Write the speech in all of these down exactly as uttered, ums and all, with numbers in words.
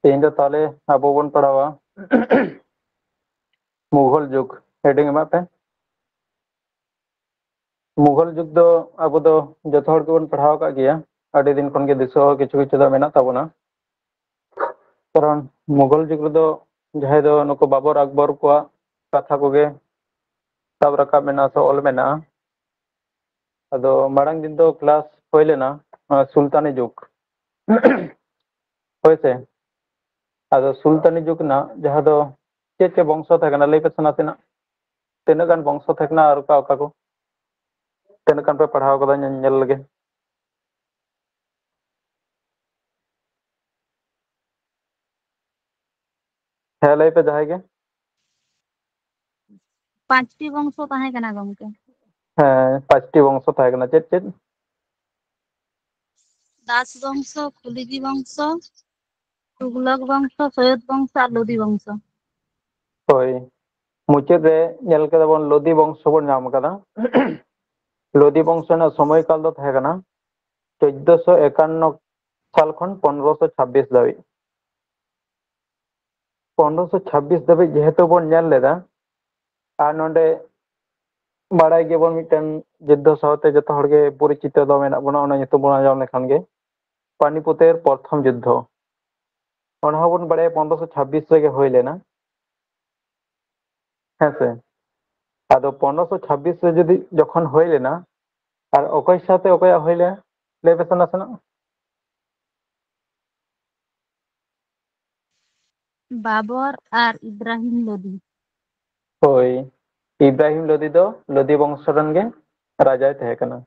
ᱛᱮᱦᱮᱧ ᱫᱚ ᱛᱟᱦᱚᱞᱮ ᱟᱵᱚ ᱵᱚᱱ ᱯᱟᱲᱦᱟᱣᱟ ᱢᱩᱜᱷᱚᱞ ᱡᱩᱜᱽ᱾ ᱦᱮᱰᱤᱝ ᱮᱢᱟᱜ ᱯᱮ᱾ ᱢᱩᱜᱷᱚᱞ ᱡᱩᱜᱽ ᱫᱚ ᱟᱵᱚ ᱫᱚ ᱡᱚᱛᱚ ᱦᱚᱲ ᱜᱮᱵᱚᱱ ᱯᱟᱲᱦᱟᱣ ᱟᱠᱟᱫ ᱜᱮᱭᱟ, ᱟᱹᱰᱤ ᱫᱤᱱ ᱠᱷᱚᱱ ᱜᱮ ᱫᱤᱥᱟᱹ ᱦᱚᱸ ᱠᱤᱪᱷᱩ ᱠᱤᱪᱷᱩ ᱫᱚ ᱢᱮᱱᱟᱜ ᱛᱟᱵᱚᱱᱟ᱾ ᱠᱟᱨᱚᱱ ᱢᱩᱜᱷᱚᱞ ᱡᱩᱜᱽ ᱨᱮᱫᱚ ᱡᱟᱦᱟᱸᱭ ᱫᱚ ᱱᱩᱠᱩ ᱵᱟᱵᱚᱨ ᱟᱠᱵᱚᱨ ᱠᱚᱣᱟᱜ ᱠᱟᱛᱷᱟ ᱠᱚᱜᱮ ᱥᱟᱵ ᱨᱟᱠᱟᱵ ᱢᱮᱱᱟᱜᱼᱟ ᱥᱮ ᱚᱞ ᱢᱮᱱᱟᱜᱼᱟ᱾ ᱟᱫᱚ ᱢᱟᱲᱟᱝ ᱫᱤᱱ ᱫᱚ ᱠᱞᱟᱥ ᱦᱩᱭ ᱞᱮᱱᱟ, ᱟᱸ, ᱥᱩᱞᱛᱟᱱᱤ ᱡᱩᱜᱽ᱾ ᱦᱳᱭ ᱥᱮ? ᱟᱫᱚ ᱥᱩᱞᱛᱟᱱᱤ ᱡᱩᱜᱽ ᱨᱮᱱᱟᱜ ᱡᱟᱦᱟᱸ ᱫᱚ ᱪᱮᱫ ᱪᱮᱫ ᱵᱚᱝᱥᱚ ᱛᱟᱦᱮᱸ ᱠᱟᱱᱟ, ᱞᱟᱹᱭ ᱯᱮᱥᱮ ᱱᱟᱥᱮᱱᱟᱜ᱾ ᱛᱤᱱᱟᱹᱜ ᱜᱟᱱ ᱵᱚᱝᱥᱚ ᱛᱟᱦᱮᱸ ᱠᱟᱱᱟ ᱟᱨ ᱚᱠᱟ ᱚᱠᱟ ᱠᱚ? ᱛᱤᱱᱟᱹᱜ ᱜᱟᱱ ᱯᱮ ᱯᱟᱲᱦᱟᱣ ᱠᱟᱫᱟ ᱧᱮᱞ, ᱧᱮᱞ ᱞᱮᱜᱮ᱾ ᱦᱮᱸ, ᱞᱟᱹᱭ ᱯᱮ ᱡᱟᱦᱟᱸᱭ ᱜᱮ᱾ ᱯᱟᱸᱪᱴᱤ ᱵᱚᱝᱥᱚ ᱛᱟᱦᱮᱸ ᱠᱟᱱᱟ, ᱜᱚᱢᱠᱮ᱾ ᱦᱮᱸ, ᱯᱟᱸᱪᱴᱤ ᱵᱚᱝᱥᱚ ᱛᱟᱦᱮᱸ ᱠᱟᱱᱟ᱾ ᱪᱮᱫ ᱪᱮᱫ? ᱫᱟᱥ ᱵᱚᱝᱥᱚ, ᱠᱷᱩᱞᱤᱡᱤ ᱵᱚᱝᱥᱚ, ᱛᱩᱜᱷᱞᱚᱠ ᱵᱚᱝᱥᱚ, ᱥᱚᱭᱚᱫ ᱵᱚᱝᱥᱚ ᱟᱨ ᱞᱳᱫᱤ ᱵᱚᱝᱥᱚ᱾ ᱦᱳᱭ, ᱢᱩᱪᱟᱹᱫ ᱨᱮ ᱧᱮᱞ ᱠᱮᱫᱟ ᱵᱚᱱ ᱞᱳᱫᱤ ᱵᱚᱝᱥᱚ ᱵᱚᱱ ᱧᱟᱢ ᱠᱟᱫᱟ᱾ ᱞᱳᱫᱤ ᱵᱚᱝᱥᱚ ᱨᱮᱱᱟᱜ ᱥᱚᱢᱚᱭ ᱠᱟᱞ ᱫᱚ ᱛᱟᱦᱮᱸ ᱠᱟᱱᱟ ᱪᱳᱫᱽᱫᱚᱥᱚ ᱮᱠᱟᱱᱱᱚ ᱥᱟᱞ ᱠᱷᱚᱱ ᱯᱚᱱᱨᱚᱥᱚ ᱪᱷᱟᱵᱵᱤᱥ ᱫᱷᱟᱹᱵᱤᱡ᱾ ᱯᱚᱱᱨᱚᱥᱚ ᱪᱷᱟᱵᱵᱤᱥ ᱫᱷᱟᱹᱵᱤᱡ ᱡᱮᱦᱮᱛᱩ ᱵᱚᱱ ᱧᱮᱞ ᱞᱮᱫᱟ, ᱟᱨ ᱱᱚᱰᱮ ᱵᱟᱲᱟᱭ ᱜᱮᱵᱚᱱ ᱢᱤᱫᱴᱮᱱ ᱡᱩᱫᱽᱫᱷᱚ ᱥᱟᱶᱛᱮ ᱡᱚᱛᱚ ᱦᱚᱲ ᱜᱮ ᱯᱚᱨᱤᱪᱤᱛᱚ ᱫᱚ ᱢᱮᱱᱟᱜ ᱵᱚᱱᱟ, ᱚᱱᱟ ᱧᱩᱛᱩᱢ ᱵᱚᱱ ᱟᱸᱡᱚᱢ ᱞᱮᱠᱷᱟᱱ ᱜᱮ, ᱯᱟᱱᱤᱯᱚᱛᱮᱨ ᱯᱨᱚᱛᱷᱚᱢ ᱡᱩᱫᱽᱫᱷᱚ᱾ ᱚᱱᱟ ᱦᱚᱸᱵᱚᱱ ᱵᱟᱲᱟᱭᱟ ᱯᱚᱱᱨᱚᱥᱚ ᱪᱷᱟᱵᱵᱤᱥ ᱨᱮᱜᱮ ᱦᱩᱭ ᱞᱮᱱᱟ᱾ ᱦᱮᱸ ᱥᱮ? ᱟᱫᱚ ᱯᱚᱱᱨᱚᱥᱚ ᱪᱷᱟᱵᱵᱤᱥ ᱨᱮ ᱡᱩᱫᱤ ᱡᱚᱠᱷᱚᱱ ᱦᱩᱭ ᱞᱮᱱᱟ, ᱟᱨ ᱚᱠᱚᱭ ᱥᱟᱶᱛᱮ ᱚᱠᱚᱭᱟᱜ ᱦᱩᱭ ᱞᱮᱱᱟ? ᱞᱟᱹᱭ ᱯᱮᱥᱮ ᱱᱟᱥᱮᱱᱟᱜ᱾ ᱵᱟᱵᱚᱨ ᱟᱨ ᱤᱵᱨᱟᱦᱤᱢ ᱞᱳᱫᱤ᱾ ᱦᱳᱭ, ᱤᱵᱨᱟᱦᱤᱢ ᱞᱳᱫᱤ ᱫᱚ ᱞᱳᱫᱤ ᱵᱚᱝᱥᱚ ᱨᱮᱱ ᱜᱮ ᱨᱟᱡᱟᱭ ᱛᱟᱦᱮᱸ ᱠᱟᱱᱟ᱾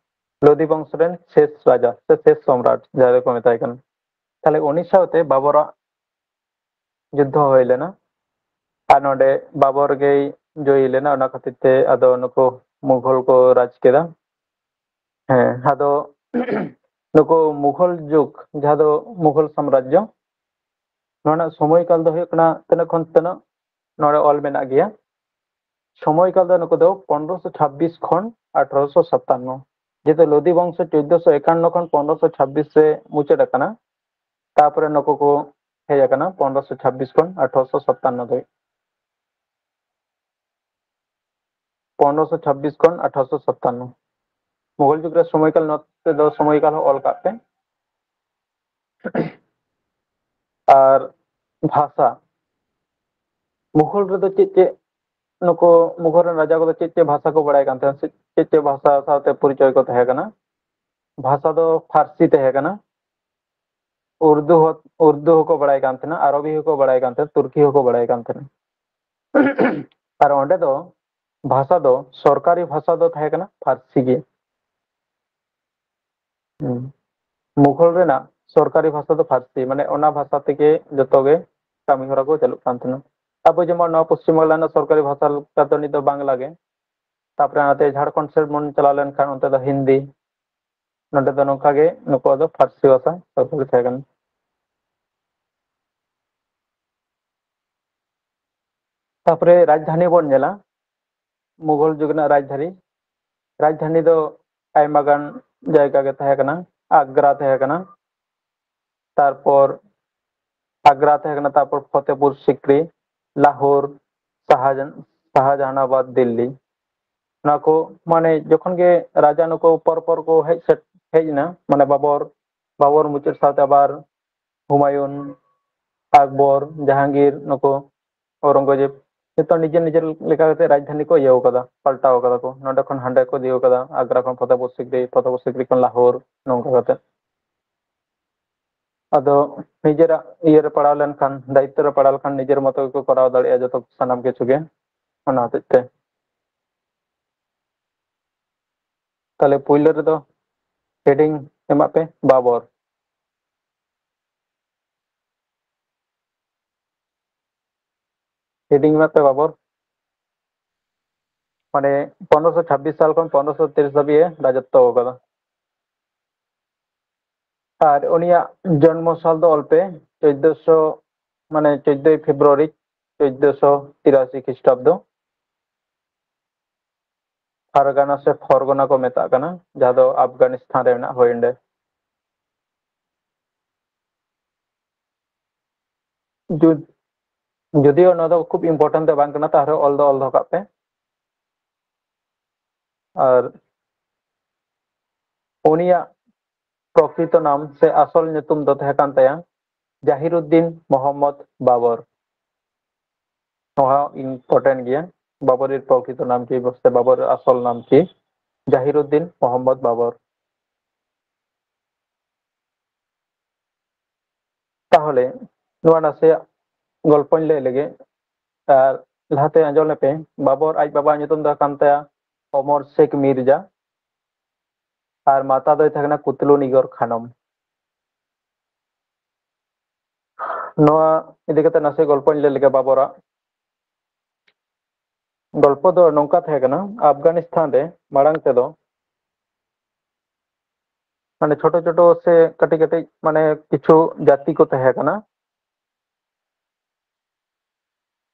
ᱞᱳᱫᱤ ᱵᱚᱝᱥᱚ ᱨᱮᱱ ᱥᱮᱥ ᱨᱟᱡᱟ ᱥᱮ ᱥᱮᱥ ᱥᱚᱢᱨᱟᱴ ᱡᱟᱦᱟᱸᱭ ᱫᱚᱠᱚ ᱢᱮᱛᱟᱭ ᱠᱟᱱᱟ᱾ ᱛᱟᱦᱞᱮ ᱩᱱᱤ ᱥᱟᱶᱛᱮ ᱵᱟᱵᱚᱨᱟᱜ ᱡᱩᱫᱽᱫᱷᱚ ᱦᱩᱭ ᱞᱮᱱᱟ᱾ ᱟᱨ ᱱᱚᱰᱮ ᱵᱟᱵᱚᱨ ᱜᱮᱭ ᱡᱚᱭᱤ ᱞᱮᱱᱟ, ᱚᱱᱟ ᱠᱷᱟᱹᱛᱤᱨ ᱛᱮ ᱟᱫᱚ ᱱᱩᱠᱩ ᱢᱩᱜᱷᱚᱞ ᱠᱚ ᱨᱟᱡᱽ ᱠᱮᱫᱟ᱾ ᱦᱮᱸ, ᱟᱫᱚ ᱱᱩᱠᱩ ᱢᱩᱜᱷᱚᱞ ᱡᱩᱜᱽ, ᱡᱟᱦᱟᱸ ᱫᱚ ᱢᱩᱜᱷᱚᱞ ᱥᱟᱢᱨᱟᱡᱽᱡᱚ, ᱱᱚᱣᱟ ᱨᱮᱱᱟᱜ ᱥᱚᱢᱚᱭ ᱠᱟᱞ ᱫᱚ ᱦᱩᱭᱩᱜ ᱠᱟᱱᱟ ᱛᱤᱱᱟᱹᱜ ᱠᱷᱚᱱ ᱛᱤᱱᱟᱹᱜ, ᱱᱚᱰᱮ ᱚᱞ ᱢᱮᱱᱟᱜ ᱜᱮᱭᱟ᱾ ᱥᱚᱢᱚᱭ ᱠᱟᱞ ᱫᱚ ᱱᱩᱠᱩ ᱫᱚ ᱯᱚᱱᱨᱚᱥᱚ ᱪᱷᱟᱵᱵᱤᱥ ᱠᱷᱚᱱ ᱟᱴᱷᱨᱚᱥᱚ ᱥᱟᱛᱟᱱᱱᱚ, ᱡᱮᱦᱮᱛᱩ ᱞᱳᱫᱤ ᱵᱚᱝᱥᱚ ᱪᱳᱫᱽᱫᱚᱥᱚ ᱮᱠᱟᱱᱱᱚ ᱠᱷᱚᱱ ᱯᱚᱱᱨᱚᱥᱚ ᱪᱷᱟᱵᱵᱤᱥ ᱨᱮ ᱢᱩᱪᱟᱹᱫ ᱟᱠᱟᱱᱟ᱾ ᱛᱟᱨᱯᱚᱨᱮ ᱱᱩᱠᱩ ᱠᱚ ᱦᱮᱡ ᱟᱠᱟᱱᱟ ᱯᱚᱱᱨᱚᱥᱚ ᱪᱷᱟᱵᱵᱤᱥ ᱠᱷᱚᱱ ᱟᱴᱷᱨᱚᱥᱚ ᱥᱟᱛᱟᱱᱱᱚ ᱫᱷᱟᱹᱵᱤᱡ᱾ ᱯᱚᱱᱨᱚᱥᱚ ᱪᱷᱟᱵᱵᱤᱥ ᱠᱷᱚᱱ ᱟᱴᱷᱨᱚᱥᱚ ᱥᱟᱛᱟᱱᱱᱚ᱾ ᱢᱩᱜᱷᱚᱞ ᱡᱩᱜᱽ ᱨᱮ ᱥᱚᱢᱚᱭᱠᱟᱞ ᱱᱚᱛᱮ ᱫᱚ ᱥᱚᱢᱚᱭᱠᱟᱞ ᱦᱚᱸ ᱚᱞ ᱠᱟᱜ ᱯᱮ᱾ ᱟᱨ ᱵᱷᱟᱥᱟ, ᱢᱩᱜᱷᱚᱞ ᱨᱮᱫᱚ ᱪᱮᱫ ᱪᱮᱫ ᱱᱩᱠᱩ ᱢᱩᱜᱷᱚᱞ ᱨᱮᱱ ᱨᱟᱡᱟ ᱠᱚᱫᱚ ᱪᱮᱫ ᱪᱮᱫ ᱵᱷᱟᱥᱟ ᱠᱚ ᱵᱟᱲᱟᱭ ᱠᱟᱱ ᱛᱟᱦᱮᱸᱱᱟ, ᱥᱮ ᱪᱮᱫ ᱪᱮᱫ ᱵᱷᱟᱥᱟ ᱥᱟᱶᱛᱮ ᱯᱚᱨᱤᱪᱚᱭ ᱠᱚ ᱛᱟᱦᱮᱸ ᱠᱟᱱᱟ? ᱵᱷᱟᱥᱟ ᱫᱚ ᱯᱷᱟᱨᱥᱤ ᱛᱟᱦᱮᱸ ᱠᱟᱱᱟ, ᱩᱨᱫᱩ ᱦᱚᱸ, ᱩᱨᱫᱩ ᱦᱚᱸᱠᱚ ᱵᱟᱲᱟᱭ ᱠᱟᱱ ᱛᱟᱦᱮᱸᱱᱟ, ᱟᱨᱚᱵᱤ ᱦᱚᱸᱠᱚ ᱵᱟᱲᱟᱭ ᱠᱟᱱ ᱛᱟᱦᱮᱸᱱᱟ, ᱛᱩᱨᱠᱤ ᱦᱚᱸᱠᱚ ᱵᱟᱲᱟᱭ ᱠᱟᱱ ᱛᱟᱦᱮᱸᱱᱟ᱾ ᱟᱨ ᱚᱸᱰᱮ ᱫᱚ ᱵᱷᱟᱥᱟ ᱫᱚ, ᱥᱚᱨᱠᱟᱨᱤ ᱵᱷᱟᱥᱟ ᱫᱚ ᱛᱟᱦᱮᱸ ᱠᱟᱱᱟ ᱯᱷᱟᱨᱥᱤ ᱜᱮ᱾ ᱦᱩᱸ᱾ ᱢᱩᱜᱷᱚᱞ ᱨᱮᱱᱟᱜ ᱥᱚᱨᱠᱟᱨᱤ ᱵᱷᱟᱥᱟ ᱫᱚ ᱯᱷᱟᱨᱥᱤ, ᱢᱟᱱᱮ ᱚᱱᱟ ᱵᱷᱟᱥᱟ ᱛᱮᱜᱮ ᱡᱚᱛᱚ ᱜᱮ ᱠᱟᱹᱢᱤ ᱦᱚᱨᱟ ᱠᱚ ᱪᱟᱹᱞᱩᱜ ᱠᱟᱱ ᱛᱟᱦᱮᱸᱱᱟ᱾ ᱟᱵᱚ ᱡᱮᱢᱚᱱ ᱱᱚᱣᱟ ᱯᱚᱥᱪᱤᱢ ᱵᱟᱝᱞᱟ ᱨᱮᱱᱟᱜ ᱥᱚᱨᱠᱟᱨᱤ ᱵᱷᱟᱥᱟ ᱞᱮᱠᱟ ᱫᱚ ᱱᱤᱛ ᱫᱚ ᱵᱟᱝᱞᱟ ᱜᱮ᱾ ᱛᱟᱯᱚᱨᱮ ᱱᱚᱛᱮ ᱡᱷᱟᱲᱠᱷᱚᱸᱰ ᱥᱮᱫ ᱵᱚᱱ ᱪᱟᱞᱟᱣ ᱞᱮᱱᱠᱷᱟᱱ ᱚᱱᱛᱮ ᱫᱚ ᱦᱤᱱᱫᱤ᱾ ᱱᱚᱰᱮ ᱫᱚ ᱱᱚᱝᱠᱟ ᱜᱮ ᱱᱩᱠᱩᱣᱟᱜ ᱫᱚ ᱯᱷᱟᱨᱥᱤ ᱵᱷᱟᱥᱟ ᱥᱚᱨᱠᱟᱨᱤ ᱛᱟᱦᱮᱸ ᱠᱟᱱᱟ᱾ ᱛᱟᱯᱚᱨᱮ ᱨᱟᱡᱽᱫᱷᱟᱱᱤ ᱵᱚᱱ ᱧᱮᱞᱟ, ᱢᱩᱜᱷᱚᱞ ᱡᱩᱜᱽ ᱨᱮᱱᱟᱜ ᱨᱟᱡᱽᱫᱷᱟᱱᱤ᱾ ᱨᱟᱡᱽᱫᱷᱟᱱᱤ ᱫᱚ ᱟᱭᱢᱟ ᱜᱟᱱ ᱡᱟᱭᱜᱟ ᱜᱮ ᱛᱟᱦᱮᱸ ᱠᱟᱱᱟ᱾ ᱟᱜᱽᱨᱟ ᱛᱟᱦᱮᱸ ᱠᱟᱱᱟ, ᱛᱟᱨᱯᱚᱨ ᱟᱜᱽᱨᱟ ᱛᱟᱦᱮᱸ ᱠᱟᱱᱟ, ᱛᱟᱨᱯᱚᱨ ᱯᱷᱚᱛᱮᱯᱩᱨ ᱥᱤᱠᱨᱤ, ᱞᱟᱦᱳᱨ, ᱥᱟᱦᱟᱡᱟᱱ-, ᱥᱟᱦᱟᱡᱟᱦᱟᱱᱟᱵᱟᱫ, ᱫᱤᱞᱞᱤ᱾ ᱱᱚᱣᱟ ᱠᱚ ᱢᱟᱱᱮ ᱡᱚᱠᱷᱚᱱ ᱜᱮ ᱨᱟᱡᱟ ᱱᱩᱠᱩ ᱯᱚᱨ ᱯᱚᱨ ᱠᱚ ᱦᱮᱡ ᱥᱮᱴ-, ᱦᱮᱡ ᱮᱱᱟ, ᱢᱟᱱᱮ ᱵᱟᱵᱚᱨ, ᱵᱟᱵᱚᱨ ᱢᱩᱪᱟᱹᱫ ᱥᱟᱶᱛᱮ ᱟᱵᱟᱨ ᱦᱩᱢᱟᱭᱩᱱ, ᱟᱠᱵᱚᱨ, ᱡᱟᱦᱟᱝᱜᱤᱨ, ᱱᱩᱠᱩ ᱚᱣᱨᱚᱝᱜᱚᱡᱮᱵ, ᱡᱚᱛᱚ ᱱᱤᱡᱮᱨ ᱱᱤᱡᱮᱨ ᱞᱮᱠᱟ ᱠᱟᱛᱮ ᱨᱟᱡᱽᱫᱷᱟᱱᱤ ᱠᱚ ᱤᱭᱟᱹᱣ ᱠᱟᱫᱟ, ᱯᱟᱞᱴᱟᱣ ᱠᱟᱫᱟ ᱠᱚ᱾ ᱱᱚᱸᱰᱮ ᱠᱷᱚᱱ ᱦᱟᱸᱰᱮ ᱠᱚ ᱤᱫᱤ ᱠᱟᱫᱟ, ᱟᱜᱽᱨᱟ ᱠᱷᱚᱱ ᱯᱷᱚᱛᱮᱯᱩᱨ ᱥᱤᱠᱨᱤ, ᱯᱷᱚᱛᱮᱯᱩᱨ ᱥᱤᱠᱨᱤ ᱠᱷᱚᱱ ᱞᱟᱦᱳᱨ, ᱱᱚᱝᱠᱟ ᱠᱟᱛᱮ᱾ ᱟᱫᱚ ᱱᱤᱡᱮᱨᱟᱜ ᱤᱭᱟᱹ ᱨᱮ ᱯᱟᱲᱟᱣ ᱞᱮᱱᱠᱷᱟᱱ, ᱫᱟᱭᱤᱛᱛᱚ ᱨᱮ ᱯᱟᱲᱟᱣ ᱞᱮᱠᱷᱟᱱ ᱱᱤᱡᱮᱨ ᱢᱚᱛᱚ ᱜᱮᱠᱚ ᱠᱚᱨᱟᱣ ᱫᱟᱲᱮᱭᱟᱜᱼᱟ ᱡᱚᱛᱚ ᱥᱟᱱᱟᱢ ᱠᱤᱪᱷᱩ ᱜᱮ᱾ ᱚᱱᱟ ᱦᱚᱛᱮᱡ ᱛᱮ ᱛᱟᱦᱞᱮ ᱯᱩᱭᱞᱩ ᱨᱮᱫᱚ heading ᱮᱢᱟᱜ ᱯᱮ ᱵᱟᱵᱚᱨ᱾ Heading ᱮᱢᱟᱜ ᱯᱮ ᱵᱟᱵᱚᱨ᱾ ᱢᱟᱱᱮ ᱯᱚᱱᱨᱚᱥᱚ ᱪᱷᱟᱵᱵᱤᱥ ᱥᱟᱞ ᱠᱷᱚᱱ ᱯᱚᱱᱨᱚᱥᱚ ᱛᱤᱨᱤᱥ ᱫᱷᱟᱹᱵᱤᱡ ᱮ ᱨᱟᱡᱚᱛᱛᱚ ᱟᱠᱟᱫᱟ᱾ ᱟᱨ ᱩᱱᱤᱭᱟᱜ ᱡᱚᱱᱢᱚ ᱥᱟᱞ ᱫᱚ ᱚᱞ ᱯᱮ ᱪᱳᱫᱽᱫᱚᱥᱚ, ᱢᱟᱱᱮ ᱪᱳᱫᱽᱫᱚᱭ ᱯᱷᱮᱵᱽᱨᱩᱣᱟᱨᱤ ᱪᱳᱫᱽᱫᱚᱥᱚ ᱛᱤᱨᱟᱥᱤ ᱠᱷᱨᱤᱥᱴᱟᱵᱫᱚ᱾ ᱯᱷᱟᱨᱜᱟᱱᱟ ᱥᱮ ᱯᱷᱚᱨᱜᱚᱱᱟ ᱠᱚ ᱢᱮᱛᱟᱜ ᱠᱟᱱᱟ, ᱡᱟᱦᱟᱸ ᱫᱚ ᱟᱯᱷᱜᱟᱱᱤᱥᱛᱷᱟᱱ ᱨᱮ ᱢᱮᱱᱟᱜ, ᱦᱳᱭ ᱚᱸᱰᱮ᱾ ᱡᱩ- ᱡᱩᱫᱤᱭᱳ ᱱᱚᱣᱟ ᱫᱚ ᱠᱷᱩᱵ important ᱫᱚ ᱵᱟᱝ ᱠᱟᱱᱟ, ᱛᱟᱦᱞᱮ ᱚᱞ ᱫᱚ ᱚᱞ ᱫᱚᱦᱚ ᱠᱟᱜ ᱯᱮ᱾ ᱟᱨ ᱩᱱᱤᱭᱟᱜ ᱯᱨᱚᱠᱨᱤᱛᱚ ᱱᱟᱢ ᱥᱮ ᱟᱥᱚᱞ ᱧᱩᱛᱩᱢ ᱫᱚ ᱛᱟᱦᱮᱸ ᱠᱟᱱ ᱛᱟᱭᱟ ᱡᱟᱦᱤᱨᱩᱫᱫᱤᱱ ᱢᱚᱦᱚᱢᱢᱚᱫ ᱵᱟᱵᱚᱨ᱾ ᱱᱚᱣᱟ ᱦᱚᱸ important ᱜᱮᱭᱟ᱾ ᱵᱟᱵᱚᱨᱤᱨ ᱯᱨᱚᱠᱨᱤᱛᱚ ᱱᱟᱢ ᱠᱤ ᱥᱮ ᱵᱟᱵᱚᱨᱤᱨ ᱟᱥᱚᱞ ᱱᱟᱢ ᱠᱤ? ᱡᱟᱦᱤᱨᱩᱫᱫᱤᱱ ᱢᱚᱦᱚᱢᱢᱚᱫ ᱵᱟᱵᱚᱨ᱾ ᱛᱟᱦᱚᱞᱮ ᱱᱚᱣᱟ ᱱᱟᱥᱮᱭᱟᱜ ᱜᱚᱞᱯᱚᱧ ᱞᱟᱹᱭ ᱞᱮᱜᱮ᱾ ᱟᱨ ᱞᱟᱦᱟᱛᱮ ᱟᱸᱡᱚᱢ ᱞᱮᱯᱮ, ᱵᱟᱵᱚᱨ ᱟᱡ ᱵᱟᱵᱟᱣᱟᱜ ᱧᱩᱛᱩᱢ ᱫᱚ ᱠᱟᱱ ᱛᱟᱭᱟ ᱚᱢᱚᱨ ᱥᱮᱠ ᱢᱤᱨᱡᱟ, ᱟᱨ ᱢᱟᱛᱟ ᱫᱚᱭ ᱛᱟᱦᱮᱸ ᱠᱟᱱᱟ ᱠᱩᱛᱞᱩ ᱱᱤᱜᱚᱨ ᱠᱷᱟᱱᱚᱢ᱾ ᱱᱚᱣᱟ ᱤᱫᱤ ᱠᱟᱛᱮ ᱱᱟᱥᱮ ᱜᱚᱞᱯᱚᱧ ᱞᱟᱹᱭ ᱞᱮᱜᱮ ᱵᱟᱵᱚᱨᱟᱜ᱾ ᱜᱚᱞᱯᱚ ᱫᱚ ᱱᱚᱝᱠᱟ ᱛᱟᱦᱮᱸ ᱠᱟᱱᱟ, ᱟᱯᱷᱜᱟᱱᱤᱥᱛᱷᱟᱱ ᱨᱮ ᱢᱟᱲᱟᱝ ᱛᱮᱫᱚ ᱢᱟᱱᱮ ᱪᱷᱳᱴᱳ ᱪᱷᱳᱴᱳ ᱥᱮ ᱠᱟᱹᱴᱤᱡ ᱠᱟᱹᱴᱤᱡ ᱢᱟᱱᱮ ᱠᱤᱪᱷᱩ ᱡᱟᱹᱛᱤ ᱠᱚ ᱛᱟᱦᱮᱸ ᱠᱟᱱᱟ᱾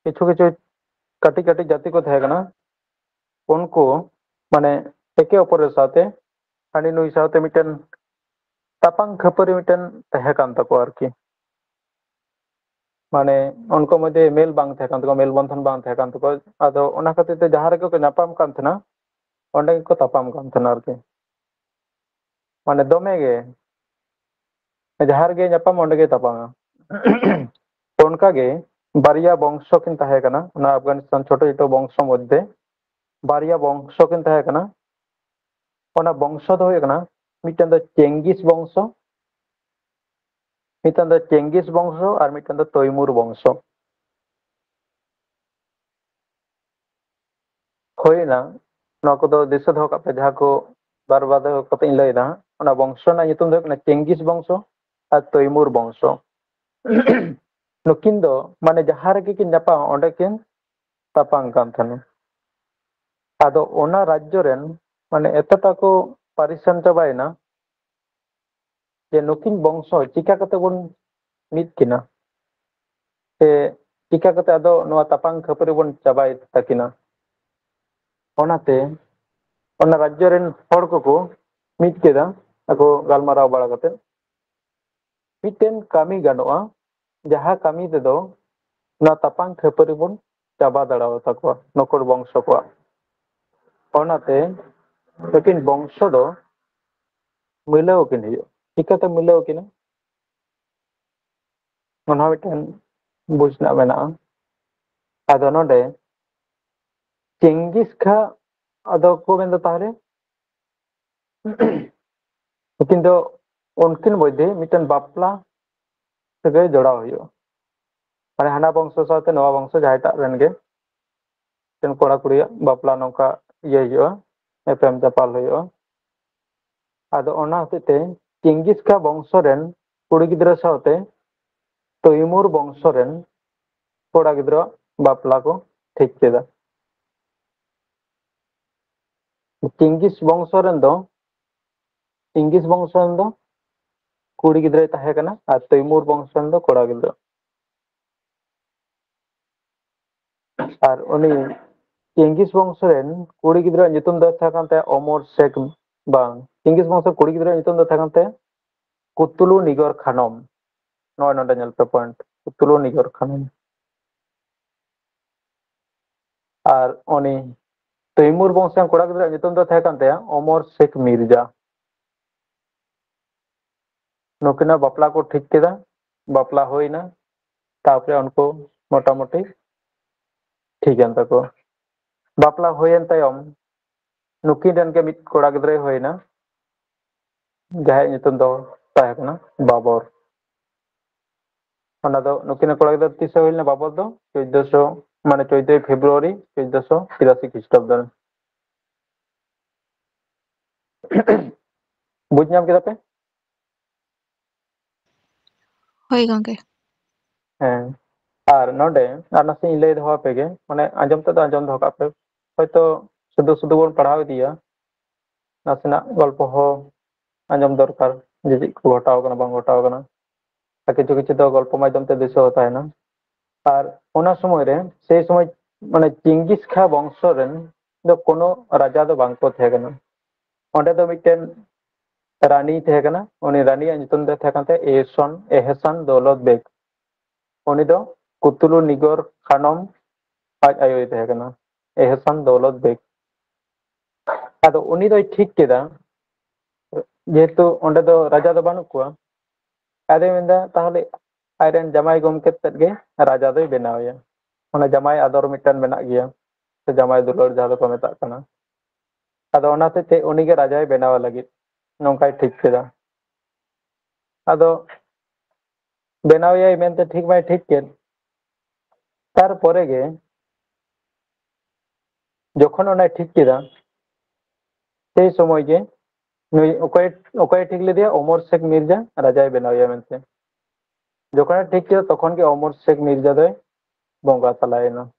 ᱠᱤᱪᱷᱩ ᱠᱤᱪᱷᱩ ᱠᱟᱹᱴᱤᱡ ᱠᱟᱹᱴᱤᱡ ᱡᱟᱹᱛᱤ ᱠᱚ ᱛᱟᱦᱮᱸ ᱠᱟᱱᱟ᱾ ᱩᱱᱠᱩ ᱢᱟᱱᱮ ᱮᱠᱮ ᱚᱯᱚᱨᱮᱨ ᱥᱟᱶᱛᱮ, ᱦᱟᱹᱱᱤ ᱱᱩᱭ ᱥᱟᱶᱛᱮ ᱢᱤᱫᱴᱮᱱ ᱛᱟᱯᱟᱝ ᱠᱷᱟᱹᱯᱟᱹᱨᱤ ᱢᱤᱫᱴᱮᱱ ᱛᱟᱦᱮᱸ ᱠᱟᱱ ᱛᱟᱠᱚᱣᱟ ᱟᱨᱠᱤ᱾ ᱢᱟᱱᱮ ᱩᱱᱠᱩ ᱢᱚᱫᱽᱫᱷᱮ ᱢᱮᱞ ᱵᱟᱝ ᱛᱟᱦᱮᱸ ᱠᱟᱱ ᱛᱟᱠᱚᱣᱟ, ᱢᱮᱞ ᱵᱚᱱᱫᱷᱚᱱ ᱵᱟᱝ ᱛᱟᱦᱮᱸ ᱠᱟᱱ ᱛᱟᱠᱚᱣᱟ᱾ ᱟᱫᱚ ᱚᱱᱟ ᱠᱷᱟᱹᱛᱤᱨ ᱛᱮ ᱡᱟᱦᱟᱸ ᱨᱮᱜᱮ ᱠᱚ ᱧᱟᱯᱟᱢ ᱠᱟᱱ ᱛᱟᱦᱮᱱᱟ, ᱚᱸᱰᱮ ᱜᱮᱠᱚ ᱛᱟᱯᱟᱢ ᱠᱟᱱ ᱛᱟᱦᱮᱱᱟ ᱟᱨᱠᱤ᱾ ᱢᱟᱱᱮ ᱫᱚᱢᱮ ᱜᱮ, ᱡᱟᱦᱟᱸ ᱨᱮᱜᱮ ᱧᱟᱯᱟᱢ, ᱚᱸᱰᱮ ᱜᱮ ᱛᱟᱯᱟᱢᱟ᱾ ᱚᱱᱠᱟ ᱜᱮ ᱵᱟᱨᱭᱟ ᱵᱚᱝᱥᱚ ᱠᱤᱱ ᱛᱟᱦᱮᱸ ᱠᱟᱱᱟ ᱚᱱᱟ ᱟᱯᱷᱜᱟᱱᱤᱥᱛᱟᱱ ᱪᱷᱳᱴᱳ ᱪᱷᱳᱴᱳ ᱵᱚᱝᱥᱚ ᱢᱚᱫᱽᱫᱷᱮ᱾ ᱵᱟᱨᱭᱟ ᱵᱚᱝᱥᱚ ᱠᱤᱱ ᱛᱟᱦᱮᱸ ᱠᱟᱱᱟ᱾ ᱚᱱᱟ ᱵᱚᱝᱥᱚ ᱫᱚ ᱦᱩᱭᱩᱜ ᱠᱟᱱᱟ, ᱢᱤᱫᱴᱮᱱ ᱫᱚ ᱪᱮᱝᱜᱤᱥ ᱵᱚᱝᱥᱚ, ᱢᱤᱫᱴᱮᱱ ᱫᱚ ᱪᱮᱝᱜᱤᱥ ᱵᱚᱝᱥᱚ ᱟᱨ ᱢᱤᱫᱴᱮᱱ ᱫᱚ ᱛᱳᱭᱢᱩᱨ ᱵᱚᱝᱥᱚ᱾ ᱦᱩᱭᱱᱟ, ᱱᱚᱣᱟ ᱠᱚᱫᱚ ᱫᱤᱥᱟᱹ ᱫᱚᱦᱚ ᱠᱟᱜ ᱯᱮ, ᱡᱟᱦᱟᱸ ᱠᱚ ᱵᱟᱨ ᱵᱟᱨ ᱫᱚᱦᱚ ᱠᱟᱛᱮ ᱤᱧ ᱞᱟᱹᱭ ᱮᱫᱟ ᱦᱟᱸᱜ᱾ ᱚᱱᱟ ᱵᱚᱝᱥᱚ ᱨᱮᱱᱟᱜ ᱧᱩᱛᱩᱢ ᱫᱚ ᱦᱩᱭᱩᱜ ᱠᱟᱱᱟ ᱪᱮᱝᱜᱤᱥ ᱵᱚᱝᱥᱚ ᱟᱨ ᱛᱳᱭᱢᱩᱨ ᱵᱚᱝᱥᱚ᱾ ᱱᱩᱠᱤᱱ ᱫᱚ ᱢᱟᱱᱮ ᱡᱟᱦᱟᱸ ᱨᱮᱜᱮ ᱠᱤᱱ ᱧᱟᱯᱟᱢᱟ, ᱚᱸᱰᱮ ᱠᱤᱱ ᱛᱟᱯᱟᱢ ᱠᱟᱱ ᱛᱟᱦᱮᱱᱟ᱾ ᱟᱫᱚ ᱚᱱᱟ ᱨᱟᱡᱽᱡᱚ ᱨᱮᱱ ᱢᱟᱱᱮ ᱮᱛᱚᱴᱟ ᱠᱚ ᱯᱟᱹᱨᱤᱥᱟᱱ ᱪᱟᱵᱟᱭᱮᱱᱟ ᱡᱮ ᱱᱩᱠᱤᱱ ᱵᱚᱝᱥᱚ ᱪᱤᱠᱟ ᱠᱟᱛᱮ ᱵᱚᱱ ᱢᱤᱫ ᱠᱤᱱᱟ, ᱥᱮ ᱪᱤᱠᱟ ᱠᱟᱛᱮ ᱟᱫᱚ ᱱᱚᱣᱟ ᱛᱟᱯᱟᱝ ᱠᱷᱟᱹᱯᱟᱹᱨᱤ ᱵᱚᱱ ᱪᱟᱵᱟᱭ ᱛᱟᱹᱠᱤᱱᱟ᱾ ᱚᱱᱟᱛᱮ ᱚᱱᱟ ᱨᱟᱡᱽᱡᱚ ᱨᱮᱱ ᱦᱚᱲ ᱠᱚᱠᱚ ᱢᱤᱫ ᱠᱮᱫᱟ, ᱟᱠᱚ ᱜᱟᱞᱢᱟᱨᱟᱣ ᱵᱟᱲᱟ ᱠᱟᱛᱮ ᱢᱤᱫᱴᱮᱱ ᱠᱟᱹᱢᱤ ᱜᱟᱱᱚᱜᱼᱟ, ᱡᱟᱦᱟᱸ ᱠᱟᱹᱢᱤ ᱛᱮᱫᱚ ᱱᱚᱣᱟ ᱛᱟᱯᱟᱝ ᱠᱷᱟᱹᱯᱟᱹᱨᱤ ᱵᱚᱱ ᱪᱟᱵᱟ ᱫᱟᱲᱮᱭᱟᱛᱟ ᱠᱚᱣᱟ ᱱᱩᱠᱩ ᱵᱚᱝᱥᱚ ᱠᱚᱣᱟᱜ᱾ ᱚᱱᱟᱛᱮ ᱱᱩᱠᱤᱱ ᱵᱚᱝᱥᱚ ᱫᱚ ᱢᱤᱞᱟᱹᱣ ᱟᱹᱠᱤᱱ ᱦᱩᱭᱩᱜᱼᱟ᱾ ᱪᱤᱠᱟᱹᱛᱮ ᱢᱤᱞᱟᱹᱣ ᱟᱹᱠᱤᱱᱟ? ᱚᱱᱟ ᱦᱚᱸ ᱢᱤᱫᱴᱮᱱ ᱵᱩᱡᱽ ᱨᱮᱱᱟᱜ ᱢᱮᱱᱟᱜᱼᱟ᱾ ᱟᱫᱚ ᱱᱚᱰᱮ ᱪᱮᱝᱜᱤᱥ ᱠᱷᱟ ᱟᱫᱚ ᱠᱚ ᱢᱮᱱᱫᱟ ᱛᱟᱦᱚᱞᱮ ᱩᱱᱠᱤᱱ ᱫᱚ, ᱩᱱᱠᱤᱱ ᱢᱚᱫᱽᱫᱷᱮ ᱢᱤᱫᱴᱮᱱ ᱵᱟᱯᱞᱟ ᱥᱟᱹᱜᱟᱹᱭ ᱡᱚᱲᱟᱣ ᱦᱩᱭᱩᱜᱼᱟ᱾ ᱢᱟᱱᱮ ᱦᱟᱱᱟ ᱵᱚᱝᱥᱚ ᱥᱟᱶᱛᱮ ᱱᱚᱣᱟ ᱵᱚᱝᱥᱚ ᱡᱟᱦᱟᱸᱭᱴᱟᱜ ᱨᱮᱱ ᱜᱮ ᱢᱤᱫᱴᱮᱱ ᱠᱚᱲᱟ ᱠᱩᱲᱤᱭᱟᱜ ᱵᱟᱯᱞᱟ ᱱᱚᱝᱠᱟ ᱤᱭᱟᱹ ᱦᱩᱭᱩᱜᱼᱟ, ᱮᱯᱮᱢ ᱪᱟᱯᱟᱞ ᱦᱩᱭᱩᱜᱼᱟ᱾ ᱟᱫᱚ ᱚᱱᱟ ᱦᱚᱛᱮᱡ ᱛᱮ ᱪᱤᱝᱜᱤᱥ ᱠᱷᱟ ᱵᱚᱝᱥᱚ ᱨᱮᱱ ᱠᱩᱲᱤ ᱜᱤᱫᱽᱨᱟᱹ ᱥᱟᱶᱛᱮ ᱛᱳᱭᱢᱩᱨ ᱵᱚᱝᱥᱚ ᱨᱮᱱ ᱠᱚᱲᱟ ᱜᱤᱫᱽᱨᱟᱹᱣᱟᱜ ᱵᱟᱯᱞᱟ ᱠᱚ ᱴᱷᱤᱠ ᱠᱮᱫᱟ᱾ ᱪᱤᱝᱜᱤᱥ ᱵᱚᱝᱥᱚ ᱨᱮᱱ ᱫᱚ, ᱪᱤᱝᱜᱤᱥ ᱵᱚᱝᱥᱚ ᱨᱮᱱ ᱫᱚ ᱠᱩᱲᱤ ᱜᱤᱫᱽᱨᱟᱹᱭ ᱛᱟᱦᱮᱸ ᱠᱟᱱᱟ ᱟᱨ ᱛᱳᱭᱢᱩᱨ ᱵᱚᱝᱥᱚ ᱨᱮᱱ ᱫᱚ ᱠᱚᱲᱟ ᱜᱤᱫᱽᱨᱟᱹ᱾ ᱟᱨ ᱩᱱᱤ ᱪᱤᱝᱜᱤᱥ ᱵᱚᱝᱥᱚ ᱨᱮᱱ ᱠᱩᱲᱤ ᱜᱤᱫᱽᱨᱟᱹᱣᱟᱜ ᱧᱩᱛᱩᱢ ᱫᱚ ᱛᱟᱦᱮᱸ ᱠᱟᱱ ᱛᱟᱭᱟ ᱚᱢᱚᱨ ᱥᱮᱠ, ᱵᱟᱝ, ᱪᱤᱝᱜᱤᱥ ᱵᱚᱝᱥᱚ ᱠᱩᱲᱤ ᱜᱤᱫᱽᱨᱟᱹᱣᱟᱜ ᱧᱩᱛᱩᱢ ᱫᱚ ᱛᱟᱦᱮᱸ ᱠᱟᱱ ᱛᱟᱭᱟ ᱠᱩᱛᱩᱞᱩ ᱱᱤᱜᱚᱨ ᱠᱷᱟᱱᱚᱢ᱾ ᱱᱚᱜᱼᱚᱭ ᱱᱚᱰᱮ ᱧᱮᱞ ᱯᱮ point, ᱠᱩᱛᱩᱞᱩ ᱱᱤᱜᱚᱨ ᱠᱷᱟᱱᱚᱢ᱾ ᱟᱨ ᱩᱱᱤ ᱛᱳᱭᱢᱩᱨ ᱵᱚᱝᱥᱚ ᱨᱮᱱ ᱠᱚᱲᱟ ᱜᱤᱫᱽᱨᱟᱹᱣᱟᱜ ᱧᱩᱛᱩᱢ ᱫᱚ ᱛᱟᱦᱮᱸ ᱠᱟᱱ ᱛᱟᱭᱟ ᱚᱢᱚᱨ ᱥᱮᱠ ᱢᱤᱨᱡᱟ᱾ ᱱᱩᱠᱤᱱᱟᱜ ᱵᱟᱯᱞᱟ ᱠᱚ ᱴᱷᱤᱠ ᱠᱮᱫᱟ, ᱵᱟᱯᱞᱟ ᱦᱩᱭᱱᱟ, ᱛᱟᱨᱯᱚᱨᱮ ᱩᱱᱠᱩ ᱢᱚᱴᱟᱢᱩᱴᱤ ᱴᱷᱤᱠ ᱮᱱ ᱛᱟᱠᱚᱣᱟ᱾ ᱵᱟᱯᱞᱟ ᱦᱩᱭᱮᱱ ᱛᱟᱭᱚᱢ ᱱᱩᱠᱤᱱ ᱨᱮᱱ ᱜᱮ ᱢᱤᱫ ᱠᱚᱲᱟ ᱜᱤᱫᱽᱨᱟᱹᱭ ᱦᱩᱭᱱᱟ, ᱡᱟᱦᱟᱸᱭᱟᱜ ᱧᱩᱛᱩᱢ ᱫᱚ ᱛᱟᱦᱮᱸ ᱠᱟᱱᱟ ᱵᱟᱵᱚᱨ᱾ ᱚᱱᱟ ᱫᱚ ᱱᱩᱠᱤᱱ ᱠᱚᱲᱟ ᱜᱤᱫᱽᱨᱟᱹ ᱛᱤᱥᱮ ᱦᱩᱭ ᱞᱮᱱᱟ ᱵᱟᱵᱚᱨ ᱫᱚ? ᱪᱳᱫᱽᱫᱚᱥᱚ, ᱢᱟᱱᱮ ᱪᱳᱫᱽᱫᱚᱭ ᱯᱷᱮᱵᱽᱨᱩᱣᱟᱨᱤ ᱪᱳᱫᱽᱫᱚᱥᱚ ᱛᱤᱨᱟᱥᱤ ᱠᱷᱨᱤᱥᱴᱟᱵᱫᱚ ᱨᱮ᱾ ᱵᱩᱡᱽ ᱧᱟᱢ ᱠᱮᱫᱟ ᱯᱮ? ᱦᱳᱭ ᱜᱚᱝᱠᱮ᱾ ᱦᱮᱸ, ᱟᱨ ᱱᱚᱰᱮ ᱟᱨ ᱱᱟᱥᱮ ᱤᱧ ᱞᱟᱹᱭ ᱫᱚᱦᱚ ᱟᱯᱮ ᱜᱮ, ᱢᱟᱱᱮ ᱟᱸᱡᱚᱢ ᱛᱮᱫ ᱫᱚ ᱟᱸᱡᱚᱢ ᱫᱚᱦᱚ ᱠᱟᱜ ᱯᱮ, ᱦᱚᱭᱛᱚ ᱥᱩᱫᱷᱩ ᱥᱩᱫᱷᱩ ᱵᱚᱱ ᱯᱟᱲᱦᱟᱣ ᱤᱫᱤᱭᱟ, ᱱᱟᱥᱮᱱᱟᱜ ᱜᱚᱞᱯᱚ ᱦᱚᱸ ᱟᱸᱡᱚᱢ ᱫᱚᱨᱠᱟᱨ, ᱡᱮ ᱪᱮᱫ ᱠᱚ ᱜᱷᱚᱴᱟᱣ ᱠᱟᱱᱟ ᱵᱟᱝ ᱜᱷᱚᱴᱟᱣ ᱠᱟᱱᱟ, ᱟᱨ ᱠᱤᱪᱷᱩ ᱠᱤᱪᱷᱩ ᱫᱚ ᱜᱚᱞᱯᱚ ᱢᱟᱫᱽᱫᱷᱚᱢ ᱛᱮ ᱫᱤᱥᱟᱹ ᱦᱚᱸ ᱛᱟᱦᱮᱱᱟ᱾ ᱟᱨ ᱚᱱᱟ ᱥᱚᱢᱚᱭ ᱨᱮ, ᱥᱮᱭ ᱥᱚᱢᱚᱭ ᱢᱟᱱᱮ ᱪᱤᱝᱜᱤᱥ ᱠᱷᱟ ᱵᱚᱝᱥᱚ ᱨᱮᱱ ᱫᱚ ᱠᱳᱱᱳ ᱨᱟᱡᱟ ᱫᱚ ᱵᱟᱝ ᱠᱚ ᱛᱟᱦᱮᱸ ᱠᱟᱱᱟ᱾ ᱚᱸᱰᱮ ᱫᱚ ᱢᱤᱫᱴᱮᱱ ᱨᱟᱱᱤ ᱛᱟᱦᱮᱸ ᱠᱟᱱᱟ, ᱩᱱᱤ ᱨᱟᱱᱤᱭᱟᱜ ᱧᱩᱛᱩᱢ ᱫᱚ ᱛᱟᱦᱮᱸ ᱠᱟᱱ ᱛᱟᱭᱟ ᱮᱦᱥᱟᱱ, ᱮᱦᱥᱟᱱ ᱫᱚᱣᱞᱚᱛ ᱵᱮᱜᱽ᱾ ᱩᱱᱤ ᱫᱚ ᱠᱩᱛᱩᱞᱩ ᱱᱤᱜᱚᱨ ᱠᱷᱟᱱᱚᱢ ᱟᱡ ᱟᱭᱳᱭ ᱛᱟᱦᱮᱸ ᱠᱟᱱᱟ, ᱮᱦᱥᱟᱱ ᱫᱚᱣᱞᱚᱛ ᱵᱮᱜᱽ᱾ ᱟᱫᱚ ᱩᱱᱤ ᱫᱚᱭ ᱴᱷᱤᱠ ᱠᱮᱫᱟ, ᱡᱮᱦᱮᱛᱩ ᱚᱸᱰᱮ ᱫᱚ ᱨᱟᱡᱟ ᱫᱚ ᱵᱟᱹᱱᱩᱜ ᱠᱚᱣᱟ, ᱟᱫᱚᱭ ᱢᱮᱱᱫᱟ ᱛᱟᱦᱚᱞᱮ ᱟᱡᱨᱮᱱ ᱡᱟᱢᱟᱭ ᱜᱚᱢᱠᱮ ᱛᱮᱫ ᱜᱮ ᱨᱟᱡᱟ ᱫᱚᱭ ᱵᱮᱱᱟᱣᱮᱭᱟ᱾ ᱚᱱᱟ ᱡᱟᱢᱟᱭ ᱟᱫᱚᱨ ᱢᱤᱫᱴᱟᱝ ᱢᱮᱱᱟᱜ ᱜᱮᱭᱟ, ᱥᱮ ᱡᱟᱢᱟᱭ ᱫᱩᱞᱟᱹᱲ ᱡᱟᱦᱟᱸ ᱫᱚᱠᱚ ᱢᱮᱛᱟᱜ ᱠᱟᱱᱟ᱾ ᱟᱫᱚ ᱚᱱᱟ ᱦᱚᱛᱮᱡ ᱛᱮ ᱩᱱᱤᱜᱮ ᱨᱟᱡᱟᱭ ᱵᱮᱱᱟᱣ ᱞᱟᱹᱜᱤᱫ ᱱᱚᱝᱠᱟᱭ ᱴᱷᱤᱠ ᱠᱮᱫᱟ᱾ ᱟᱫᱚ ᱵᱮᱱᱟᱣᱮᱭᱟᱭ ᱢᱮᱱᱛᱮ ᱴᱷᱤᱠ ᱢᱟᱭ ᱴᱷᱤᱠ ᱠᱮᱫ, ᱛᱟᱨᱯᱚᱨᱮ ᱜᱮ ᱡᱚᱠᱷᱚᱱ ᱚᱱᱟᱭ ᱴᱷᱤᱠ ᱠᱮᱫᱟ, ᱥᱮᱭ ᱥᱚᱢᱚᱭ ᱜᱮ ᱱᱩᱭ ᱚᱠᱚᱭ, ᱚᱠᱚᱭᱮ ᱴᱷᱤᱠ ᱞᱮᱫᱮᱭᱟ? ᱚᱢᱚᱨ ᱥᱮᱠ ᱢᱤᱨᱡᱟ ᱨᱟᱡᱟᱭ ᱵᱮᱱᱟᱣᱮᱭᱟ ᱢᱮᱱᱛᱮ᱾ ᱡᱚᱠᱷᱚᱱᱮ ᱴᱷᱤᱠ ᱠᱮᱫᱟ, ᱛᱚᱠᱷᱚᱱ ᱜᱮ ᱚᱢᱚᱨ ᱥᱮᱠ ᱢᱤᱨᱡᱟ ᱫᱚᱭ ᱵᱚᱸᱜᱟ ᱛᱟᱞᱟᱭᱮᱱᱟ᱾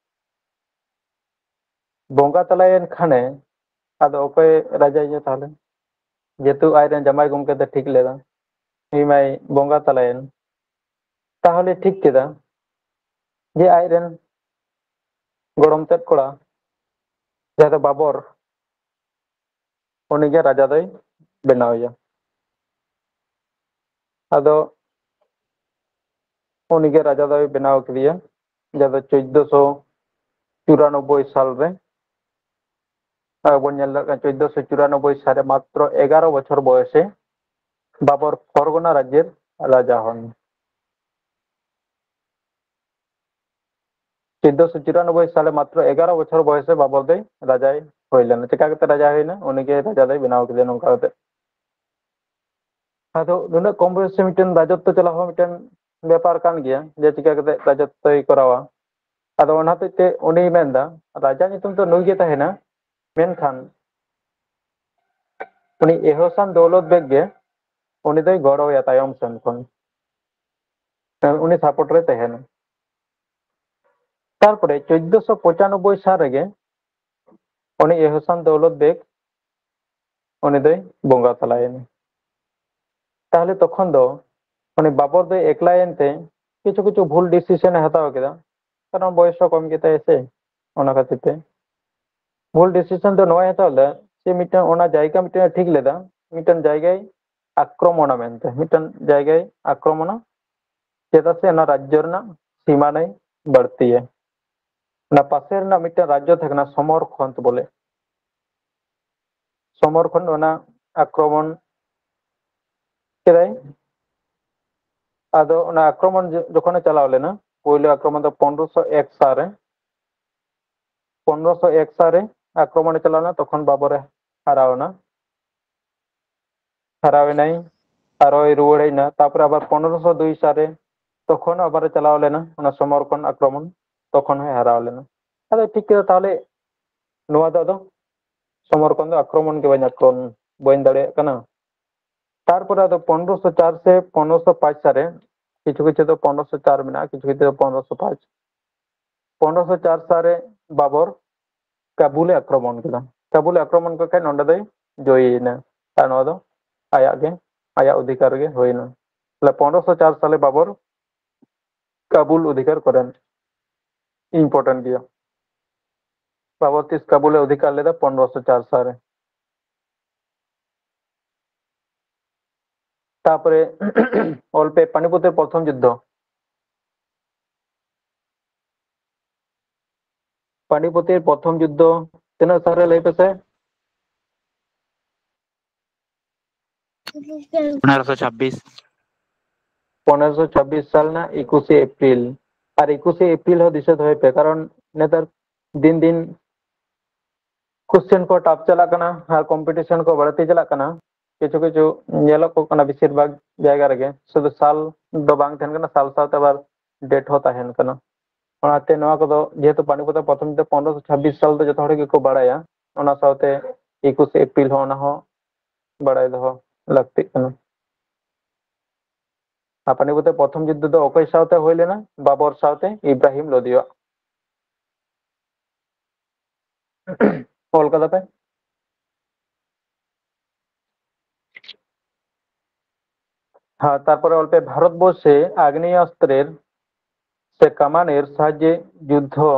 ᱵᱚᱸᱜᱟ ᱛᱟᱞᱟᱭᱮᱱ ᱠᱷᱟᱱᱮ, ᱟᱫᱚ ᱚᱠᱚᱭ ᱨᱟᱡᱟᱭᱮᱭᱟ ᱛᱟᱦᱚᱞᱮ? ᱡᱮᱦᱮᱛᱩ ᱟᱡᱨᱮᱱ ᱡᱟᱢᱟᱭ ᱜᱚᱢᱠᱮ ᱫᱚ ᱴᱷᱤᱠ ᱞᱮᱫᱟ, ᱩᱱᱤ ᱢᱟᱭ ᱵᱚᱸᱜᱟ ᱛᱟᱞᱟᱭᱮᱱ᱾ ᱛᱟᱦᱚᱞᱮ ᱴᱷᱤᱠ ᱠᱮᱫᱟ ᱡᱮ ᱟᱡᱨᱮᱱ ᱜᱚᱲᱚᱢ ᱛᱮᱫ ᱠᱚᱲᱟ, ᱡᱟᱦᱟᱸ ᱫᱚ ᱵᱟᱵᱚᱨ, ᱩᱱᱤᱜᱮ ᱨᱟᱡᱟ ᱫᱚᱭ ᱵᱮᱱᱟᱣᱮᱭᱟ᱾ ᱟᱫᱚ ᱩᱱᱤᱜᱮ ᱨᱟᱡᱟ ᱫᱚᱭ ᱵᱮᱱᱟᱣ ᱠᱮᱫᱮᱭᱟ, ᱡᱟᱦᱟᱸ ᱫᱚ ᱪᱳᱫᱽᱫᱚᱥᱚ ᱪᱩᱨᱟᱱᱚᱵᱵᱳᱭ ᱥᱟᱞ ᱨᱮ᱾ ᱟᱨ ᱵᱚᱱ ᱧᱮᱞ ᱫᱟᱲᱮᱭᱟᱜ ᱠᱟᱱᱟ, ᱪᱳᱫᱽᱫᱚᱥᱚ ᱪᱩᱨᱟᱱᱚᱵᱵᱳᱭ ᱥᱟᱞ ᱨᱮ ᱢᱟᱛᱨᱚ ᱮᱜᱟᱨᱚ ᱵᱚᱪᱷᱚᱨ ᱵᱚᱭᱚᱥᱮ ᱵᱟᱵᱚᱨ ᱯᱷᱚᱨᱜᱚᱱᱟ ᱨᱟᱡᱽᱡᱮᱨ ᱨᱟᱡᱟ ᱦᱚᱱ᱾ ᱪᱳᱫᱽᱫᱚᱥᱚ ᱪᱩᱨᱟᱱᱚᱵᱵᱳᱭ ᱥᱟᱞ ᱨᱮ ᱢᱟᱛᱨᱚ ᱮᱜᱟᱨᱚ ᱵᱚᱪᱷᱚᱨ ᱵᱚᱭᱚᱥᱮ ᱵᱟᱵᱚᱨ ᱫᱚᱭ ᱨᱟᱡᱟᱭ ᱦᱩᱭ ᱞᱮᱱᱟ᱾ ᱪᱮᱠᱟ ᱠᱟᱛᱮ ᱨᱟᱡᱟ ᱦᱩᱭᱱᱟ? ᱩᱱᱤᱜᱮ ᱨᱟᱡᱟ ᱫᱚᱭ ᱵᱮᱱᱟᱣ ᱠᱮᱫᱮᱭᱟ ᱱᱚᱝᱠᱟ ᱠᱟᱛᱮ᱾ ᱟᱫᱚ ᱱᱩᱱᱟᱹᱜ ᱠᱚᱢ ᱵᱚᱭᱚᱥ ᱨᱮ ᱢᱤᱫᱴᱮᱱ ᱨᱟᱡᱚᱛᱛᱚ ᱪᱟᱞᱟᱣ ᱦᱚᱸ ᱢᱤᱫᱴᱮᱱ ᱵᱮᱯᱟᱨ ᱠᱟᱱ ᱜᱮᱭᱟ, ᱡᱮ ᱪᱤᱠᱟ ᱠᱟᱛᱮ ᱨᱟᱡᱚᱛᱛᱚᱭ ᱠᱚᱨᱟᱣᱟ᱾ ᱟᱫᱚ ᱚᱱᱟ ᱦᱚᱛᱮᱡ ᱛᱮ ᱩᱱᱤᱭ ᱢᱮᱱᱫᱟ, ᱨᱟᱡᱟ ᱧᱩᱛᱩᱢ ᱫᱚ ᱱᱩᱭ ᱜᱮ ᱛᱟᱦᱮᱱᱟ, ᱢᱮᱱᱠᱷᱟᱱ ᱩᱱᱤ ᱮᱦᱚᱥᱟᱱ ᱫᱚᱣᱞᱚᱛ ᱵᱮᱜᱽ ᱜᱮ ᱩᱱᱤ ᱫᱚᱭ ᱜᱚᱲᱚᱣᱟᱭᱟ ᱛᱟᱭᱚᱢ ᱥᱮᱱ ᱠᱷᱚᱱ, ᱩᱱᱤ ᱥᱟᱯᱳᱨᱴ ᱨᱮ ᱛᱟᱦᱮᱱᱟ᱾ ᱛᱟᱨᱯᱚᱨᱮ ᱪᱳᱫᱽᱫᱚᱥᱚ ᱯᱚᱸᱪᱟᱱᱚᱵᱵᱳᱭ ᱥᱟᱞ ᱨᱮᱜᱮ ᱩᱱᱤ ᱮᱦᱚᱥᱟᱱ ᱫᱚᱣᱞᱚᱛ ᱵᱮᱜᱽ ᱩᱱᱤ ᱫᱚᱭ ᱵᱚᱸᱜᱟ ᱛᱟᱞᱟᱭᱮᱱᱟ᱾ ᱛᱟᱦᱚᱞᱮ ᱛᱚᱠᱷᱚᱱ ᱫᱚ ᱩᱱᱤ ᱵᱟᱵᱚᱨ ᱫᱚᱭ ᱮᱠᱞᱟᱭᱮᱱ ᱛᱮ ᱠᱤᱪᱷᱩ ᱠᱤᱪᱷᱩ ᱵᱷᱩᱞ ᱰᱤᱥᱤᱥᱚᱱ ᱮ ᱦᱟᱛᱟᱣ ᱠᱮᱫᱟ, ᱠᱟᱨᱚᱱ ᱵᱚᱭᱚᱥ ᱦᱚᱸ ᱠᱚᱢ ᱜᱮᱛᱟᱭᱟ ᱥᱮ, ᱚᱱᱟ ᱠᱷᱟᱹᱛᱤᱨ ᱛᱮ ᱵᱷᱩᱞ ᱰᱤᱥᱤᱥᱚᱱ ᱫᱚ ᱱᱚᱣᱟᱭ ᱦᱟᱛᱟᱣ ᱞᱮᱫᱟ, ᱥᱮ ᱢᱤᱫᱴᱟᱝ ᱚᱱᱟ ᱡᱟᱭᱜᱟ ᱢᱤᱫᱴᱟᱝ ᱮ ᱴᱷᱤᱠ ᱞᱮᱫᱟ, ᱢᱤᱫᱴᱟᱝ ᱡᱟᱭᱜᱟᱭ ᱟᱠᱨᱚᱢᱚᱱᱟ ᱢᱮᱱᱛᱮ, ᱢᱤᱫᱴᱟᱝ ᱡᱟᱭᱜᱟᱭ ᱟᱠᱨᱚᱢᱚᱱᱟ᱾ ᱪᱮᱫᱟᱜ ᱥᱮ ᱚᱱᱟ ᱨᱟᱡᱽᱡᱚ ᱨᱮᱱᱟᱜ ᱥᱤᱢᱟᱹ ᱱᱟᱹᱭ ᱵᱟᱹᱲᱛᱤᱭᱟ᱾ ᱚᱱᱟ ᱯᱟᱥᱮ ᱨᱮᱱᱟᱜ ᱢᱤᱫᱴᱮᱱ ᱨᱟᱡᱽᱡᱚ ᱛᱟᱦᱮᱸ ᱠᱟᱱᱟ ᱥᱚᱢᱚᱨᱠᱷᱚᱸᱰ ᱵᱚᱞᱮ᱾ ᱥᱚᱢᱚᱨᱠᱷᱚᱸᱰ ᱚᱱᱟ ᱟᱠᱨᱚᱢᱚᱱ ᱠᱮᱫᱟᱭ᱾ ᱟᱫᱚ ᱚᱱᱟ ᱟᱠᱨᱚᱢᱚᱱ ᱡᱚ-, ᱡᱚᱠᱷᱚᱱᱮ ᱪᱟᱞᱟᱣ ᱞᱮᱱᱟ, ᱯᱳᱭᱞᱳ ᱟᱠᱨᱚᱢᱚᱱ ᱫᱚ ᱯᱚᱱᱨᱚᱥᱚ ᱮᱠ ᱥᱟᱞ ᱨᱮ, ᱯᱚᱱᱨᱚᱥᱚ ᱮᱠ ᱥᱟᱞ ᱨᱮ ᱟᱠᱨᱚᱢᱚᱱᱮ ᱪᱟᱞᱟᱣ ᱞᱮᱱᱟ, ᱛᱚᱠᱷᱚᱱ ᱵᱟᱵᱚᱨᱮ ᱦᱟᱨᱟᱣ ᱮᱱᱟ᱾ ᱦᱟᱨᱟᱣ ᱮᱱᱟᱭ, ᱟᱨᱚᱭ ᱨᱩᱣᱟᱹᱲ ᱦᱮᱡ ᱮᱱᱟ᱾ ᱛᱟᱨᱯᱚᱨᱮ ᱟᱵᱟᱨ ᱯᱚᱱᱨᱚᱥᱚ ᱫᱩᱭ ᱥᱟᱞ ᱨᱮ ᱛᱚᱠᱷᱚᱱ ᱟᱵᱟᱨᱮ ᱪᱟᱞᱟᱣ ᱞᱮᱱᱟ ᱚᱱᱟ ᱥᱚᱢᱚᱨᱠᱷᱚᱸᱰ ᱟᱠᱨᱚᱢᱚᱱ, ᱛᱚᱠᱷᱚᱱ ᱦᱚᱸᱭ ᱦᱟᱨᱟᱣ ᱞᱮᱱᱟ᱾ ᱟᱫᱚ ᱴᱷᱤᱠ ᱠᱮᱫᱟ, ᱛᱟᱦᱚᱞᱮ ᱱᱚᱣᱟ ᱫᱚ ᱟᱫᱚ ᱥᱚᱢᱚᱨᱠᱷᱚᱸᱰ ᱫᱚ ᱟᱠᱨᱚᱢᱚᱱ ᱜᱮ ᱵᱟᱹᱧ ᱟᱠᱨᱚᱢᱚᱱ, ᱵᱟᱹᱧ ᱫᱟᱲᱮᱭᱟᱜ ᱠᱟᱱᱟ᱾ ᱛᱟᱨᱯᱚᱨᱮ ᱟᱫᱚ ᱯᱚᱱᱨᱚᱥᱚ ᱪᱟᱨ ᱥᱮ ᱯᱚᱱᱨᱚᱥᱚ ᱯᱟᱸᱪ ᱥᱟᱞ ᱨᱮ, ᱠᱤᱪᱷᱩ ᱠᱤᱪᱷᱩ ᱫᱚ ᱯᱚᱱᱨᱚᱥᱚ ᱪᱟᱨ ᱢᱮᱱᱟᱜᱼᱟ, ᱠᱤᱪᱷᱩ ᱠᱤᱪᱷᱩ ᱫᱚ ᱯᱚᱱᱨᱚᱥᱚ ᱯᱟᱸᱪ, ᱯᱚᱱᱨᱚᱥᱚ ᱪᱟᱨ ᱥᱟᱞ ᱨᱮ ᱵᱟᱵᱚᱨ ᱠᱟᱵᱩᱞᱮ ᱟᱠᱨᱚᱢᱚᱱ ᱠᱮᱫᱟ᱾ ᱠᱟᱵᱩᱞᱮ ᱟᱠᱨᱚᱢᱚᱱ ᱠᱮᱫ ᱠᱷᱟᱱ ᱱᱚᱸᱰᱮ ᱫᱚᱭ ᱡᱚᱭᱮᱱᱟ, ᱟᱨ ᱱᱚᱣᱟ ᱫᱚ ᱟᱭᱟᱜ ᱜᱮ, ᱟᱭᱟᱜ ᱚᱫᱷᱤᱠᱟᱨ ᱜᱮ ᱦᱩᱭᱱᱟ᱾ ᱛᱟᱦᱞᱮ ᱯᱚᱱᱨᱚᱥᱚ ᱪᱟᱨ ᱥᱟᱞ ᱨᱮ ᱵᱟᱵᱚᱨ ᱠᱟᱵᱩᱞ ᱚᱫᱷᱤᱠᱟᱨ ᱠᱚᱨᱮᱱ important ᱜᱮᱭᱟ᱾ ᱵᱟᱵᱚᱨ ᱛᱤᱥ ᱠᱟᱵᱩᱞᱮ ᱚᱫᱷᱤᱠᱟᱨ ᱞᱮᱫᱟ? ᱯᱚᱱᱨᱚᱥᱚ ᱪᱟᱨ ᱥᱟᱞ ᱨᱮ᱾ ᱛᱟᱯᱚᱨᱮ ᱚᱞ ᱯᱮ ᱯᱟᱱᱤᱯᱚᱛᱮᱨ ᱯᱨᱚᱛᱷᱚᱢ ᱡᱩᱫᱽᱫᱷᱚ᱾ ᱯᱟᱱᱤᱯᱚᱛᱮᱨ ᱯᱨᱚᱛᱷᱚᱢ ᱡᱩᱫᱽᱫᱷᱚ ᱛᱤᱱᱟᱹᱜ ᱥᱟᱞ ᱨᱮ, ᱞᱟᱹᱭ ᱯᱮᱥᱮ? ᱯᱚᱱᱮᱨᱚᱥᱚ ᱪᱷᱟᱵᱵᱤᱥ᱾ ᱯᱚᱱᱮᱨᱚᱥᱚ ᱪᱷᱟᱵᱵᱤᱥ ᱥᱟᱞ ᱨᱮᱱᱟᱜ ᱮᱠᱩᱥᱮ ᱮᱯᱨᱤᱞ᱾ ᱟᱨ ᱮᱠᱩᱥᱮ ᱮᱯᱨᱤᱞ ᱦᱚᱸ ᱫᱤᱥᱟᱹ ᱫᱚᱦᱚᱭ ᱯᱮ, ᱠᱟᱨᱚᱱ ᱱᱮᱛᱟᱨ ᱫᱤᱱ ᱫᱤᱱ question ᱠᱚ tough ᱪᱟᱞᱟᱜ ᱠᱟᱱᱟ ᱟᱨ competition ᱠᱚ ᱵᱟᱹᱲᱛᱤ ᱪᱟᱞᱟᱜ ᱠᱟᱱᱟ᱾ ᱠᱤᱪᱷᱩ ᱠᱤᱪᱷᱩ ᱧᱮᱞᱚᱜ ᱠᱟᱱᱟ ᱵᱮᱥᱤᱨ ᱵᱷᱟᱜᱽ ᱡᱟᱭᱜᱟ ᱨᱮᱜᱮ ᱥᱩᱫᱷᱩ ᱥᱟᱞ ᱫᱚ ᱵᱟᱝ ᱛᱟᱦᱮᱱ ᱠᱟᱱᱟ, ᱥᱟᱞ ᱥᱟᱶᱛᱮ ᱟᱵᱟᱨ date ᱦᱚᱸ ᱛᱟᱦᱮᱱ ᱠᱟᱱᱟ᱾ ᱚᱱᱟᱛᱮ ᱱᱚᱣᱟ ᱠᱚᱫᱚ ᱡᱮᱦᱮᱛᱩ ᱯᱟᱱᱤᱯᱚᱛ ᱯᱨᱚᱛᱷᱚᱢ ᱡᱩᱫᱽᱫᱷᱚ ᱯᱚᱱᱨᱚᱥᱚ ᱪᱷᱟᱵᱵᱤᱥ ᱥᱟᱞ ᱫᱚ ᱡᱚᱛᱚ ᱦᱚᱲ ᱜᱮᱠᱚ ᱵᱟᱲᱟᱭᱟ, ᱚᱱᱟ ᱥᱟᱶᱛᱮ ᱮᱠᱩᱥᱮ ᱮᱯᱨᱤᱞ ᱦᱚᱸ, ᱚᱱᱟ ᱦᱚᱸ ᱵᱟᱲᱟᱭ ᱫᱚᱦᱚ ᱞᱟᱹᱠᱛᱤᱜ ᱠᱟᱱᱟ᱾ ᱟᱨ ᱯᱟᱱᱤᱯᱚᱛ ᱯᱨᱚᱛᱷᱚᱢ ᱡᱩᱫᱽᱫᱷᱚ ᱫᱚ ᱚᱠᱚᱭ ᱥᱟᱶᱛᱮ ᱦᱩᱭ ᱞᱮᱱᱟ? ᱵᱟᱵᱚᱨ ᱥᱟᱶᱛᱮ ᱤᱵᱨᱟᱦᱤᱢ ᱞᱳᱫᱤᱭᱟᱜ᱾ ᱚᱞ ᱠᱟᱫᱟ ᱯᱮ? ᱦᱮᱸ, ᱛᱟᱨᱯᱚᱨᱮ ᱚᱞ ᱯᱮ, ভারতবর্ষে আগ্নেয়াস্ত্রের ᱥᱮ ᱠᱟᱢᱟᱱᱮᱨ ᱥᱟᱦᱟᱡᱽᱡᱮ ᱡᱩᱫᱽᱫᱷᱚ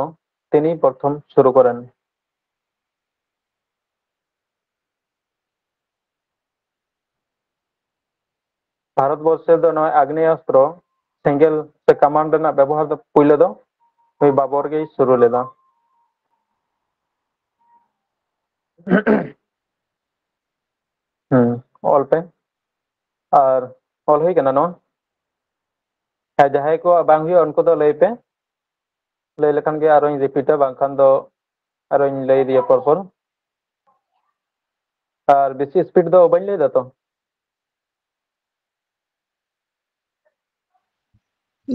ᱛᱤᱱᱤ ᱯᱨᱚᱛᱷᱚᱢ ᱥᱩᱨᱩ ᱠᱚᱨᱮᱱ᱾ ᱵᱷᱟᱨᱚᱛ ᱵᱚᱨᱥᱚ ᱫᱚ ᱱᱚᱣᱟ ᱟᱜᱽᱱᱮᱭᱟᱥᱛᱨᱚ ᱥᱮᱸᱜᱮᱞ ᱥᱮ ᱠᱟᱢᱟᱱ ᱨᱮᱱᱟᱜ ᱵᱮᱵᱚᱦᱟᱨ ᱫᱚ ᱯᱩᱭᱞᱩ ᱫᱚ ᱱᱩᱭ ᱵᱟᱵᱚᱨ ᱜᱮᱭ ᱥᱩᱨᱩ ᱞᱮᱫᱟ᱾ ᱦᱩᱸ, ᱚᱞ ᱯᱮ᱾ ᱟᱨ ᱚᱞ ᱦᱩᱭ ᱠᱟᱱᱟ ᱱᱚᱣᱟ? ᱦᱮᱸ, ᱡᱟᱦᱟᱸᱭ ᱠᱚᱣᱟᱜ ᱵᱟᱝ ᱦᱩᱭᱩᱜᱼᱟ, ᱩᱱᱠᱩ ᱫᱚ ᱞᱟᱹᱭ ᱯᱮ᱾ ᱞᱟᱹᱭ ᱞᱮᱠᱷᱟᱱ ᱜᱮ ᱟᱨᱚᱧ ᱨᱤᱯᱤᱴᱟ, ᱵᱟᱝᱠᱷᱟᱱ ᱫᱚ ᱟᱨᱚᱧ ᱞᱟᱹᱭ ᱤᱫᱤᱭᱟ ᱯᱚᱨ ᱯᱚᱨ᱾ ᱟᱨ ᱵᱮᱥᱤ ᱥᱯᱤᱰ ᱫᱚ ᱵᱟᱹᱧ ᱞᱟᱹᱭ ᱫᱟ ᱛᱚ?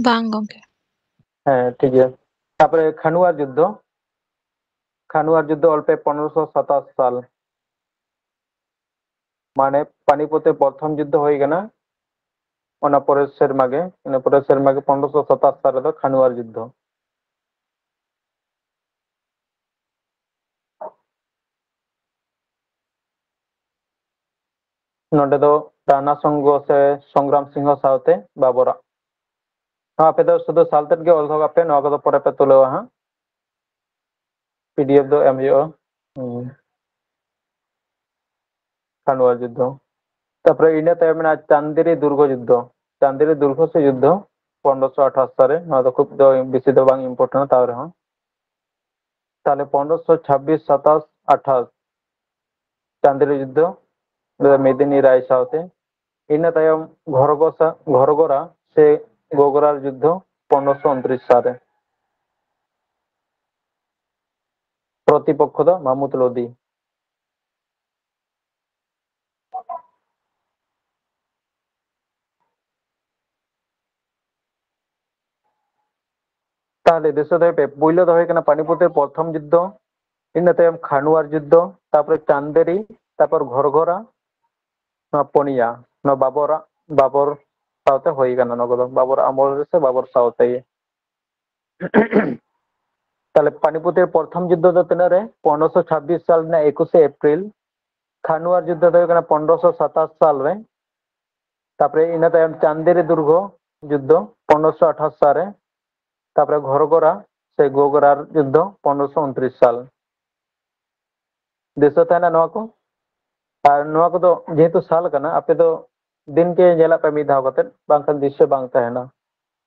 ᱵᱟᱝ ᱜᱚᱝᱠᱮ᱾ ᱦᱮᱸ, ᱴᱷᱤᱠ ᱜᱮᱭᱟ᱾ ᱛᱟᱯᱚᱨᱮ ᱠᱷᱟᱱᱩᱣᱟᱨ ᱡᱩᱫᱽᱫᱷᱚ, ᱠᱷᱟᱱᱩᱣᱟᱨ ᱡᱩᱫᱽᱫᱷᱚ ᱚᱞ ᱯᱮ ᱯᱚᱱᱨᱚᱥᱚ ᱥᱟᱛᱟᱥ ᱥᱟᱞ᱾ ᱢᱟᱱᱮ ᱯᱟᱱᱤᱯᱚᱛᱮ ᱯᱨᱚᱛᱷᱚᱢ ᱡᱩᱫᱽᱫᱷᱚ ᱦᱩᱭ ᱠᱟᱱᱟ, ᱚᱱᱟ ᱯᱚᱨᱮᱨ ᱥᱮᱨᱢᱟ ᱜᱮ, ᱤᱱᱟᱹ ᱯᱚᱨᱮᱨ ᱥᱮᱨᱢᱟ ᱜᱮ ᱯᱚᱱᱨᱚᱥᱚ ᱥᱟᱛᱟᱥ ᱥᱟᱞ ᱨᱮᱫᱚ ᱠᱷᱟᱱᱩᱣᱟᱨ ᱡᱩᱫᱽᱫᱷᱚ᱾ ᱱᱚᱰᱮ ᱫᱚ ᱨᱟᱱᱟ ᱥᱚᱝᱜᱷᱚ ᱥᱮ ᱥᱚᱝᱜᱨᱟᱢ ᱥᱤᱝᱦᱚ ᱥᱟᱶᱛᱮ ᱵᱟᱵᱚᱨᱟᱜ᱾ ᱱᱚᱣᱟ ᱟᱯᱮ ᱫᱚ ᱥᱩᱫᱷᱩ ᱥᱟᱞ ᱛᱮᱫ ᱜᱮ ᱚᱞ ᱫᱚᱦᱚ ᱠᱟᱜ ᱯᱮ, ᱱᱚᱣᱟ ᱠᱚᱫᱚ ᱯᱚᱨᱮ ᱯᱮ ᱛᱩᱞᱟᱹᱣᱟ ᱦᱟᱸᱜ᱾ ᱯᱤ ᱰᱤ ᱮᱯᱷ ᱫᱚ ᱮᱢ ᱦᱩᱭᱩᱜᱼᱟ᱾ ᱦᱩᱸ᱾ ᱠᱷᱟᱱᱣᱟᱨ ᱡᱩᱫᱽᱫᱷᱚ᱾ ᱛᱟᱯᱚᱨᱮ ᱤᱱᱟᱹ ᱛᱟᱭᱚᱢ ᱢᱮᱱᱟᱜᱼᱟ ᱪᱟᱱᱫᱮᱨᱤ ᱫᱩᱨᱜᱚ ᱡᱩᱫᱽᱫᱷᱚ᱾ ᱪᱟᱱᱫᱮᱨᱤ ᱫᱩᱨᱜᱚ ᱥᱮ ᱡᱩᱫᱽᱫᱷᱚ ᱯᱚᱱᱨᱚᱥᱚ ᱟᱴᱷᱟᱥ ᱥᱟᱞ ᱨᱮ, ᱱᱚᱣᱟ ᱫᱚ ᱠᱷᱩᱵ ᱫᱚ ᱵᱮᱥᱤ ᱫᱚ ᱵᱟᱝ important ᱛᱟᱣ ᱨᱮᱦᱚᱸ᱾ ᱛᱟᱦᱞᱮ ᱯᱚᱱᱨᱚᱥᱚ ᱪᱷᱟᱵᱵᱤᱥ, ᱥᱟᱛᱟᱥ, ᱟᱴᱷᱟᱥ ᱪᱟᱱᱫᱮᱨᱤ ᱡᱩᱫᱽᱫᱷᱚ, ᱚᱸᱰᱮ ᱫᱚ ᱢᱮᱫᱤᱱᱤ ᱨᱟᱭ ᱥᱟᱶᱛᱮ᱾ ᱤᱱᱟᱹ ᱛᱟᱭᱚᱢ ᱜᱷᱚᱨᱜᱚᱥᱟ-, ᱜᱷᱚᱨᱜᱚᱨᱟ ᱥᱮ ᱜᱚᱜᱽᱨᱟᱨ ᱡᱩᱫᱽᱫᱷᱚ ᱯᱚᱱᱨᱚᱥᱚ ᱩᱱᱛᱨᱤᱥ ᱥᱟᱞ ᱨᱮ᱾ ᱯᱨᱚᱛᱤᱯᱚᱠᱠᱷᱚ ᱫᱚ ᱢᱟᱦᱢᱩᱫ ᱞᱳᱫᱤ᱾ ᱛᱟᱦᱞᱮ ᱫᱤᱥᱟᱹ ᱫᱚᱦᱚᱭ ᱯᱮ, ᱯᱳᱭᱞᱳ ᱫᱚ ᱦᱩᱭ ᱠᱟᱱᱟ ᱯᱟᱱᱤᱯᱚᱛᱮᱨ ᱯᱨᱚᱛᱷᱚᱢ ᱡᱩᱫᱽᱫᱷᱚ, ᱤᱱᱟᱹ ᱛᱟᱭᱚᱢ ᱠᱷᱟᱱᱩᱣᱟᱨ ᱡᱩᱫᱽᱫᱷᱚ, ᱛᱟᱯᱚᱨᱮ ᱪᱟᱱᱫᱮᱨᱤ, ᱛᱟᱯᱚᱨ ᱜᱷᱚᱨᱜᱷᱚᱨᱟ, ᱱᱚᱣᱟ ᱯᱩᱱᱭᱟ, ᱱᱚᱣᱟ ᱵᱟᱵᱚᱨᱟᱜ, ᱵᱟᱵᱚᱨ ᱥᱟᱶᱛᱮ ᱦᱩᱭ ᱠᱟᱱᱟ, ᱱᱚᱣᱟ ᱠᱚᱫᱚ ᱵᱟᱵᱚᱨ ᱟᱢᱚᱞ ᱨᱮ ᱥᱮ ᱵᱟᱵᱚᱨ ᱥᱟᱶᱛᱮ ᱜᱮ᱾ ᱛᱟᱦᱞᱮ ᱯᱟᱱᱤᱯᱚᱛᱮᱨ ᱯᱨᱚᱛᱷᱚᱢ ᱡᱩᱫᱽᱫᱷᱚ ᱫᱚ ᱛᱤᱱᱟᱹᱜ ᱨᱮ? ᱯᱚᱱᱨᱚᱥᱚ ᱪᱷᱟᱵᱵᱤᱥ ᱥᱟᱞ ᱨᱮᱱᱟᱜ ᱮᱠᱩᱥᱮ ᱮᱯᱨᱤᱞ᱾ ᱠᱷᱟᱱᱩᱣᱟᱨ ᱡᱩᱫᱽᱫᱷᱚ ᱫᱚ ᱦᱩᱭᱩᱜ ᱠᱟᱱᱟ ᱯᱚᱱᱨᱚᱥᱚ ᱥᱟᱛᱟᱥ ᱥᱟᱞ ᱨᱮ᱾ ᱛᱟᱯᱚᱨᱮ ᱤᱱᱟᱹ ᱛᱟᱭᱚᱢ ᱪᱟᱱᱫᱮᱨᱤ ᱫᱩᱨᱜᱚ ᱡᱩᱫᱽᱫᱷᱚ ᱯᱚᱱᱨᱚᱥᱚ ᱟᱴᱷᱟᱥ ᱥᱟᱞ ᱨᱮ᱾ ᱛᱟᱯᱚᱨᱮ ᱜᱷᱚᱨᱜᱚᱨᱟ ᱥᱮ ᱜᱳᱜᱽᱨᱟᱨ ᱡᱩᱫᱽᱫᱷᱚ ᱯᱚᱱᱨᱚᱥᱚ ᱩᱱᱛᱨᱤᱥ ᱥᱟᱞ᱾ ᱫᱤᱥᱟᱹ ᱛᱟᱦᱮᱱᱟ ᱱᱚᱣᱟ ᱠᱚ? ᱟᱨ ᱱᱚᱣᱟ ᱠᱚᱫᱚ ᱡᱮᱦᱮᱛᱩ ᱥᱟᱞ ᱠᱟᱱᱟ, ᱟᱯᱮ ᱫᱚ ᱫᱤᱱ ᱜᱮ ᱧᱮᱞᱟᱜ ᱯᱮ ᱢᱤᱫ ᱫᱷᱟᱣ ᱠᱟᱛᱮ, ᱵᱟᱝᱠᱷᱟᱱ ᱫᱤᱥᱟᱹ ᱵᱟᱝ ᱛᱟᱦᱮᱱᱟ᱾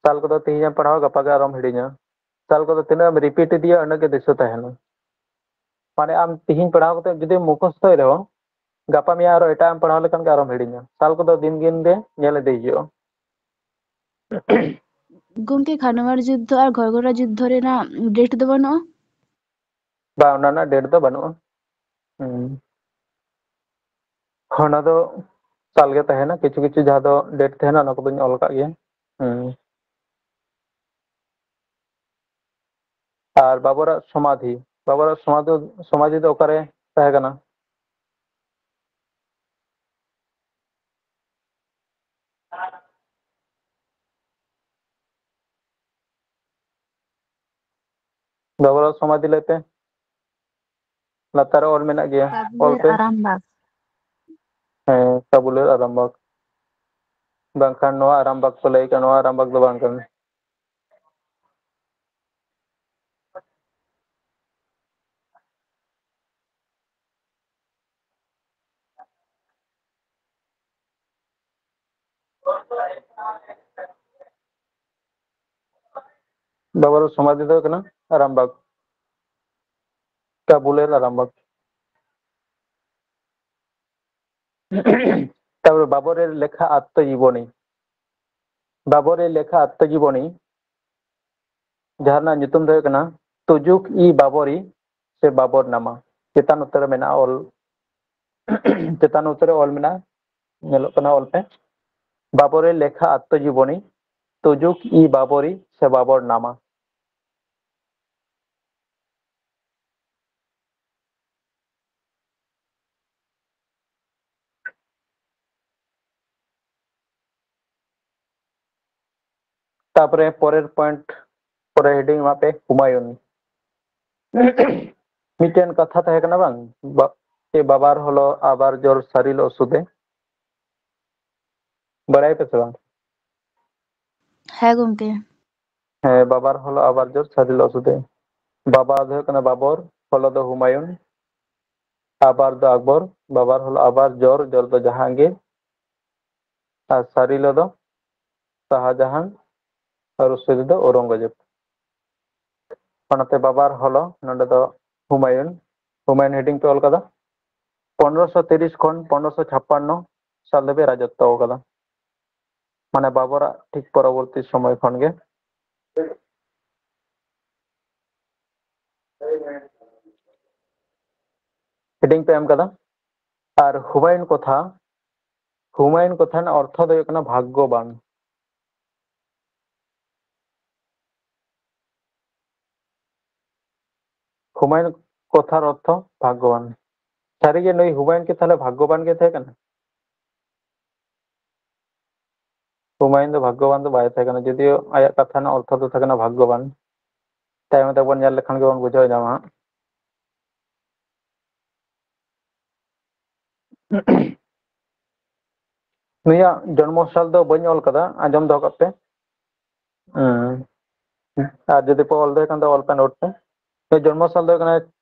ᱥᱟᱞ ᱠᱚᱫᱚ ᱛᱮᱦᱮᱧ ᱮᱢ ᱯᱟᱲᱦᱟᱣᱟ, ᱜᱟᱯᱟ ᱜᱮ ᱟᱨᱚᱢ ᱦᱤᱲᱤᱧᱟ᱾ ᱥᱟᱞ ᱠᱚᱫᱚ ᱛᱤᱱᱟᱹᱜ ᱮᱢ repeat ᱤᱫᱤᱭᱟ, ᱩᱱᱟᱹᱜ ᱜᱮ ᱫᱤᱥᱟᱹ ᱛᱟᱦᱮᱱᱟ᱾ ᱢᱟᱱᱮ ᱟᱢ ᱛᱮᱦᱮᱧ ᱯᱟᱲᱦᱟᱣ ᱠᱟᱛᱮ ᱡᱩᱫᱤ ᱢᱩᱠᱷᱚᱥᱛᱚᱭ ᱨᱮᱦᱚᱸ, ᱜᱟᱯᱟ ᱢᱮᱭᱟᱝ ᱟᱨᱚ ᱮᱴᱟᱜ ᱮᱢ ᱯᱟᱲᱦᱟᱣ ᱞᱮᱠᱷᱟᱱ ᱜᱮ ᱟᱨᱚᱢ ᱦᱤᱲᱤᱧᱟ᱾ ᱥᱟᱞ ᱠᱚᱫᱚ ᱫᱤᱱ ᱫᱤᱱ ᱜᱮ ᱧᱮᱞ ᱤᱫᱤ ᱦᱩᱭᱩᱜᱼᱟ᱾ ᱜᱚᱢᱠᱮ, ᱠᱷᱟᱱᱣᱟᱨ ᱡᱩᱫᱽᱫᱷᱚ ᱟᱨ ᱜᱷᱚᱨᱜᱷᱚᱨᱟ ᱡᱩᱫᱽᱫᱷᱚ ᱨᱮᱱᱟᱜ date ᱫᱚ ᱵᱟᱹᱱᱩᱜᱼᱟ? ᱵᱟᱝ, ᱚᱱᱟ ᱨᱮᱱᱟᱜ date ᱫᱚ ᱵᱟᱹᱱᱩᱜᱼᱟ᱾ ᱦᱩᱸ᱾ ᱚᱱᱟ ᱫᱚ ᱥᱟᱞ ᱜᱮ ᱛᱟᱦᱮᱱᱟ, ᱠᱤᱪᱷᱩ ᱠᱤᱪᱷᱩ ᱡᱟᱦᱟᱸ ᱫᱚ date ᱛᱟᱦᱮᱱᱟ, ᱚᱱᱟ ᱠᱚᱫᱚᱧ ᱚᱞ ᱟᱠᱟᱫ ᱜᱮᱭᱟ᱾ ᱦᱩᱸ᱾ ᱟᱨ ᱵᱟᱵᱚᱨᱟᱜ ᱥᱚᱢᱟᱫᱷᱤ, ᱵᱟᱵᱚᱨᱟᱜ ᱥᱚᱢᱟᱫᱷᱤ, ᱥᱚᱢᱟᱫᱷᱤ ᱫᱚ ᱚᱠᱟᱨᱮ ᱛᱟᱦᱮᱸ ᱠᱟᱱᱟ? ᱵᱟᱵᱚᱨᱟᱜ ᱥᱚᱢᱟᱫᱷᱤ ᱞᱟᱹᱭ ᱯᱮ᱾ ᱞᱟᱛᱟᱨ ᱨᱮ ᱚᱞ ᱢᱮᱱᱟᱜ ᱜᱮᱭᱟ, ᱚᱞ ᱠᱟᱵᱩᱞᱮᱨ ᱯᱮ᱾ ᱟᱨᱟᱢᱵᱟᱜᱽ᱾ ᱦᱮᱸ, ᱠᱟᱵᱩᱞᱮᱨ ᱟᱨᱟᱢᱵᱟᱜᱽ᱾ ᱵᱟᱝᱠᱷᱟᱱ ᱱᱚᱣᱟ ᱟᱨᱟᱢᱵᱟᱜᱽ ᱠᱚ ᱞᱟᱹᱭ ᱠᱟᱜᱼᱟ, ᱱᱚᱣᱟ ᱟᱨᱟᱢᱵᱟᱜᱽ ᱫᱚ ᱵᱟᱝ ᱠᱟᱱᱟ᱾ ᱵᱟᱵᱚᱨ ᱥᱚᱢᱟᱫᱷᱤ ᱫᱚ ᱦᱩᱭᱩᱜ ᱠᱟᱱᱟ ᱟᱨᱟᱢᱵᱟᱜᱽ, ᱠᱟᱵᱩᱞᱮᱨ ᱟᱨᱟᱢᱵᱟᱜᱽ᱾ ᱛᱟᱨᱯᱚᱨᱮ ᱵᱟᱵᱚᱨᱮᱨ ᱞᱮᱠᱷᱟ ᱟᱛᱛᱚᱡᱤᱵᱚᱱᱤ, ᱵᱟᱵᱚᱨᱮᱨ ᱞᱮᱠᱷᱟ ᱟᱛᱛᱚᱡᱤᱵᱚᱱᱤ, ᱡᱟᱦᱟᱸ ᱨᱮᱱᱟᱜ ᱧᱩᱛᱩᱢ ᱫᱚ ᱦᱩᱭᱩᱜ ᱠᱟᱱᱟ ᱛᱩᱡᱩᱠ ᱤ ᱵᱟᱵᱚᱨᱤ ᱥᱮ ᱵᱟᱵᱚᱨ ᱱᱟᱢᱟ᱾ ᱪᱮᱛᱟᱱ ᱩᱛᱟᱹᱨ ᱨᱮ ᱢᱮᱱᱟᱜᱼᱟ ᱚᱞ, ᱪᱮᱛᱟᱱ ᱩᱛᱟᱹᱨ ᱨᱮ ᱚᱞ ᱢᱮᱱᱟᱜᱼᱟ, ᱧᱮᱞᱚᱜ ᱠᱟᱱᱟ, ᱚᱞ ᱯᱮ᱾ ᱵᱟᱵᱚᱨᱮᱨ ᱞᱮᱠᱷᱟ ᱟᱛᱛᱚᱡᱤᱵᱚᱱᱤ, ᱛᱩᱡᱩᱠ ᱤ ᱵᱟᱵᱚᱨᱤ ᱥᱮ ᱵᱟᱵᱚᱨ ᱱᱟᱢᱟ᱾ ᱛᱟᱯᱚᱨᱮ ᱯᱚᱨᱮᱨ point, ᱯᱚᱨᱮ heading ᱮᱢᱟᱜ ᱯᱮ, ᱦᱩᱢᱟᱭᱩᱱ᱾ ᱢᱤᱫᱴᱮᱱ ᱠᱟᱛᱷᱟ ᱛᱟᱦᱮᱸ ᱠᱟᱱᱟ ᱵᱟᱝ, ᱵᱟ-, ᱪᱮ ᱵᱟᱵᱟᱨ ᱦᱚᱞᱚ ᱟᱵᱟᱨ ᱡᱚᱨ ᱥᱟᱹᱨᱤ ᱞᱚ ᱥᱩᱫᱮ, ᱵᱟᱲᱟᱭ ᱯᱮ ᱥᱮ ᱵᱟᱝ? ᱦᱮᱸ ᱜᱚᱢᱠᱮ᱾ ᱦᱮᱸ, ᱵᱟᱵᱟᱨ ᱦᱚᱞᱚ ᱟᱵᱟᱨ ᱡᱚᱨ ᱥᱟᱹᱨᱤ ᱞᱚ ᱥᱩᱫᱮ᱾ ᱵᱟᱵᱟ ᱫᱚ ᱦᱩᱭᱩᱜ ᱠᱟᱱᱟ ᱵᱟᱵᱚᱨ, ᱦᱚᱞᱚ ᱫᱚ ᱦᱩᱢᱟᱭᱩᱱ, ᱟᱵᱟᱨ ᱫᱚ ᱟᱠᱵᱚᱨ, ᱵᱟᱵᱟᱨ ᱦᱚᱞᱚ ᱟᱵᱟᱨ ᱡᱚᱨ, ᱡᱚᱨ ᱫᱚ ᱡᱟᱦᱟᱝᱜᱤᱨ, ᱟᱨ ᱥᱟᱹᱨᱤ ᱞᱚ ᱫᱚ ᱥᱟᱦᱟᱡᱟᱦᱟᱱ, ᱟᱨ ᱨᱩᱥᱤᱫᱤ ᱫᱚ ᱚᱣᱨᱚᱝᱜᱚᱡᱮᱵ᱾ ᱚᱱᱟᱛᱮ ᱵᱟᱵᱟᱨ ᱦᱚᱞᱚ, ᱱᱚᱰᱮ ᱫᱚ ᱦᱩᱢᱟᱭᱩᱱ, ᱦᱩᱢᱟᱭᱩᱱ ᱦᱮᱰᱤᱝ ᱯᱮ ᱚᱞ ᱠᱟᱫᱟ᱾ ᱯᱚᱱᱨᱚᱥᱚ ᱛᱤᱨᱤᱥ ᱠᱷᱚᱱ ᱯᱚᱱᱨᱚᱥᱚ ᱪᱷᱟᱯᱯᱟᱱᱱᱚ ᱥᱟᱞ ᱫᱷᱟᱹᱵᱤᱡ ᱨᱟᱡᱚᱛᱛᱚ ᱟᱠᱟᱫᱟ᱾ ᱢᱟᱱᱮ ᱵᱟᱵᱚᱨᱟᱜ ᱴᱷᱤᱠ ᱯᱚᱨᱚᱵᱚᱨᱛᱤ ᱥᱚᱢᱚᱭ ᱠᱷᱚᱱ ᱜᱮ ᱦᱮᱰᱤᱝ ᱯᱮ ᱮᱢ ᱠᱟᱫᱟ᱾ ᱟᱨ ᱦᱩᱢᱟᱭᱩᱱ ᱠᱚᱛᱷᱟ, ᱦᱩᱢᱟᱭᱩᱱ ᱠᱚᱛᱷᱟ ᱨᱮᱱᱟᱜ ᱚᱨᱛᱷᱚ ᱫᱚ ᱦᱩᱭᱩᱜ ᱠᱟᱱᱟ ᱵᱷᱟᱜᱽᱜᱚᱵᱟᱱ᱾ ᱦᱩᱢᱟᱭᱩᱱ ᱠᱚᱛᱷᱟᱨ ᱚᱨᱛᱷᱚ ᱵᱷᱟᱜᱽᱜᱚᱵᱟᱱ᱾ ᱥᱟᱹᱨᱤᱜᱮ ᱱᱩᱭ ᱦᱩᱢᱟᱭᱩᱱ ᱠᱤ ᱛᱟᱦᱞᱮ ᱵᱷᱟᱜᱽᱜᱚᱵᱟᱱ ᱜᱮ ᱛᱟᱦᱮᱸ ᱠᱟᱱᱟ? ᱦᱩᱢᱟᱭᱩᱱ ᱫᱚ ᱵᱷᱟᱜᱽᱜᱚᱵᱟᱱ ᱫᱚ ᱵᱟᱭ ᱛᱟᱦᱮᱸ ᱠᱟᱱᱟ, ᱡᱩᱫᱤᱭᱳ ᱟᱭᱟᱜ ᱠᱟᱛᱷᱟ ᱨᱮᱱᱟᱜ ᱚᱨᱛᱷᱚ ᱫᱚ ᱛᱟᱦᱮᱸ ᱠᱟᱱᱟ ᱵᱷᱟᱜᱽᱜᱚᱵᱟᱱ᱾ ᱛᱟᱭᱚᱢ ᱛᱮᱵᱚᱱ ᱧᱮᱞ ᱞᱮᱠᱷᱟᱱ ᱜᱮᱵᱚᱱ ᱵᱩᱡᱷᱟᱹᱣ ᱧᱟᱢᱟ ᱦᱟᱸᱜ᱾ ᱱᱩᱭᱟᱜ ᱡᱚᱱᱢᱚ ᱥᱟᱞ ᱫᱚ ᱵᱟᱹᱧ ᱚᱞ ᱠᱟᱫᱟ, ᱟᱸᱡᱚᱢ ᱫᱚᱦᱚ ᱠᱟᱜ ᱯᱮ᱾ ᱦᱩᱸ᱾ ᱟᱨ ᱡᱩᱫᱤ ᱯᱮ ᱚᱞ ᱫᱟᱲᱮᱭᱟᱜ ᱠᱷᱟᱱ ᱫᱚ ᱚᱞ ᱯᱮ ᱱᱳᱴ ᱛᱮ᱾ ᱱᱩᱭᱟᱜ ᱡᱚᱱᱢᱚ ᱥᱟᱞ ᱫᱚ ᱦᱩᱭᱩᱜ ᱠᱟᱱᱟ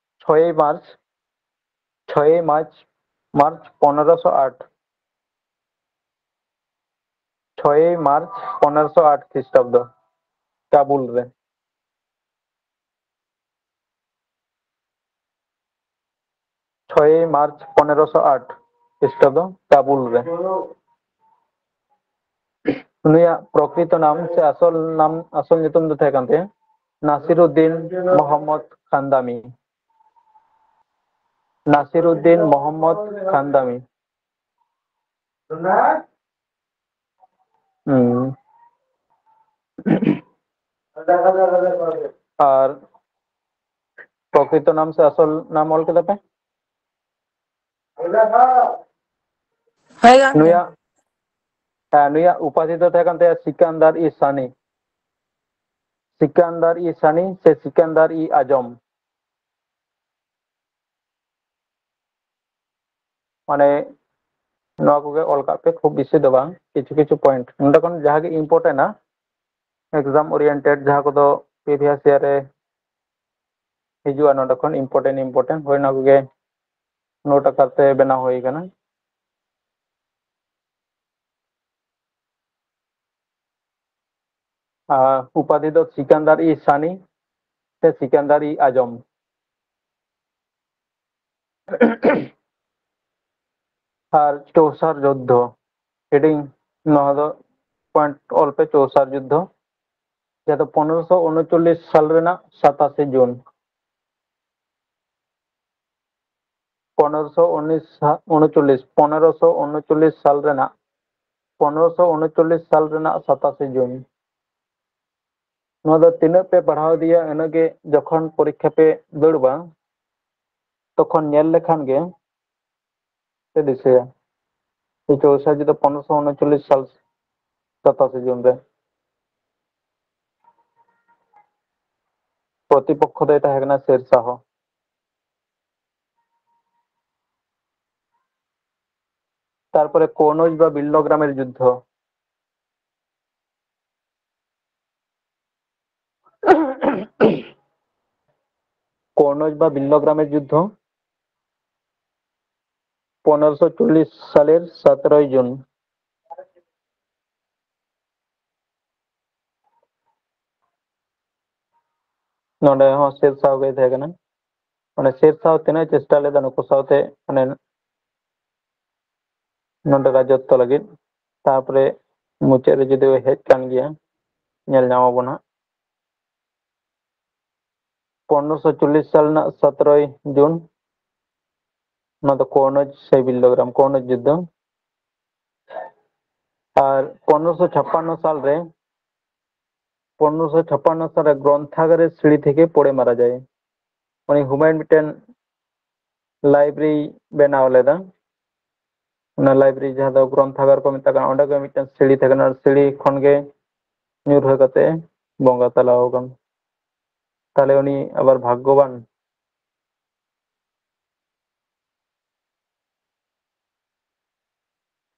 ᱪᱷᱚᱭᱮᱭ ᱢᱟᱨᱪ, ᱪᱷᱚᱭᱮᱭ ᱢᱟᱨᱪ, ᱢᱟᱨᱪ ᱯᱚᱱᱮᱨᱚᱥᱚ ᱟᱴ᱾ ᱪᱷᱚᱭᱮᱭ ᱢᱟᱨᱪ ᱯᱚᱱᱮᱨᱚᱥᱚ ᱟᱴ ᱠᱷᱨᱤᱥᱴᱟᱵᱫᱚ, ᱠᱟᱵᱩᱞ ᱨᱮ᱾ ᱪᱷᱚᱭᱮᱭ ᱢᱟᱨᱪ ᱯᱚᱱᱮᱨᱚᱥᱚ ᱟᱴ ᱠᱷᱨᱤᱥᱴᱟᱵᱫᱚ, ᱠᱟᱵᱩᱞ ᱨᱮ᱾ ᱩᱱᱤᱭᱟᱜ ᱯᱨᱚᱠᱨᱤᱛᱚ ᱱᱟᱢ ᱥᱮ ᱟᱥᱚᱞ ᱱᱟᱢ, ᱟᱥᱚᱞ ᱧᱩᱛᱩᱢ ᱫᱚ ᱛᱟᱦᱮᱸ ᱠᱟᱱ ᱛᱟᱭᱟ ᱱᱟᱥᱤᱨᱩᱫᱫᱤᱱ ᱢᱚᱦᱚᱢᱢᱚᱫ ᱠᱷᱟᱱᱫᱟᱢᱤ᱾ ᱱᱟᱥᱤᱨᱩᱫᱫᱤᱱ ᱢᱚᱦᱚᱢᱢᱚᱫ ᱠᱷᱟᱱᱫᱟᱢᱤ᱾ ᱦᱩᱸ᱾ ᱟᱨ ᱯᱨᱚᱠᱨᱤᱛᱚ ᱱᱟᱢ ᱥᱮ ᱟᱥᱚᱞ ᱱᱟᱢ ᱚᱞ ᱠᱮᱫᱟ ᱯᱮ? ᱦᱳᱭ ᱜᱚᱝᱠᱮ᱾ ᱱᱩᱭᱟᱜ, ᱦᱮᱸ, ᱱᱩᱭᱟᱜ ᱩᱯᱟᱫᱷᱤ ᱫᱚ ᱛᱟᱦᱮᱸ ᱠᱟᱱ ᱛᱟᱭᱟ ᱥᱤᱠᱟᱱᱫᱟᱨ ᱤ ᱥᱟᱱᱤ᱾ ᱥᱤᱠᱟᱱᱫᱟᱨ ᱤ ᱥᱟᱱᱤ ᱥᱮ ᱥᱤᱠᱟᱱᱫᱟᱨ ᱤ ᱟᱡᱚᱢ᱾ ᱢᱟᱱᱮ ᱱᱚᱣᱟ ᱠᱚᱜᱮ ᱚᱞ ᱠᱟᱜ ᱯᱮ, ᱠᱷᱩᱵ ᱵᱮᱥᱤ ᱫᱚ ᱵᱟᱝ, ᱠᱤᱪᱷᱩ ᱠᱤᱪᱷᱩ point ᱱᱚᱸᱰᱮ ᱠᱷᱚᱱ ᱡᱟᱦᱟᱸ ᱜᱮ important ᱟ, exam oriented, ᱡᱟᱦᱟᱸ ᱠᱚᱫᱚ previous year ᱨᱮ ᱦᱤᱡᱩᱜᱼᱟ, ᱱᱚᱸᱰᱮ ᱠᱷᱚᱱ important important, ᱦᱳᱭ, ᱚᱱᱟ ᱠᱚᱜᱮ note ᱟᱠᱟᱨ ᱛᱮ ᱵᱮᱱᱟᱣ ᱦᱩᱭ ᱠᱟᱱᱟ᱾ ᱟᱨ ᱩᱯᱟᱫᱷᱤ ᱫᱚ ᱥᱤᱠᱟᱱᱫᱟᱨ ᱤ ᱥᱟᱱᱤ ᱥᱮ ᱥᱤᱠᱟᱱᱫᱟᱨ ᱤ ᱟᱡᱚᱢ᱾ ᱟᱨ ᱪᱳᱣᱥᱟᱨ ᱡᱩᱫᱽᱫᱷᱚ, heading ᱱᱚᱣᱟ ᱫᱚ point ᱚᱞ ᱯᱮ, ᱪᱳᱣᱥᱟᱨ ᱡᱩᱫᱽᱫᱷᱚ, ᱡᱟᱦᱟᱸ ᱫᱚ ᱯᱚᱱᱨᱚᱥᱚ ᱩᱱᱩᱪᱚᱞᱞᱤᱥ ᱥᱟᱞ ᱨᱮᱱᱟᱜ ᱥᱟᱛᱟᱥᱮ ᱡᱩᱱ᱾ ᱯᱚᱱᱨᱚᱥᱚ ᱩᱱᱩᱪᱚᱞᱞᱤᱥ, ᱯᱚᱱᱨᱚᱥᱚ ᱩᱱᱩᱪᱚᱞᱞᱤᱥ ᱥᱟᱞ ᱨᱮᱱᱟᱜ, ᱯᱚᱱᱨᱚᱥᱚ ᱩᱱᱩᱪᱚᱞᱞᱤᱥ ᱥᱟᱞ ᱨᱮᱱᱟᱜ ᱥᱟᱛᱟᱥᱮ ᱡᱩᱱ᱾ ᱱᱚᱣᱟ ᱫᱚ ᱛᱤᱱᱟᱹᱜ ᱯᱮ ᱯᱟᱲᱦᱟᱣ ᱤᱫᱤᱭᱟ, ᱩᱱᱟᱹᱜ ᱜᱮ ᱡᱚᱠᱷᱚᱱ ᱯᱚᱨᱤᱠᱠᱷᱟ ᱯᱮ ᱫᱩᱲᱩᱵᱟ, ᱛᱚᱠᱷᱚᱱ ᱧᱮᱞ ᱞᱮᱠᱷᱟᱱ ᱜᱮ ᱯᱮ ᱫᱤᱥᱟᱹᱭᱟ᱾ ᱪᱳᱣᱥᱟᱨ ᱡᱩᱫᱽᱫᱷᱚ ᱯᱚᱱᱨᱚᱥᱚ ᱩᱱᱩᱪᱚᱞᱞᱤᱥ ᱥᱟᱞ ᱥᱟᱛᱟᱥᱮ ᱡᱩᱱ ᱨᱮ᱾ ᱯᱨᱚᱛᱤᱯᱚᱠᱠᱷᱚ ᱫᱚᱭ ᱛᱟᱦᱮᱸ ᱠᱟᱱᱟ ᱥᱮᱨ ᱥᱟᱦᱚ᱾ ᱛᱟᱨᱯᱚᱨᱮ ᱠᱚᱱᱳᱡᱽ ᱵᱟ ᱵᱤᱞᱞᱚ ᱜᱨᱟᱢᱮᱨ ᱡᱩᱫᱽᱫᱷᱚ᱾ ᱠᱚᱱᱳᱡᱽ ᱵᱟ ᱵᱤᱞᱞᱚ ᱜᱨᱟᱢᱮᱨ ᱡᱩᱫᱽᱫᱷᱚ, ᱯᱚᱱᱮᱨᱚᱥᱚ ᱪᱚᱞᱞᱤᱥ ᱥᱟᱞᱮᱨ ᱥᱟᱛᱮᱨᱚᱭ ᱡᱩᱱ᱾ ᱱᱚᱰᱮ ᱦᱚᱸ ᱥᱮᱨ ᱥᱟᱦᱚ ᱜᱮᱭ ᱛᱟᱦᱮᱸ ᱠᱟᱱᱟ᱾ ᱢᱟᱱᱮ ᱥᱮᱨ ᱥᱟᱦᱚ ᱛᱤᱱᱟᱹᱜ ᱪᱮᱥᱴᱟ ᱞᱮᱫᱟ ᱱᱩᱠᱩ ᱥᱟᱶᱛᱮ, ᱢᱟᱱᱮ ᱱᱚᱰᱮ ᱨᱟᱡᱚᱛᱛᱚ ᱞᱟᱹᱜᱤᱫ᱾ ᱛᱟᱨᱯᱚᱨᱮ ᱢᱩᱪᱟᱹᱫ ᱨᱮ ᱡᱩᱫᱤ ᱦᱮᱡ ᱠᱟᱱ ᱜᱮᱭᱟ, ᱧᱮᱞ ᱧᱟᱢ ᱟᱵᱚᱱ ᱦᱟᱸᱜ᱾ ᱯᱚᱱᱨᱚᱥᱚ ᱪᱚᱞᱞᱤᱥ ᱥᱟᱞ ᱨᱮᱱᱟᱜ ᱥᱚᱛᱨᱚᱭ ᱡᱩᱱ, ᱚᱱᱟ ᱫᱚ ᱠᱚᱱᱚᱡᱽ ᱥᱮ ᱵᱤᱞᱞᱚᱜᱨᱟᱢ, ᱠᱚᱱᱚᱡᱽ ᱡᱩᱫᱽᱫᱷᱚ᱾ ᱟᱨ ᱯᱚᱱᱨᱚᱥᱚ ᱪᱷᱟᱯᱯᱟᱱᱱᱚ ᱥᱟᱞ ᱨᱮ, ᱯᱚᱱᱨᱚᱥᱚ ᱪᱷᱟᱯᱯᱟᱱᱱᱚ ᱥᱟᱞ ᱨᱮ ᱜᱨᱚᱱᱛᱷᱟᱜᱟᱨᱮ ᱥᱤᱲᱤ ᱛᱷᱮᱠᱮ ᱯᱚᱲᱮ ᱢᱟᱨᱟ ᱡᱟᱭ᱾ ᱩᱱᱤ ᱦᱩᱢᱟᱭᱩᱱ ᱢᱤᱫᱴᱮᱱ ᱞᱟᱭᱵᱨᱮᱨᱤ ᱵᱮᱱᱟᱣ ᱞᱮᱫᱟ᱾ ᱚᱱᱟ ᱞᱟᱭᱵᱨᱮᱨᱤ ᱡᱟᱦᱟᱸ ᱫᱚ ᱜᱨᱚᱱᱛᱷᱟᱜᱟᱨ ᱠᱚ ᱢᱮᱛᱟᱜ ᱠᱟᱱᱟ, ᱚᱸᱰᱮ ᱜᱮ ᱢᱤᱫᱴᱮᱱ ᱥᱤᱲᱤ ᱛᱟᱦᱮᱸ ᱠᱟᱱᱟ᱾ ᱥᱤᱲᱤ ᱠᱷᱚᱱ ᱜᱮ ᱧᱩᱨᱦᱟᱹ ᱠᱟᱛᱮ ᱵᱚᱸᱜᱟ ᱛᱟᱞᱟ ᱟᱠᱟᱱ᱾ ᱛᱟᱦᱞᱮ ᱩᱱᱤ ᱟᱵᱟᱨ ᱵᱷᱟᱜᱽᱜᱚᱵᱟᱱ᱾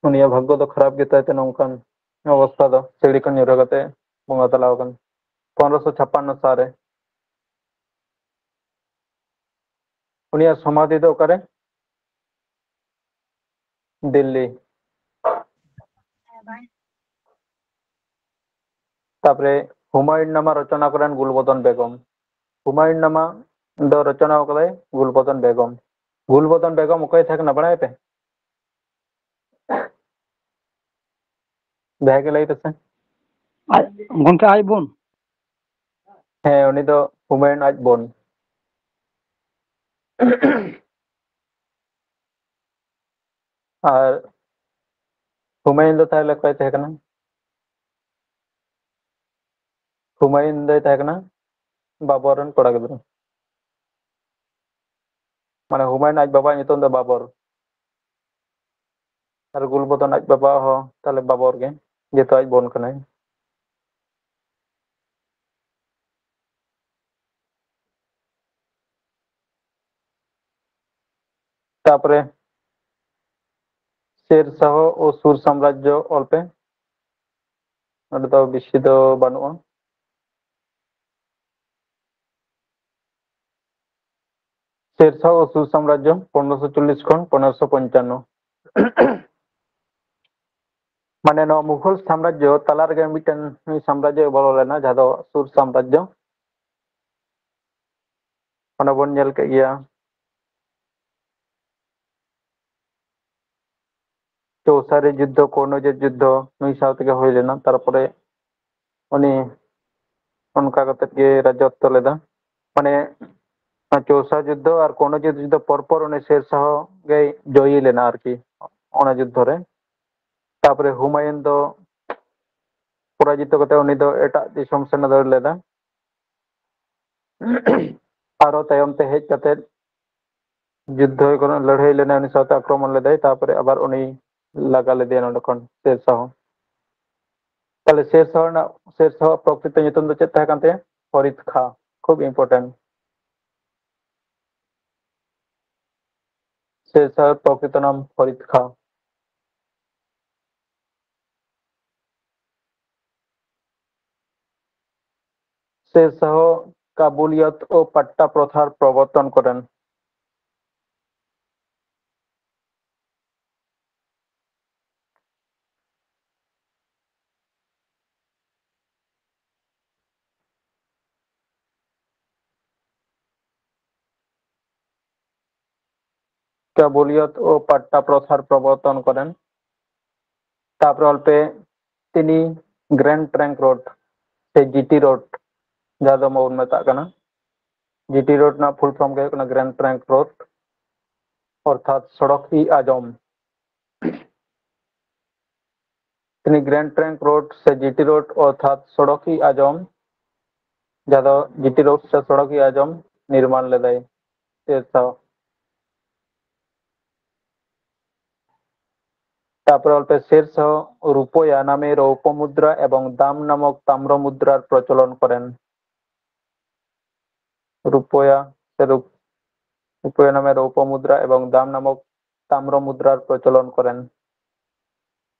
ᱩᱱᱤᱭᱟᱜ ᱵᱷᱟᱜᱽᱜᱚ ᱫᱚ ᱠᱷᱟᱨᱟᱯ ᱜᱮᱛᱟᱭ ᱛᱮ ᱱᱚᱝᱠᱟᱱ ᱚᱵᱚᱥᱛᱟ ᱫᱚ, ᱥᱤᱲᱤ ᱠᱷᱚᱱ ᱧᱩᱨᱦᱟᱹ ᱠᱟᱛᱮ ᱵᱚᱸᱜᱟ ᱛᱟᱞᱟ ᱟᱠᱟᱱ᱾ ᱯᱚᱱᱨᱚᱥᱚ ᱪᱷᱟᱯᱯᱟᱱᱱᱚ ᱥᱟᱞ ᱨᱮ᱾ ᱩᱱᱤᱭᱟᱜ ᱥᱚᱢᱟᱫᱷᱤ ᱫᱚ ᱚᱠᱟᱨᱮ? ᱫᱤᱞᱞᱤ᱾ ᱛᱟᱯᱚᱨᱮ ᱦᱩᱢᱟᱭᱩᱱ ᱱᱟᱢᱟ ᱨᱚᱪᱚᱱᱟ ᱠᱚᱨᱮᱱ ᱜᱩᱞᱵᱚᱫᱚᱱ ᱵᱮᱜᱚᱢ᱾ ᱦᱩᱢᱟᱭᱩᱱ ᱱᱟᱢᱟ ᱫᱚ ᱨᱚᱪᱚᱱᱟ ᱟᱠᱟᱫᱟᱭ ᱜᱩᱞᱵᱚᱫᱚᱱ ᱵᱮᱜᱚᱢ᱾ ᱜᱩᱞᱵᱚᱫᱚᱱ ᱵᱮᱜᱚᱢ ᱚᱠᱚᱭ ᱛᱟᱦᱮᱸ ᱠᱟᱱᱟ, ᱵᱟᱲᱟᱭᱟᱯᱮ? ᱡᱟᱦᱟᱸᱭ ᱜᱮ ᱞᱟᱹᱭ ᱯᱮᱥᱮ᱾ ᱟᱡ, ᱜᱚᱢᱠᱮ, ᱟᱡ ᱵᱳᱱ᱾ ᱦᱮᱸ, ᱩᱱᱤ ᱫᱚ ᱦᱩᱢᱟᱭᱩᱱ ᱟᱡ ᱵᱳᱱ᱾ ᱟᱨ ᱦᱩᱢᱟᱭᱩᱱ ᱫᱚ ᱛᱟᱦᱚᱞᱮ ᱚᱠᱚᱭ ᱛᱟᱦᱮᱸ ᱠᱟᱱᱟ? ᱦᱩᱢᱟᱭᱩᱱ ᱫᱚᱭ ᱛᱟᱦᱮᱸ ᱠᱟᱱᱟ ᱵᱟᱵᱚᱨ ᱨᱮᱱ ᱠᱚᱲᱟ ᱜᱤᱫᱽᱨᱟᱹ᱾ ᱢᱟᱱᱮ ᱦᱩᱢᱟᱭᱩᱱ ᱟᱡ ᱵᱟᱵᱟᱣᱟᱜ ᱧᱩᱛᱩᱢ ᱫᱚ ᱵᱟᱵᱚᱨ᱾ ᱟᱨ ᱜᱩᱞᱵᱚᱫᱚᱱ ᱟᱡ ᱵᱟᱵᱟ ᱦᱚᱸ ᱛᱟᱦᱚᱞᱮ ᱵᱟᱵᱚᱨ ᱜᱮ, ᱡᱮᱦᱮᱛᱩ ᱟᱡ ᱵᱳᱱ ᱠᱟᱱᱟᱭ᱾ ᱛᱟᱯᱚᱨᱮ ᱥᱮᱨ ᱥᱟᱦᱚ ᱳ ᱥᱩᱨ ᱥᱟᱢᱨᱟᱡᱽᱡᱚ ᱚᱞ ᱯᱮ᱾ ᱱᱚᱰᱮ ᱫᱚ ᱵᱮᱥᱤ ᱫᱚ ᱵᱟᱹᱱᱩᱜᱼᱟ᱾ ᱥᱮᱨ ᱥᱟᱦᱚ ᱳ ᱥᱩᱨ ᱥᱟᱢᱨᱟᱡᱽᱡᱚ, ᱯᱚᱱᱨᱚᱥᱚ ᱪᱚᱞᱞᱤᱥ ᱠᱷᱚᱱ ᱯᱚᱱᱨᱚᱥᱚ ᱯᱚᱧᱪᱟᱱᱱᱚ᱾ ᱢᱟᱱᱮ ᱱᱚᱣᱟ ᱢᱩᱜᱷᱚᱞ ᱥᱟᱢᱨᱟᱡᱽᱡᱚ ᱛᱟᱞᱟ ᱨᱮᱜᱮ ᱢᱤᱫᱴᱮᱱ ᱥᱟᱢᱨᱟᱡᱽᱡᱚ ᱵᱚᱞᱚ ᱞᱮᱱᱟ, ᱡᱟᱦᱟᱸ ᱫᱚ ᱥᱩᱨ ᱥᱟᱢᱨᱟᱡᱽᱡᱚ᱾ ᱚᱱᱟ ᱵᱚᱱ ᱧᱮᱞ ᱠᱮᱫ ᱜᱮᱭᱟ᱾ ᱪᱳᱣᱥᱟᱨᱤ ᱡᱩᱫᱽᱫᱷᱚ, ᱠᱳᱱᱚᱡᱮᱛ ᱡᱩᱫᱽᱫᱷᱚ ᱱᱩᱭ ᱥᱟᱶ ᱛᱮᱜᱮ ᱦᱩᱭ ᱞᱮᱱᱟ᱾ ᱛᱟᱨᱯᱚᱨᱮ ᱩᱱᱤ ᱚᱱᱠᱟ ᱠᱟᱛᱮᱫ ᱜᱮ ᱨᱟᱡᱚᱛᱛᱚ ᱞᱮᱫᱟ᱾ ᱢᱟᱱᱮ ᱪᱳᱣᱥᱟ ᱡᱩᱫᱽᱫᱷᱚ ᱟᱨ ᱠᱳᱱᱚᱡᱮᱛ ᱡᱩᱫᱽᱫᱷᱚ ᱯᱚᱨ ᱯᱚᱨ ᱩᱱᱤ ᱥᱮᱨ ᱥᱟᱦᱚ ᱜᱮᱭ ᱡᱚᱭᱤ ᱞᱮᱱᱟ ᱟᱨᱠᱤ, ᱚᱱᱟ ᱡᱩᱫᱽᱫᱷᱚ ᱨᱮ᱾ ᱛᱟᱯᱚᱨᱮ ᱦᱩᱢᱟᱭᱩᱱ ᱫᱚ ᱯᱚᱨᱟᱡᱤᱛᱚ ᱠᱟᱛᱮ ᱩᱱᱤ ᱫᱚ ᱮᱴᱟᱜ ᱫᱤᱥᱚᱢ ᱥᱮᱱ ᱮ ᱫᱟᱹᱲ ᱞᱮᱫᱟ᱾ ᱟᱨᱚ ᱛᱟᱭᱚᱢ ᱛᱮ ᱦᱮᱡ ᱠᱟᱛᱮ ᱡᱩᱫᱽᱫᱷᱚ ᱠᱚᱨᱮ ᱞᱟᱹᱲᱦᱟᱹᱭ ᱞᱮᱱᱟᱭ, ᱩᱱᱤ ᱥᱟᱶᱛᱮ ᱟᱠᱨᱚᱢᱚᱱ ᱞᱮᱫᱟᱭ, ᱛᱟᱯᱚᱨᱮ ᱟᱵᱟᱨ ᱩᱱᱤ ᱞᱟᱜᱟ ᱞᱮᱫᱮᱭᱟ ᱱᱚᱰᱮ ᱠᱷᱚᱱ ᱥᱮᱨ ᱥᱟᱦᱚ᱾ ᱛᱟᱦᱞᱮ ᱥᱮᱨ ᱥᱟᱦᱚ ᱨᱮᱱᱟᱜ, ᱥᱮᱨ ᱥᱟᱦᱚ ᱯᱨᱚᱠᱨᱤᱛᱚ ᱧᱩᱛᱩᱢ ᱫᱚ ᱪᱮᱫ ᱛᱟᱦᱮᱸ ᱠᱟᱱ ᱛᱟᱭᱟ? ᱯᱷᱚᱨᱤᱫ ᱠᱷᱟ, ᱠᱷᱩᱵ important᱾ ᱥᱮᱨ ᱥᱟᱦᱚ ᱯᱨᱚᱠᱨᱤᱛᱚ ᱱᱟᱢ ᱯᱷᱚᱨᱤᱫ ᱠᱷᱟ᱾ ᱥᱮᱨ ᱥᱟᱦᱚ ᱠᱟᱵᱩᱞᱤᱭᱚᱛ ᱳ ᱯᱟᱴᱴᱟ ᱯᱨᱚᱛᱷᱟᱨ ᱯᱨᱚᱵᱚᱨᱛᱚᱱ ᱠᱚᱨᱮᱱ᱾ ᱠᱟᱵᱩᱞᱤᱭᱚᱛ ᱳ ᱯᱟᱴᱴᱟ ᱯᱨᱚᱥᱟᱨ ᱯᱨᱚᱵᱚᱨᱛᱚᱱ ᱠᱚᱨᱮᱱ᱾ ᱛᱟᱯᱚᱨᱮ ᱚᱞ ᱯᱮ, ᱛᱤᱱᱤ ᱜᱨᱮᱱᱰ ᱴᱨᱟᱝᱠ ᱨᱳᱰ ᱥᱮ ᱡᱤᱴᱤ ᱨᱳᱰ, ᱡᱟᱦᱟᱸ ᱫᱚ ᱵᱚᱱ ᱢᱮᱛᱟᱜ ᱠᱟᱱᱟ᱾ ᱡᱤᱴᱤ ᱨᱳᱰ ᱨᱮᱱᱟᱜ ᱯᱷᱩᱞ ᱯᱷᱚᱨᱢ ᱜᱮ ᱦᱩᱭᱩᱜ ᱠᱟᱱᱟ ᱜᱨᱮᱱᱰ ᱴᱨᱟᱝᱠ ᱨᱳᱰ, ᱚᱨᱛᱷᱟᱛ ᱥᱚᱲᱚᱠ ᱤ ᱟᱡᱚᱢ᱾ ᱛᱤᱱᱤ ᱜᱨᱮᱱᱰ ᱴᱨᱟᱝᱠ ᱨᱳᱰ ᱥᱮ ᱡᱤᱴᱤ ᱨᱳᱰ ᱚᱨᱛᱷᱟᱛ ᱥᱚᱲᱚᱠ ᱤ ᱟᱡᱚᱢ, ᱡᱟᱦᱟᱸ ᱫᱚ ᱡᱤᱴᱤ ᱨᱳᱰ ᱥᱮ ᱥᱚᱲᱚᱠ ᱤ ᱟᱡᱚᱢ ᱱᱤᱨᱢᱟᱱ ᱞᱮᱫᱟᱭ ᱥᱮᱨ ᱥᱟᱦᱚ᱾ ᱛᱟᱯᱚᱨᱮ ᱚᱞ ᱯᱮ, ᱥᱮᱨ ᱥᱟᱦᱚ ᱨᱩᱯᱚᱭᱟ ᱱᱟᱢᱮ ᱨᱚᱯᱚ ᱢᱩᱫᱽᱨᱟ ᱮᱵᱚᱝ ᱫᱟᱢ ᱱᱟᱢᱚᱠ ᱛᱟᱢᱨᱚ ᱢᱩᱫᱽᱨᱟᱨ ᱯᱨᱚᱪᱚᱞᱚᱱ ᱠᱚᱨᱮᱱ᱾ ᱨᱩᱯᱚᱭᱟ ᱥᱮ ᱨᱩᱯ-, ᱨᱩᱯᱚᱭᱟ ᱱᱟᱢᱮ ᱨᱚᱯᱚ ᱢᱩᱫᱽᱨᱟ ᱮᱵᱚᱝ ᱫᱟᱢ ᱱᱟᱢᱚᱠ ᱛᱟᱢᱨᱚ ᱢᱩᱫᱽᱨᱟᱨ ᱯᱨᱚᱪᱚᱞᱚᱱ ᱠᱚᱨᱮᱱ᱾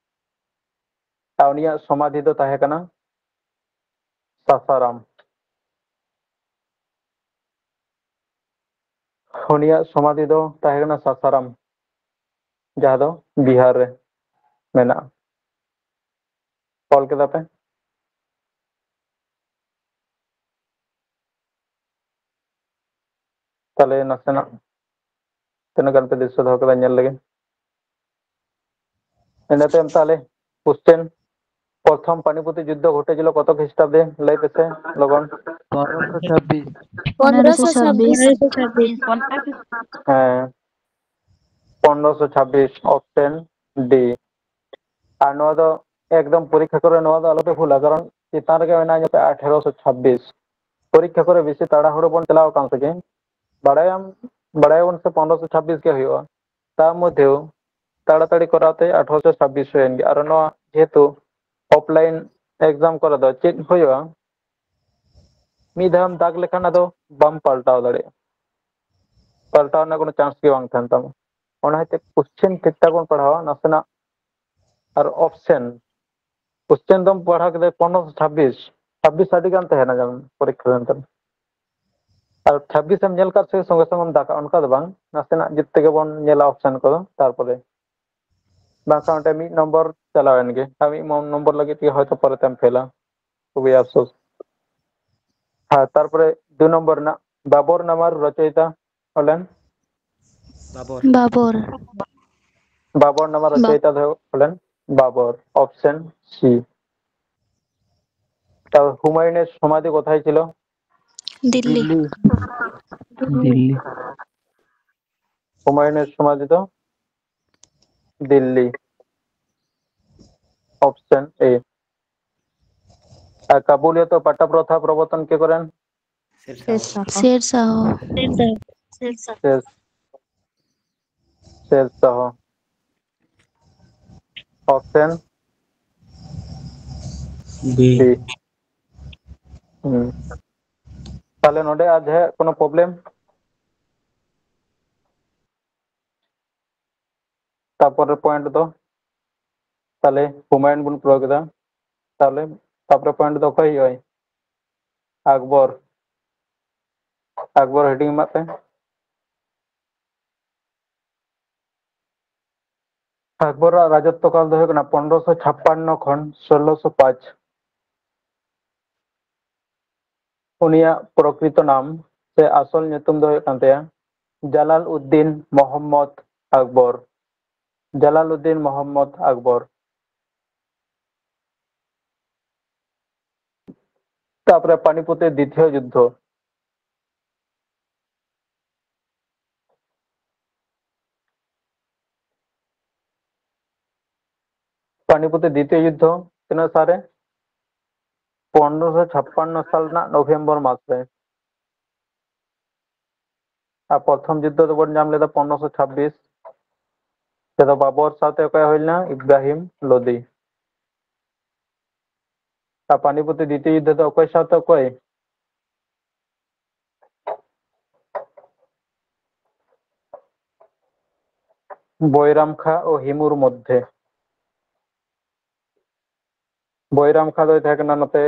ᱟᱨ ᱩᱱᱤᱭᱟᱜ ᱥᱚᱢᱟᱫᱷᱤ ᱫᱚ ᱛᱟᱦᱮᱸ ᱠᱟᱱᱟ ᱥᱟᱥᱟᱨᱟᱢ᱾ ᱩᱱᱤᱭᱟᱜ ᱥᱚᱢᱟᱫᱷᱤ ᱫᱚ ᱛᱟᱦᱮᱸ ᱠᱟᱱᱟ ᱥᱟᱥᱟᱨᱟᱢ, ᱡᱟᱦᱟᱸ ᱫᱚ ᱵᱤᱦᱟᱨ ᱨᱮ ᱢᱮᱱᱟᱜᱼᱟ᱾ ᱚᱞ ᱠᱮᱫᱟ ᱯᱮ? ᱛᱟᱦᱞᱮ ᱱᱟᱥᱮᱱᱟᱜ ᱛᱤᱱᱟᱹᱜ ᱜᱟᱱ ᱯᱮ ᱫᱤᱥᱟᱹ ᱫᱚᱦᱚ ᱠᱮᱫᱟ, ᱧᱮᱞ ᱞᱮᱜᱮ᱾ ᱤᱱᱟᱹ ᱛᱟᱭᱚᱢ ᱛᱟᱦᱞᱮ ᱠᱚᱥᱪᱮᱱ, ᱯᱨᱚᱛᱷᱚᱢ ᱯᱟᱱᱤᱯᱩᱛᱤ ᱡᱩᱫᱽᱫᱷᱚ ᱜᱷᱚᱴᱮ ᱪᱤᱞ ᱠᱚᱛᱚ ᱠᱷᱨᱤᱥᱴᱟᱵᱫᱮ? ᱞᱟᱹᱭ ᱯᱮᱥᱮ ᱞᱚᱜᱚᱱ᱾ ᱯᱚᱱᱨᱚᱥᱚ ᱪᱷᱟᱵᱵᱤᱥ᱾ ᱯᱚᱱᱨᱚᱥᱚ ᱪᱷᱟᱵᱵᱤᱥ᱾ ᱦᱮᱸ, ᱯᱚᱱᱨᱚᱥᱚ ᱪᱷᱟᱵᱵᱤᱥ, ᱚᱯᱥᱮᱱ ᱰᱤ᱾ ᱟᱨ ᱱᱚᱣᱟ ᱫᱚ ᱮᱠᱫᱚᱢ ᱯᱚᱨᱤᱠᱠᱷᱟ ᱠᱚᱨᱮ ᱱᱚᱣᱟ ᱫᱚ ᱟᱞᱚᱯᱮ ᱵᱷᱩᱞᱟ, ᱠᱟᱨᱚᱱ ᱪᱮᱛᱟᱱ ᱨᱮᱜᱮ ᱢᱮᱱᱟᱜᱼᱟ ᱧᱮᱞ ᱯᱮ ᱟᱴᱷᱮᱨᱚᱥᱚ ᱪᱷᱟᱵᱵᱤᱥ᱾ ᱯᱚᱨᱤᱠᱠᱷᱟ ᱠᱚᱨᱮ ᱵᱮᱥᱤ ᱛᱟᱲᱟᱦᱩᱲᱳ ᱵᱚᱱ ᱪᱟᱞᱟᱣ ᱟᱠᱟᱱ ᱥᱮ ᱪᱮᱫ? ᱵᱟᱲᱟᱭᱟᱢ, ᱵᱟᱲᱟᱭᱟᱵᱚᱱ ᱥᱮ ᱯᱚᱱᱨᱚᱥᱚ ᱪᱷᱟᱵᱵᱤᱥ ᱜᱮ ᱦᱩᱭᱩᱜᱼᱟ᱾ ᱛᱟ ᱢᱚᱫᱽᱫᱷᱮᱣ ᱛᱟᱲᱟᱛᱟᱲᱤ ᱠᱚᱨᱟᱣ ᱛᱮ ᱟᱴᱷᱨᱚᱥᱚ ᱪᱷᱟᱵᱵᱤᱥ ᱦᱩᱭᱮᱱ ᱜᱮ᱾ ᱟᱨ ᱱᱚᱣᱟ ᱡᱮᱦᱮᱛᱩ ᱚᱯᱷᱞᱟᱭᱤᱱ ᱮᱠᱡᱟᱢ ᱠᱚᱨᱮ ᱫᱚ ᱪᱮᱫ ᱦᱩᱭᱩᱜᱼᱟ, ᱢᱤᱫ ᱫᱷᱟᱣᱮᱢ ᱫᱟᱜᱽ ᱞᱮᱠᱷᱟᱱ ᱟᱫᱚ ᱵᱟᱢ ᱯᱟᱞᱴᱟᱣ ᱫᱟᱲᱮᱭᱟᱜᱼᱟ, ᱯᱟᱞᱴᱟᱣ ᱨᱮᱱᱟᱜ ᱠᱳᱱᱳ ᱪᱟᱱᱥ ᱜᱮ ᱵᱟᱝ ᱛᱟᱦᱮᱱ ᱛᱟᱢᱟ᱾ ᱚᱱᱟ ᱦᱚᱛᱮᱡ ᱠᱚᱥᱪᱮᱱ ᱴᱷᱤᱠ ᱴᱷᱟᱠ ᱵᱚᱱ ᱯᱟᱲᱦᱟᱣᱟ ᱱᱟᱥᱮᱱᱟᱜ᱾ ᱟᱨ ᱚᱯᱥᱮᱱ, ᱠᱚᱥᱪᱮᱱ ᱫᱚᱢ ᱯᱟᱲᱦᱟᱣ ᱠᱮᱫᱟ ᱯᱚᱱᱨᱚᱥᱚ ᱪᱷᱟᱵᱵᱤᱥ, ᱪᱷᱟᱵᱵᱤᱥ ᱟᱹᱰᱤ ᱜᱟᱱ ᱛᱟᱦᱮᱱᱟ ᱡᱮᱢᱚᱱ ᱯᱚᱨᱤᱠᱠᱷᱟ ᱨᱮ ᱱᱮᱛᱟᱨ᱾ ᱟᱨ ᱪᱷᱟᱵᱵᱤᱥ ᱮᱢ ᱧᱮᱞ ᱠᱟᱫ ᱥᱮ ᱥᱚᱸᱜᱮ ᱥᱚᱸᱜᱮᱢ ᱫᱟᱜᱟ, ᱚᱱᱠᱟ ᱫᱚ ᱵᱟᱝ, ᱱᱟᱥᱮᱱᱟᱜ ᱡᱩᱛ ᱛᱮᱜᱮ ᱵᱚᱱ ᱧᱮᱞᱟ ᱚᱯᱥᱮᱱ ᱠᱚᱫᱚ, ᱛᱟᱨᱯᱚᱨᱮ ᱵᱟᱝᱠᱷᱟᱱ ᱚᱸᱰᱮ ᱢᱤᱫ ᱱᱚᱢᱵᱚᱨ ᱪᱟᱞᱟᱣᱮᱱ ᱜᱮ, ᱟᱨ ᱢᱤᱫ ᱢᱚ-, ᱱᱚᱢᱵᱚᱨ ᱞᱟᱹᱜᱤᱫ ᱛᱮᱜᱮ ᱦᱚᱭᱛᱳ ᱯᱚᱨᱮᱛᱮᱢ ᱯᱷᱮᱞᱟ, ᱠᱷᱩᱵᱤ ᱟᱯᱥᱳᱥ᱾ ᱦᱮᱸ, ᱛᱟᱨᱯᱚᱨᱮ ᱫᱩ ᱱᱚᱢᱵᱚᱨ ᱨᱮᱱᱟᱜ ᱵᱟᱵᱚᱨ ᱱᱟᱢᱟᱨ ᱨᱚᱪᱚᱭᱤᱛᱟ ᱦᱚᱞᱮᱱ? বাবর। বাবর। বাবর নামে রচয়িতা হলেন বাবর, অপশন সি। তার হুমায়ুনের সমাধি কোথায় ছিল? দিল্লি। দিল্লি। দিল্লি। হুমায়ুনের সমাধি তো দিল্লি, অপশন এ। আর কাবুলিয়ত পাট্টা প্রথা প্রবর্তন কে করেন? Sher Shah. Sher Shah. Sher Shah. Sher, Sher Shah. Option B. B. হুম। ᱛᱟᱦᱞᱮ ᱱᱚᱰᱮ ᱟᱨ ᱡᱟᱦᱟᱸᱭᱟᱜ ᱠᱳᱱᱳ ᱯᱨᱚᱵᱞᱮᱢ? ᱛᱟᱯᱚᱨᱮ ᱯᱚᱭᱮᱱᱴ ᱫᱚ ᱛᱟᱦᱞᱮ ᱦᱩᱢᱟᱭᱩᱱ ᱵᱚᱱ ᱯᱩᱨᱟᱹᱣ ᱠᱮᱫᱟ᱾ ᱛᱟᱦᱞᱮ ᱛᱟᱯᱚᱨᱮ ᱯᱚᱭᱮᱱᱴ ᱫᱚ ᱚᱠᱚᱭ ᱦᱩᱭᱩᱜᱼᱟᱭ? ᱟᱠᱵᱚᱨ᱾ ᱟᱠᱵᱚᱨ ᱦᱮᱰᱤᱝ ᱮᱢᱟᱜ ᱯᱮ᱾ ᱟᱠᱵᱚᱨᱟᱜ ᱨᱟᱡᱚᱛᱛᱚ ᱠᱟᱞ ᱫᱚ ᱦᱩᱭᱩᱜ ᱠᱟᱱᱟ ᱯᱚᱱᱨᱚᱥᱚ ᱪᱷᱟᱯᱯᱟᱱᱱᱚ ᱠᱷᱚᱱ ᱥᱳᱞᱞᱳᱥᱚ ᱯᱟᱸᱪ᱾ ᱩᱱᱤᱭᱟᱜ ᱯᱨᱚᱠᱨᱤᱛᱚ ᱱᱟᱢ ᱥᱮ ᱟᱥᱚᱞ ᱧᱩᱛᱩᱢ ᱫᱚ ᱦᱩᱭᱩᱜ ᱠᱟᱱ ᱛᱟᱭᱟ ᱡᱟᱞᱟᱞ ᱩᱫᱫᱤᱱ ᱢᱚᱦᱚᱢᱢᱚᱫ ᱟᱠᱵᱚᱨ᱾ ᱡᱟᱞᱟᱞ ᱩᱫᱫᱤᱱ ᱢᱚᱦᱚᱢᱢᱚᱫ ᱟᱠᱵᱚᱨ᱾ ᱛᱟᱯᱚᱨᱮ ᱯᱟᱱᱤᱯᱚᱛᱮ ᱫᱤᱛᱤᱭᱚ ᱡᱩᱫᱽᱫᱷᱚ᱾ ᱯᱟᱱᱤᱯᱚᱛᱮ ᱫᱤᱛᱤᱭᱚ ᱡᱩᱫᱽᱫᱷᱚ ᱛᱤᱱᱟᱹᱜ ᱥᱟᱞᱨᱮ? ᱯᱚᱱᱨᱚᱥᱚ ᱪᱷᱟᱯᱯᱟᱱᱱᱚ ᱥᱟᱞ ᱨᱮᱱᱟᱜ ᱱᱚᱵᱷᱮᱢᱵᱚᱨ ᱢᱟᱥ ᱨᱮ᱾ ᱟᱨ ᱯᱨᱚᱛᱷᱚᱢ ᱡᱩᱫᱽᱫᱷᱚ ᱫᱚᱵᱚᱱ ᱧᱟᱢ ᱞᱮᱫᱟ ᱯᱚᱱᱨᱚᱥᱚ ᱪᱷᱟᱵᱵᱤᱥ᱾ ᱛᱮᱫᱚ ᱵᱟᱵᱚᱨ ᱥᱟᱶᱛᱮ ᱚᱠᱚᱭ ᱦᱩᱭ ᱞᱮᱱᱟ? ᱤᱵᱨᱟᱦᱤᱢ ᱞᱳᱫᱤ᱾ ᱟᱨ ᱯᱟᱱᱤᱯᱚᱛᱤ ᱫᱤᱛᱤᱭᱚ ᱡᱩᱫᱽᱫᱷᱚ ᱫᱚ ᱚᱠᱚᱭ ᱥᱟᱶᱛᱮ ᱚᱠᱚᱭ? ᱵᱚᱭᱨᱟᱢ ᱠᱷᱟ ᱳ ᱦᱤᱢᱩᱨ ᱢᱚᱫᱽᱫᱷᱮ᱾ ᱵᱚᱭᱨᱟᱢ ᱠᱷᱟ ᱫᱚᱭ ᱛᱟᱦᱮᱸ ᱠᱟᱱᱟ ᱱᱚᱛᱮ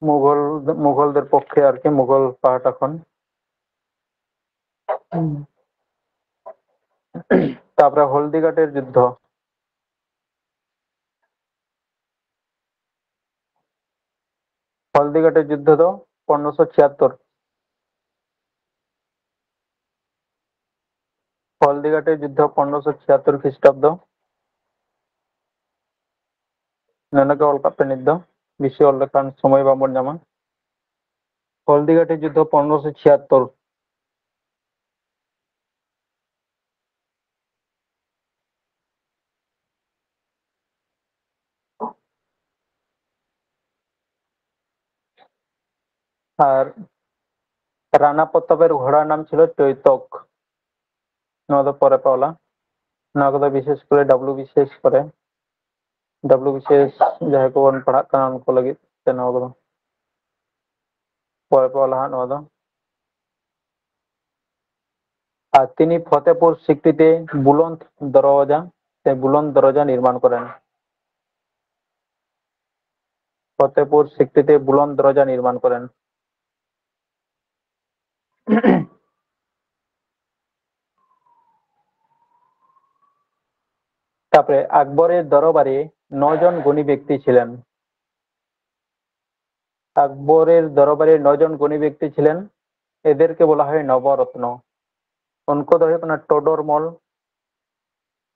ᱢᱩᱜᱷᱚᱞ, ᱢᱩᱜᱷᱚᱞ ᱫᱮᱨ ᱯᱚᱠᱠᱷᱮ ᱟᱨᱠᱤ, ᱢᱩᱜᱷᱚᱞ ᱯᱟᱦᱴᱟ ᱠᱷᱚᱱ᱾ ᱛᱟᱯᱚᱨᱮ ᱦᱚᱞᱫᱤᱜᱷᱟᱴᱮᱨ ᱡᱩᱫᱽᱫᱷᱚ᱾ ᱦᱚᱞᱫᱤᱜᱷᱟᱴᱮᱨ ᱡᱩᱫᱽᱫᱷᱚ ᱫᱚ ᱯᱚᱱᱨᱚᱥᱚ ᱪᱷᱤᱭᱟᱛᱛᱚᱨ᱾ ᱦᱚᱞᱫᱤᱜᱷᱟᱴᱤ ᱡᱩᱫᱽᱫᱷᱚ ᱯᱚᱱᱨᱚᱥᱚ ᱪᱷᱤᱭᱟᱛᱛᱳᱨ ᱠᱷᱨᱤᱥᱴᱟᱵᱫᱚ᱾ ᱱᱚᱰᱮ ᱜᱮ ᱚᱞ ᱠᱟᱜ ᱯᱮ ᱱᱤᱛ ᱫᱚ, ᱵᱮᱥᱤ ᱚᱞ ᱞᱮᱠᱷᱟᱱ ᱥᱚᱢᱚᱭ ᱵᱟᱵᱚᱱ ᱧᱟᱢᱟ᱾ ᱦᱚᱞᱫᱤᱜᱷᱟᱴᱤ ᱡᱩᱫᱽᱫᱷᱚ ᱯᱚᱱᱨᱚᱥᱚ ᱪᱷᱤᱭᱟᱛᱛᱳᱨ᱾ ᱟᱨ ᱨᱟᱱᱟ ᱯᱨᱚᱛᱟᱯᱮᱨ ᱜᱷᱳᱲᱟ ᱱᱟᱢ ᱪᱤᱞ ᱪᱳᱭᱛᱚᱠ᱾ ᱱᱚᱣᱟ ᱫᱚ ᱯᱚᱨᱮ ᱯᱮ ᱚᱞᱟ᱾ ᱱᱚᱣᱟ ᱠᱚᱫᱚ ᱵᱤᱥᱮᱥ ᱠᱚᱨᱮ ᱰᱟᱵᱞᱩ ᱵᱤᱥᱤᱮᱥ ᱠᱚᱨᱮ, ᱰᱟᱵᱞᱩ ᱵᱤᱥᱤᱮᱥ ᱡᱟᱦᱟᱸᱭ ᱠᱚᱵᱚᱱ ᱯᱟᱲᱦᱟᱜ ᱠᱟᱱᱟ ᱩᱱᱠᱩ ᱞᱟᱹᱜᱤᱫ ᱛᱮ ᱱᱚᱣᱟ ᱠᱚᱫᱚ ᱯᱚᱨᱮ ᱯᱮ ᱚᱞᱟ ᱦᱟᱸᱜ ᱱᱚᱣᱟ ᱫᱚ᱾ ᱟᱨ ᱛᱤᱱᱤ ᱯᱷᱚᱛᱮᱯᱩᱨ ᱥᱤᱠᱨᱤᱛᱮ ᱵᱩᱞᱚᱱᱫ ᱫᱚᱨᱣᱟᱡᱟ ᱥᱮ ᱵᱩᱞᱚᱱᱫ ᱫᱚᱨᱣᱟᱡᱟ ᱱᱤᱨᱢᱟᱱ ᱠᱚᱨᱮᱱ᱾ ᱯᱷᱚᱛᱮᱯᱩᱨ ᱥᱤᱠᱨᱤᱛᱮ ᱵᱩᱞᱚᱱᱫ ᱫᱚᱨᱣᱟᱡᱟ ᱱᱤᱨᱢᱟᱱ ᱠᱚᱨᱮᱱ᱾ তারপরে আকবরের দরবারে নজন গুণী ব্যক্তি ছিলেন। আকবরের দরবারে নজন গুণী ব্যক্তি ছিলেন, এদেরকে বলা হয় নবরত্ন। ᱩᱱᱠᱩ ᱫᱚ ᱦᱩᱭᱩᱜ ᱠᱟᱱᱟ ᱴᱳᱰᱚᱨᱢᱚᱞ,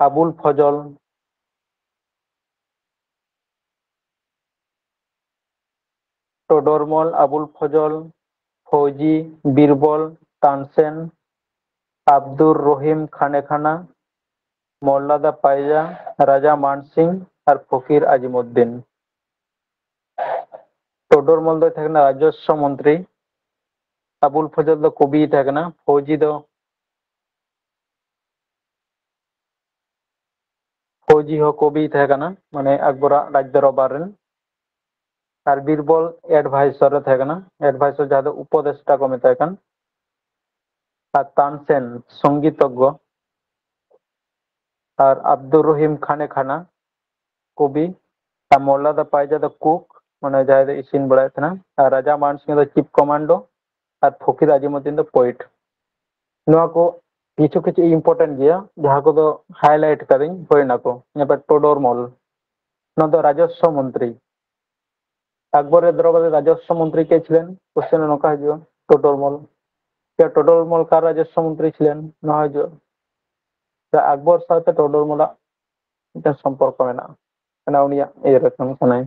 ᱟᱵᱩᱞ ᱯᱷᱚᱡᱚᱞ, ᱴᱳᱰᱚᱨᱢᱚᱞ, ᱟᱵᱩᱞ ᱯᱷᱚᱡᱚᱞ, ᱯᱷᱳᱡᱤ, ᱵᱤᱨᱵᱚᱞ, ᱛᱟᱱᱥᱮᱱ, ᱟᱵᱫᱩᱨ ᱨᱚᱦᱤᱢ ᱠᱷᱟᱱᱮ ᱠᱷᱟᱱᱟ, ᱢᱚᱞᱞᱟᱫᱟ ᱯᱟᱭᱡᱟ, ᱨᱟᱡᱟ ᱢᱟᱱ ᱥᱤᱝ ᱟᱨ ᱯᱷᱚᱠᱤᱨ ᱟᱡᱤᱢᱩᱫᱽᱫᱤᱱ᱾ ᱴᱳᱰᱚᱨᱢᱚᱞ ᱫᱚᱭ ᱛᱟᱦᱮᱸ ᱠᱟᱱᱟ ᱨᱟᱡᱚᱥᱥᱚ ᱢᱚᱱᱛᱨᱤ, ᱟᱵᱩᱞ ᱯᱷᱚᱡᱚᱞ ᱫᱚ ᱠᱚᱵᱤᱭ ᱛᱟᱦᱮᱸ ᱠᱟᱱᱟ, ᱯᱷᱳᱡᱤ ᱫᱚ ᱯᱷᱳᱡᱤ ᱦᱚᱸ ᱠᱚᱵᱤᱭ ᱛᱟᱦᱮᱸ ᱠᱟᱱᱟ, ᱢᱟᱱᱮ ᱟᱠᱵᱚᱨᱟᱜ ᱨᱟᱡᱽ ᱫᱚᱨᱵᱟᱨ ᱨᱮᱱ᱾ ᱟᱨ ᱵᱤᱨᱵᱚᱞ ᱮᱰᱵᱷᱟᱭᱥᱚᱨ ᱮ ᱛᱟᱦᱮᱸ ᱠᱟᱱᱟ, ᱮᱰᱵᱷᱟᱭᱥᱚᱨ ᱡᱟᱦᱟᱸ ᱫᱚ ᱩᱯᱚᱫᱮᱥᱴᱟ ᱠᱚ ᱢᱮᱛᱟᱭ ᱠᱟᱱ᱾ ᱟᱨ ᱛᱟᱱᱥᱮᱱ ᱥᱚᱝᱜᱤᱛᱚᱜᱽᱜᱚ, ᱟᱨ ᱟᱵᱫᱩᱨ ᱨᱚᱦᱤᱢ ᱠᱷᱟᱱᱮ ᱠᱷᱟᱱᱟ ᱠᱚᱵᱤ, ᱟᱨ ᱢᱚᱞᱞᱟ ᱫᱟ ᱯᱟᱭᱡᱟ ᱫᱚ ᱠᱩᱠ, ᱢᱟᱱᱮ ᱡᱟᱦᱟᱸᱭ ᱫᱚ ᱤᱥᱤᱱ ᱵᱟᱲᱟᱭᱮᱫ ᱛᱟᱦᱮᱱᱟ, ᱟᱨ ᱨᱟᱡᱟ ᱢᱟᱱ ᱥᱤᱝ ᱫᱚ ᱪᱤᱯ ᱠᱚᱢᱟᱱᱰᱳ, ᱟᱨ ᱯᱷᱚᱠᱤᱨ ᱟᱡᱤᱢᱩᱫᱽᱫᱤᱱ ᱫᱚ ᱯᱳᱭᱮᱴ᱾ ᱱᱚᱣᱟ ᱠᱚ ᱠᱤᱪᱷᱩ ᱠᱤᱪᱷᱩ ᱤᱢᱯᱚᱨᱴᱮᱱᱴ ᱜᱮᱭᱟ, ᱡᱟᱦᱟᱸ ᱠᱚᱫᱚ ᱦᱟᱭᱞᱟᱭᱤᱴ ᱠᱟᱫᱟᱹᱧ, ᱦᱩᱭ ᱱᱟᱠᱚ᱾ ᱧᱮᱞ ᱯᱮ, ᱴᱳᱰᱚᱨᱢᱚᱞ, ᱱᱚᱣᱟ ᱫᱚ ᱨᱟᱡᱚᱥᱥᱚ ᱢᱚᱱᱛᱨᱤ᱾ আকবরের দরবারে রাজস্ব মন্ত্রী কে ছিলেন? কোশ্চেন ᱱᱚᱝᱠᱟ ᱦᱤᱡᱩᱜᱼᱟ, ᱴᱳᱰᱚᱨᱢᱚᱞ᱾ ᱴᱳᱰᱚᱨᱢᱚᱞ ᱠᱟᱨ ᱨᱟᱡᱚᱥᱥᱚ ᱢᱚᱱᱛᱨᱤ ছিলেন? ᱱᱚᱣᱟ ᱦᱤᱡᱩᱜᱼᱟ᱾ ᱟᱠᱵᱚᱨ ᱥᱟᱶᱛᱮ ᱴᱚᱰᱚᱨ ᱢᱚᱞᱟᱜ ᱢᱤᱫᱴᱮᱱ ᱥᱚᱢᱯᱚᱨᱠᱚ ᱢᱮᱱᱟᱜᱼᱟ᱾ ᱚᱱᱟ ᱩᱱᱤᱭᱟᱜ ᱤᱭᱟᱹ ᱨᱮ ᱠᱟᱹᱢᱤ ᱠᱟᱱᱟᱭ᱾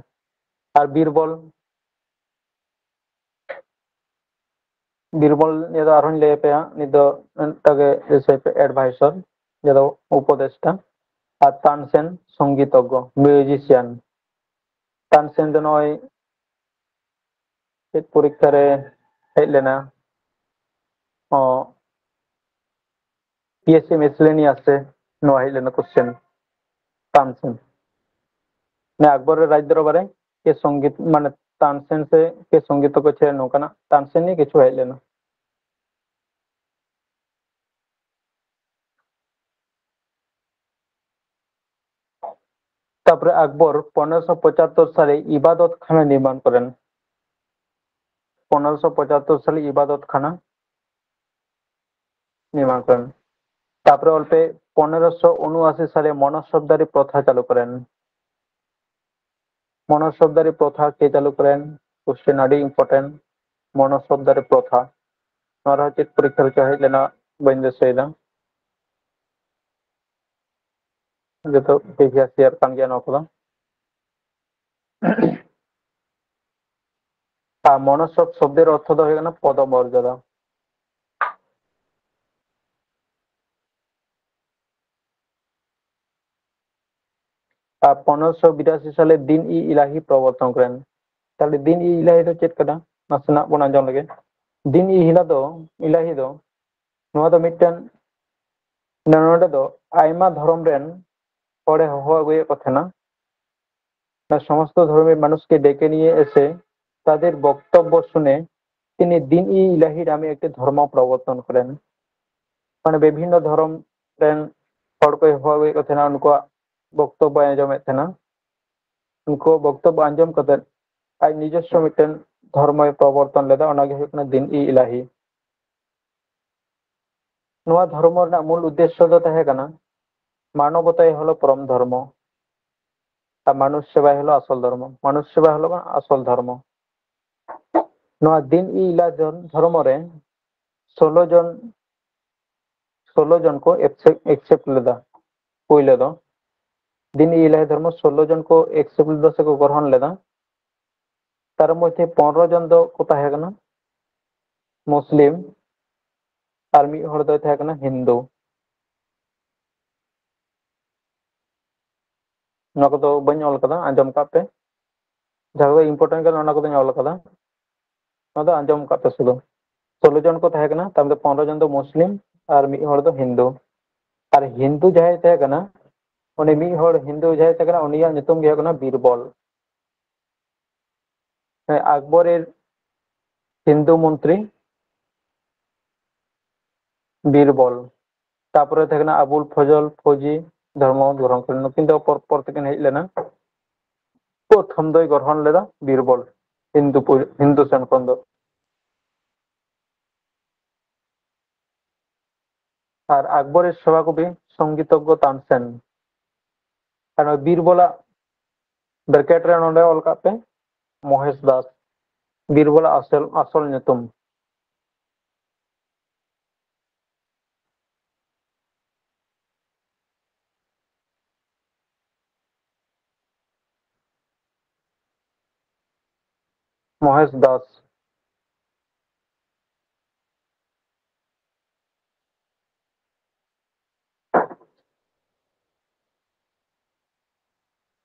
ᱟᱨ ᱵᱤᱨᱵᱚᱞ, ᱵᱤᱨᱵᱚᱞ ᱱᱤᱭᱟᱹ ᱫᱚ ᱟᱨᱦᱚᱸᱧ ᱞᱟᱹᱭ ᱟᱯᱮᱭᱟ, ᱱᱤᱛ ᱫᱚ ᱚᱱᱠᱟᱜᱮ advisor, ᱡᱟᱦᱟᱸ ᱫᱚ ᱩᱯᱚᱫᱮᱥᱴᱟ, ᱟᱨ ᱛᱟᱱᱥᱮᱱ ᱥᱚᱝᱜᱤᱛᱚᱜᱽᱜᱚ, musician᱾ ᱛᱟᱱᱥᱮᱱ ᱫᱚ ᱱᱚᱜᱼᱚᱭ ᱪᱮᱫ ᱯᱚᱨᱤᱠᱠᱷᱟ ᱨᱮ ᱦᱮᱡ ᱞᱮᱱᱟ? ᱚ, P S C miscellaneous ᱨᱮ ᱱᱚᱣᱟ ᱦᱮᱡ ᱞᱮᱱᱟ question, ᱛᱟᱱᱥᱮᱱ᱾ ᱢᱟᱱᱮ ᱟᱠᱵᱚᱨ ᱨᱮ ᱨᱟᱡᱽ ᱫᱚᱨᱵᱟᱨ ᱨᱮ ᱠᱮ ᱥᱚᱝᱜᱤᱛ, ᱢᱟᱱᱮ ᱛᱟᱱᱥᱮᱱ ᱥᱮ ᱠᱮ ᱥᱚᱝᱜᱤᱛᱚᱜᱽᱜᱚ ᱪᱮ ᱱᱚᱝᱠᱟᱱᱟᱜ ᱛᱟᱱᱥᱮᱱ ᱱᱤᱭᱮ ᱠᱤᱪᱷᱩ ᱦᱮᱡ ᱞᱮᱱᱟ᱾ ᱛᱟᱨᱯᱚᱨᱮ ᱟᱠᱵᱚᱨ ᱯᱚᱱᱮᱨᱚᱥᱚ ᱯᱚᱸᱪᱟᱛᱛᱳᱨ ᱥᱟᱞᱮ ᱤᱵᱟᱫᱚᱛ ᱠᱷᱟᱱᱟ ᱱᱤᱨᱢᱟᱱ ᱠᱚᱨᱮᱱ᱾ ᱯᱚᱱᱮᱨᱚᱥᱚ ᱯᱚᱸᱪᱟᱛᱛᱳᱨ ᱥᱟᱞᱮ ᱤᱵᱟᱫᱚᱛ ᱠᱷᱟᱱᱟ ᱱᱤᱨᱢᱟᱱ ᱠᱚᱨᱮᱱ᱾ ᱛᱟᱨᱯᱚᱨᱮ ᱚᱞᱯᱮ ᱯᱚᱱᱮᱨᱚᱥᱚ ᱩᱱᱩᱟᱥᱤ ᱥᱟᱞᱮ ᱢᱚᱱᱚᱥᱚᱵᱫᱟᱨᱤ ᱯᱨᱚᱛᱷᱟ ᱪᱟᱞᱩ ᱠᱚᱨᱮᱱ᱾ ᱢᱚᱱᱚᱥᱚᱵᱫᱟᱨᱤ ᱯᱨᱚᱛᱷᱟ ᱠᱮ ᱪᱟᱞᱩ ᱠᱚᱨᱮᱱ? Question ᱟᱹᱰᱤ important᱾ ᱢᱚᱱᱚᱥᱚᱵᱫᱟᱨᱤ ᱯᱨᱚᱛᱷᱟ, ᱱᱚᱣᱟ ᱨᱮᱦᱚᱸ ᱪᱮᱫ ᱯᱚᱨᱤᱠᱠᱷᱟ ᱨᱮᱪᱚ ᱦᱮᱡ ᱞᱮᱱᱟ, ᱵᱟᱹᱧ ᱫᱤᱥᱟᱹᱭᱮᱫᱟ᱾ ᱡᱚᱛᱚ previous year ᱠᱟᱱ ᱜᱮᱭᱟ ᱱᱚᱣᱟ ᱠᱚᱫᱚ᱾ ᱟᱨ ᱢᱚᱱᱚᱥᱚᱵ ᱥᱚᱵᱫᱮᱨ ᱚᱨᱛᱷᱚ ᱫᱚ ᱦᱩᱭᱩᱜ ᱠᱟᱱᱟ ᱯᱚᱫᱚ ᱢᱚᱨᱡᱟᱫᱟ᱾ ᱟᱨ ᱯᱚᱱᱮᱨᱚᱥᱚ ᱵᱤᱨᱟᱥᱤ ᱥᱟᱞᱮ ᱫᱤᱱ ᱤ ᱤᱞᱟᱦᱤ ᱯᱨᱚᱵᱚᱨᱛᱚᱱ ᱠᱚᱨᱮᱱ᱾ ᱛᱟᱦᱞᱮ ᱫᱤᱱ ᱤ ᱤᱞᱟᱦᱤ ᱫᱚ ᱪᱮᱫ ᱠᱟᱱᱟ? ᱱᱟᱥᱮᱱᱟᱜ ᱵᱚᱱ ᱟᱸᱡᱚᱢ ᱞᱮᱜᱮ᱾ ᱫᱤᱱ ᱤ ᱦᱤᱞᱟ ᱫᱚ, ᱤᱞᱟᱦᱤ ᱫᱚ, ᱱᱚᱣᱟ ᱫᱚ ᱢᱤᱫᱴᱮᱱ, ᱱᱚᱰᱮ ᱫᱚ ᱟᱭᱢᱟ ᱫᱷᱚᱨᱚᱢ ᱨᱮᱱ ᱦᱚᱲᱮ ᱦᱚᱦᱚ ᱟᱹᱜᱩᱭᱮᱫ ᱠᱚ ᱛᱟᱦᱮᱱᱟ᱾ সমস্ত ধর্মের মানুষকে ডেকে নিয়ে এসে তাদের বক্তব্য শুনে তিনি দিন ই ইলাহি নামে একটি ধর্ম প্রবর্তন করেন। মানে বিভিন্ন ধর্ম ᱨᱮᱱ ᱦᱚᱲ ᱠᱚᱭ ᱦᱚᱦᱚ ᱟᱹᱜᱩᱭᱮᱫ ᱠᱚ ᱛᱟᱦᱮᱱᱟ, ᱩᱱᱠᱩᱣᱟᱜ ᱵᱚᱠᱛᱚᱵᱵᱚᱭ ᱟᱸᱡᱚᱢᱮᱫ ᱛᱟᱦᱮᱱᱟ᱾ ᱩᱱᱠᱩ ᱵᱚᱠᱛᱚᱵᱵᱚ ᱟᱸᱡᱚᱢ ᱠᱟᱛᱮ ᱟᱡ ᱱᱤᱡᱚᱥᱥᱚ ᱢᱤᱫᱴᱮᱱ ᱫᱷᱚᱨᱢᱚᱭ ᱯᱨᱚᱵᱚᱨᱛᱚᱱ ᱞᱮᱫᱟ, ᱚᱱᱟᱜᱮ ᱦᱩᱭᱩᱜ ᱠᱟᱱᱟ ᱫᱤᱱ ᱤ ᱤᱞᱟᱦᱤ᱾ ᱱᱚᱣᱟ ᱫᱷᱚᱨᱢᱚ ᱨᱮᱱᱟᱜ ᱢᱩᱞ ᱩᱫᱽᱫᱮᱥᱥᱚ ᱫᱚ ᱛᱟᱦᱮᱸ ᱠᱟᱱᱟ ᱢᱟᱱᱚᱵᱚᱛᱟᱭ ᱦᱚᱞᱚ ᱯᱚᱨᱚᱢ ᱫᱷᱚᱨᱢᱚ, ᱟᱨ ᱢᱟᱱᱩᱥ ᱥᱮᱵᱟᱭ ᱦᱚᱞᱚ ᱟᱥᱚᱞ ᱫᱷᱚᱨᱢᱚ᱾ ᱢᱟᱱᱩᱥ ᱥᱮᱵᱟ ᱦᱚᱞᱚ ᱟᱥᱚᱞ ᱫᱷᱚᱨᱢᱚ᱾ ᱱᱚᱣᱟ ᱫᱤᱱ ᱤ ᱤᱞᱟᱦᱤ ᱫᱷᱚᱨᱢᱚ ᱨᱮ ᱥᱳᱞᱳ ᱡᱚᱱ ᱥᱳᱞᱳ ᱡᱚᱱ ᱠᱚ ᱮᱠᱥᱮᱯᱴ ᱞᱮᱫᱟ᱾ ᱯᱳᱭᱞᱳ ᱫᱚ ᱫᱤᱱ ᱤᱞᱟᱦᱤ ᱫᱷᱚᱨᱢᱚ ᱥᱳᱞᱳ ᱡᱚᱱ ᱠᱚ ᱮᱠᱥᱮᱯᱴ ᱞᱮᱫᱟ ᱥᱮᱠᱚ ᱜᱨᱚᱦᱚᱱ ᱞᱮᱫᱟ᱾ ᱛᱟᱨ ᱢᱚᱫᱽᱫᱷᱮ ᱯᱚᱱᱨᱚ ᱡᱚᱱ ᱫᱚ ᱠᱚ ᱛᱟᱦᱮᱸ ᱠᱟᱱᱟ ᱢᱩᱥᱞᱤᱢ, ᱟᱨ ᱢᱤᱫ ᱦᱚᱲ ᱫᱚᱭ ᱛᱟᱦᱮᱸ ᱠᱟᱱᱟ ᱦᱤᱱᱫᱩ᱾ ᱱᱚᱣᱟ ᱠᱚᱫᱚ ᱵᱟᱹᱧ ᱚᱞ ᱠᱟᱫᱟ, ᱟᱸᱡᱚᱢ ᱠᱟᱜ ᱯᱮ᱾ ᱡᱟᱦᱟᱸ ᱠᱚᱫᱚ ᱤᱢᱯᱚᱨᱴᱮᱱᱴ ᱠᱟᱱᱟ, ᱚᱱᱟ ᱠᱚᱫᱚᱧ ᱚᱞ ᱠᱟᱫᱟ᱾ ᱱᱚᱣᱟ ᱫᱚ ᱟᱸᱡᱚᱢ ᱠᱟᱜ ᱯᱮ ᱥᱩᱫᱷᱩ᱾ ᱥᱳᱞᱳ ᱡᱚᱱ ᱠᱚ ᱛᱟᱦᱮᱸ ᱠᱟᱱᱟ, ᱛᱟᱨ ᱢᱚᱫᱽᱫᱷᱮ ᱯᱚᱱᱨᱚ ᱡᱚᱱ ᱫᱚ ᱢᱩᱥᱞᱤᱢ ᱟᱨ ᱢᱤᱫ ᱦᱚᱲ ᱫᱚ ᱦᱤᱱᱫᱩ᱾ ᱟᱨ ᱦᱤᱱᱫᱩ ᱡᱟᱦᱟᱸᱭ ᱛᱟᱦᱮᱸ ᱠᱟᱱᱟ, ᱩᱱᱤ ᱢᱤᱫ ᱦᱚᱲ ᱦᱤᱱᱫᱩ ᱡᱟᱦᱟᱸᱭ ᱛᱟᱦᱮᱸ ᱠᱟᱱᱟ, ᱩᱱᱤᱭᱟᱜ ᱧᱩᱛᱩᱢ ᱜᱮ ᱦᱩᱭᱩᱜ ᱠᱟᱱᱟ ᱵᱤᱨᱵᱚᱞ᱾ ᱦᱮᱸ, ᱟᱠᱵᱚᱨᱮᱨ ᱦᱤᱱᱫᱩ ᱢᱚᱱᱛᱨᱤ ᱵᱤᱨᱵᱚᱞ᱾ ᱛᱟᱯᱚᱨᱮ ᱛᱟᱦᱮᱸ ᱠᱟᱱᱟ ᱟᱵᱩᱞ ᱯᱷᱚᱡᱚᱞ ᱯᱷᱚᱡᱤ, ᱫᱷᱚᱨᱢᱚ ᱜᱨᱚᱦᱚᱱ ᱠᱚᱨᱮ᱾ ᱱᱩᱠᱤᱱ ᱫᱚ ᱯᱚᱨ ᱯᱚᱨ ᱛᱮᱠᱤᱱ ᱦᱮᱡ ᱞᱮᱱᱟ᱾ ᱯᱨᱚᱛᱷᱚᱢ ᱫᱚᱭ ᱜᱨᱚᱦᱚᱱ ᱞᱮᱫᱟ ᱵᱤᱨᱵᱚᱞ, ᱦᱤᱱᱫᱩ ᱯᱩ-, ᱦᱤᱱᱫᱩ ᱥᱮᱱ ᱠᱷᱚᱱ ᱫᱚ᱾ ᱟᱨ ᱟᱠᱵᱚᱨᱮᱨ ᱥᱚᱵᱷᱟᱠᱚᱵᱤ ᱥᱚᱝᱜᱤᱛᱚᱜᱽᱜᱚ ᱛᱟᱱᱥᱮᱱ᱾ ᱟᱨ ᱱᱚᱣᱟ ᱵᱤᱨᱵᱚᱞᱟᱜ ᱵᱨᱮᱠᱮᱴ ᱨᱮ ᱱᱚᱰᱮ ᱚᱞ ᱠᱟᱜ ᱯᱮ, ᱢᱚᱦᱮᱥ ᱫᱟᱥ, ᱵᱤᱨᱵᱚᱞᱟᱜ ᱟᱥᱚᱞ, ᱟᱥᱚᱞ ᱧᱩᱛᱩᱢ᱾ ᱢᱚᱦᱮᱥ ᱫᱟᱥ᱾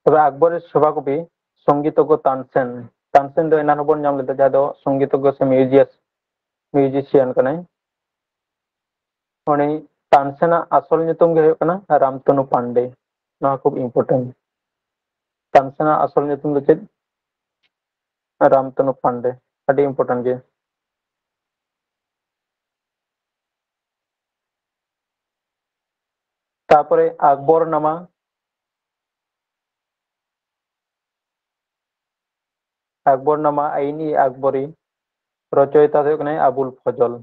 ᱛᱚᱵᱮ ᱟᱠᱵᱚᱨᱮᱨ ᱥᱚᱵᱷᱟᱠᱚᱵᱤ ᱥᱚᱝᱜᱤᱛᱚᱜᱽᱜᱚ ᱛᱟᱱᱥᱮᱱ᱾ ᱛᱟᱱᱥᱮᱱ ᱫᱚ ᱮᱱᱟᱱ ᱦᱚᱸᱵᱚᱱ ᱧᱟᱢ ᱞᱮᱫᱟ, ᱡᱟᱦᱟᱸ ᱫᱚ ᱥᱚᱝᱜᱤᱛᱚᱜᱽᱜᱚ ᱥᱮ ᱢᱤᱭᱩᱡᱤᱭᱟᱥ, ᱢᱤᱭᱩᱡᱤᱥᱤᱭᱟᱱ ᱠᱟᱱᱟᱭ᱾ ᱩᱱᱤ ᱛᱟᱱᱥᱮᱱᱟᱜ ᱟᱥᱚᱞ ᱧᱩᱛᱩᱢ ᱜᱮ ᱦᱩᱭᱩᱜ ᱠᱟᱱᱟ ᱨᱟᱢᱛᱚᱱᱩ ᱯᱟᱱᱰᱮ᱾ ᱱᱚᱣᱟ ᱠᱷᱩᱵ ᱤᱢᱯᱚᱨᱴᱮᱱᱴ᱾ ᱛᱟᱱᱥᱮᱱᱟᱜ ᱟᱥᱚᱞ ᱧᱩᱛᱩᱢ ᱫᱚ ᱪᱮᱫ? ᱨᱟᱢᱛᱚᱱᱩ ᱯᱟᱱᱰᱮ᱾ ᱟᱹᱰᱤ ᱤᱢᱯᱚᱨᱴᱮᱱᱴ ᱜᱮ᱾ ᱛᱟᱯᱚᱨᱮ ᱟᱠᱵᱚᱨ ᱱᱟᱢᱟ, ᱟᱠᱵᱚᱨ ᱱᱟᱢᱟ ᱟᱭᱤᱱ ᱤ ᱟᱠᱵᱚᱨᱤ, ᱨᱚᱪᱚᱭᱤᱛᱟ ᱫᱚ ᱦᱩᱭᱩᱜ ᱠᱟᱱᱟᱭ ᱟᱵᱩᱞ ᱯᱷᱚᱡᱚᱞ᱾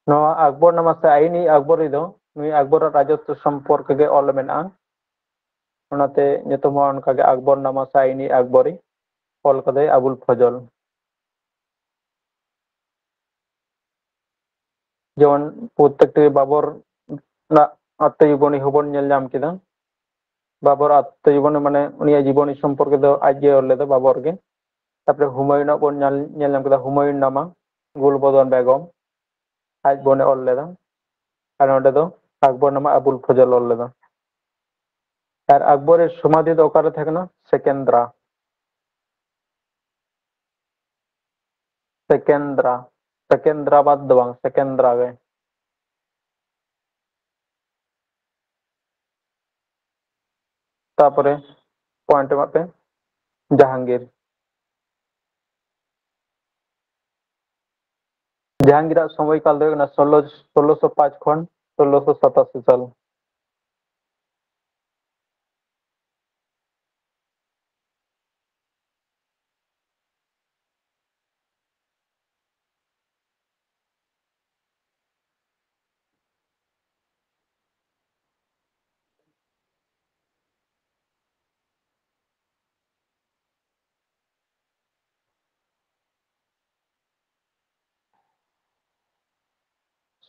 ᱱᱚᱣᱟ ᱟᱠᱵᱚᱨ ᱱᱟᱢᱟ ᱥᱮ ᱟᱭᱤᱱ ᱤ ᱟᱠᱵᱚᱨᱤ ᱫᱚ ᱱᱩᱭ ᱟᱠᱵᱚᱨᱟᱜ ᱨᱟᱡᱚᱛᱛᱚ ᱥᱚᱢᱯᱚᱨᱠᱮ ᱜᱮ ᱚᱞ ᱢᱮᱱᱟᱜᱼᱟ᱾ ᱚᱱᱟᱛᱮ ᱧᱩᱛᱩᱢ ᱦᱚᱸ ᱚᱱᱠᱟᱜᱮ ᱟᱠᱵᱚᱨ ᱱᱟᱢᱟ ᱥᱮ ᱟᱭᱤᱱ ᱤ ᱟᱠᱵᱚᱨᱤ, ᱚᱞ ᱠᱟᱫᱟᱭ ᱟᱵᱩᱞ ᱯᱷᱚᱡᱚᱞ᱾ ᱡᱮᱢᱚᱱ ᱯᱨᱚᱛᱮᱠᱴᱤ ᱵᱟᱵᱚᱨ ᱨᱮᱱᱟᱜ ᱟᱛᱛᱚᱡᱤᱵᱚᱱᱤ ᱦᱚᱸᱵᱚᱱ ᱧᱮᱞ ᱧᱟᱢ ᱠᱮᱫᱟ᱾ ᱵᱟᱵᱚᱨ ᱟᱛᱛᱚᱡᱤᱵᱚᱱᱤ ᱢᱟᱱᱮ ᱩᱱᱤᱭᱟᱜ ᱡᱤᱵᱚᱱᱤ ᱥᱚᱢᱯᱚᱨᱠᱮ ᱫᱚ ᱟᱡ ᱜᱮ ᱚᱞ ᱞᱮᱫᱟ, ᱵᱟᱵᱚᱨ ᱜᱮ᱾ ᱛᱟᱯᱚᱨᱮ ᱦᱩᱢᱟᱭᱩᱱᱟᱜ ᱵᱚᱱ ᱧᱮᱞ, ᱧᱮᱞ ᱧᱟᱢ ᱠᱮᱫᱟ, ᱦᱩᱢᱟᱭᱩᱱ ᱱᱟᱢᱟ, ᱜᱩᱞᱵᱚᱫᱚᱱ ᱵᱮᱜᱚᱢ, ᱟᱡ ᱵᱚᱱᱮ ᱚᱞ ᱞᱮᱫᱟ᱾ ᱟᱨ ᱱᱚᱰᱮ ᱫᱚ ᱟᱠᱵᱚᱨ ᱱᱟᱢᱟ ᱟᱵᱩᱞ ᱯᱷᱚᱡᱚᱞ ᱚᱞ ᱞᱮᱫᱟ᱾ ᱟᱨ ᱟᱠᱵᱚᱨᱮᱨ ᱥᱚᱢᱟᱫᱷᱤ ᱫᱚ ᱚᱠᱟᱨᱮ ᱛᱟᱦᱮᱸ ᱠᱟᱱᱟ? ᱥᱮᱠᱮᱱᱫᱨᱟ᱾ ᱥᱮᱠᱮᱱᱫᱨᱟ, ᱥᱮᱠᱮᱱᱫᱨᱟᱵᱟᱫᱽ ᱫᱚ ᱵᱟᱝ, ᱥᱮᱠᱮᱱᱫᱨᱟ ᱜᱮ᱾ ᱛᱟᱯᱚᱨᱮ ᱯᱚᱭᱮᱱᱴ ᱮᱢᱟᱜ ᱯᱮ, ᱡᱟᱦᱟᱝᱜᱤᱨ᱾ ᱡᱟᱦᱟᱝᱜᱤᱨᱟᱜ ᱥᱚᱢᱚᱭ ᱠᱟᱞ ᱫᱚ ᱦᱩᱭᱩᱜ ᱠᱟᱱᱟ ᱥᱳᱞᱳ, ᱥᱳᱞᱳᱥᱚ ᱯᱟᱸᱪ ᱠᱷᱚᱱ ᱥᱳᱞᱳᱥᱚ ᱥᱟᱛᱟᱥᱤ ᱥᱟᱞ᱾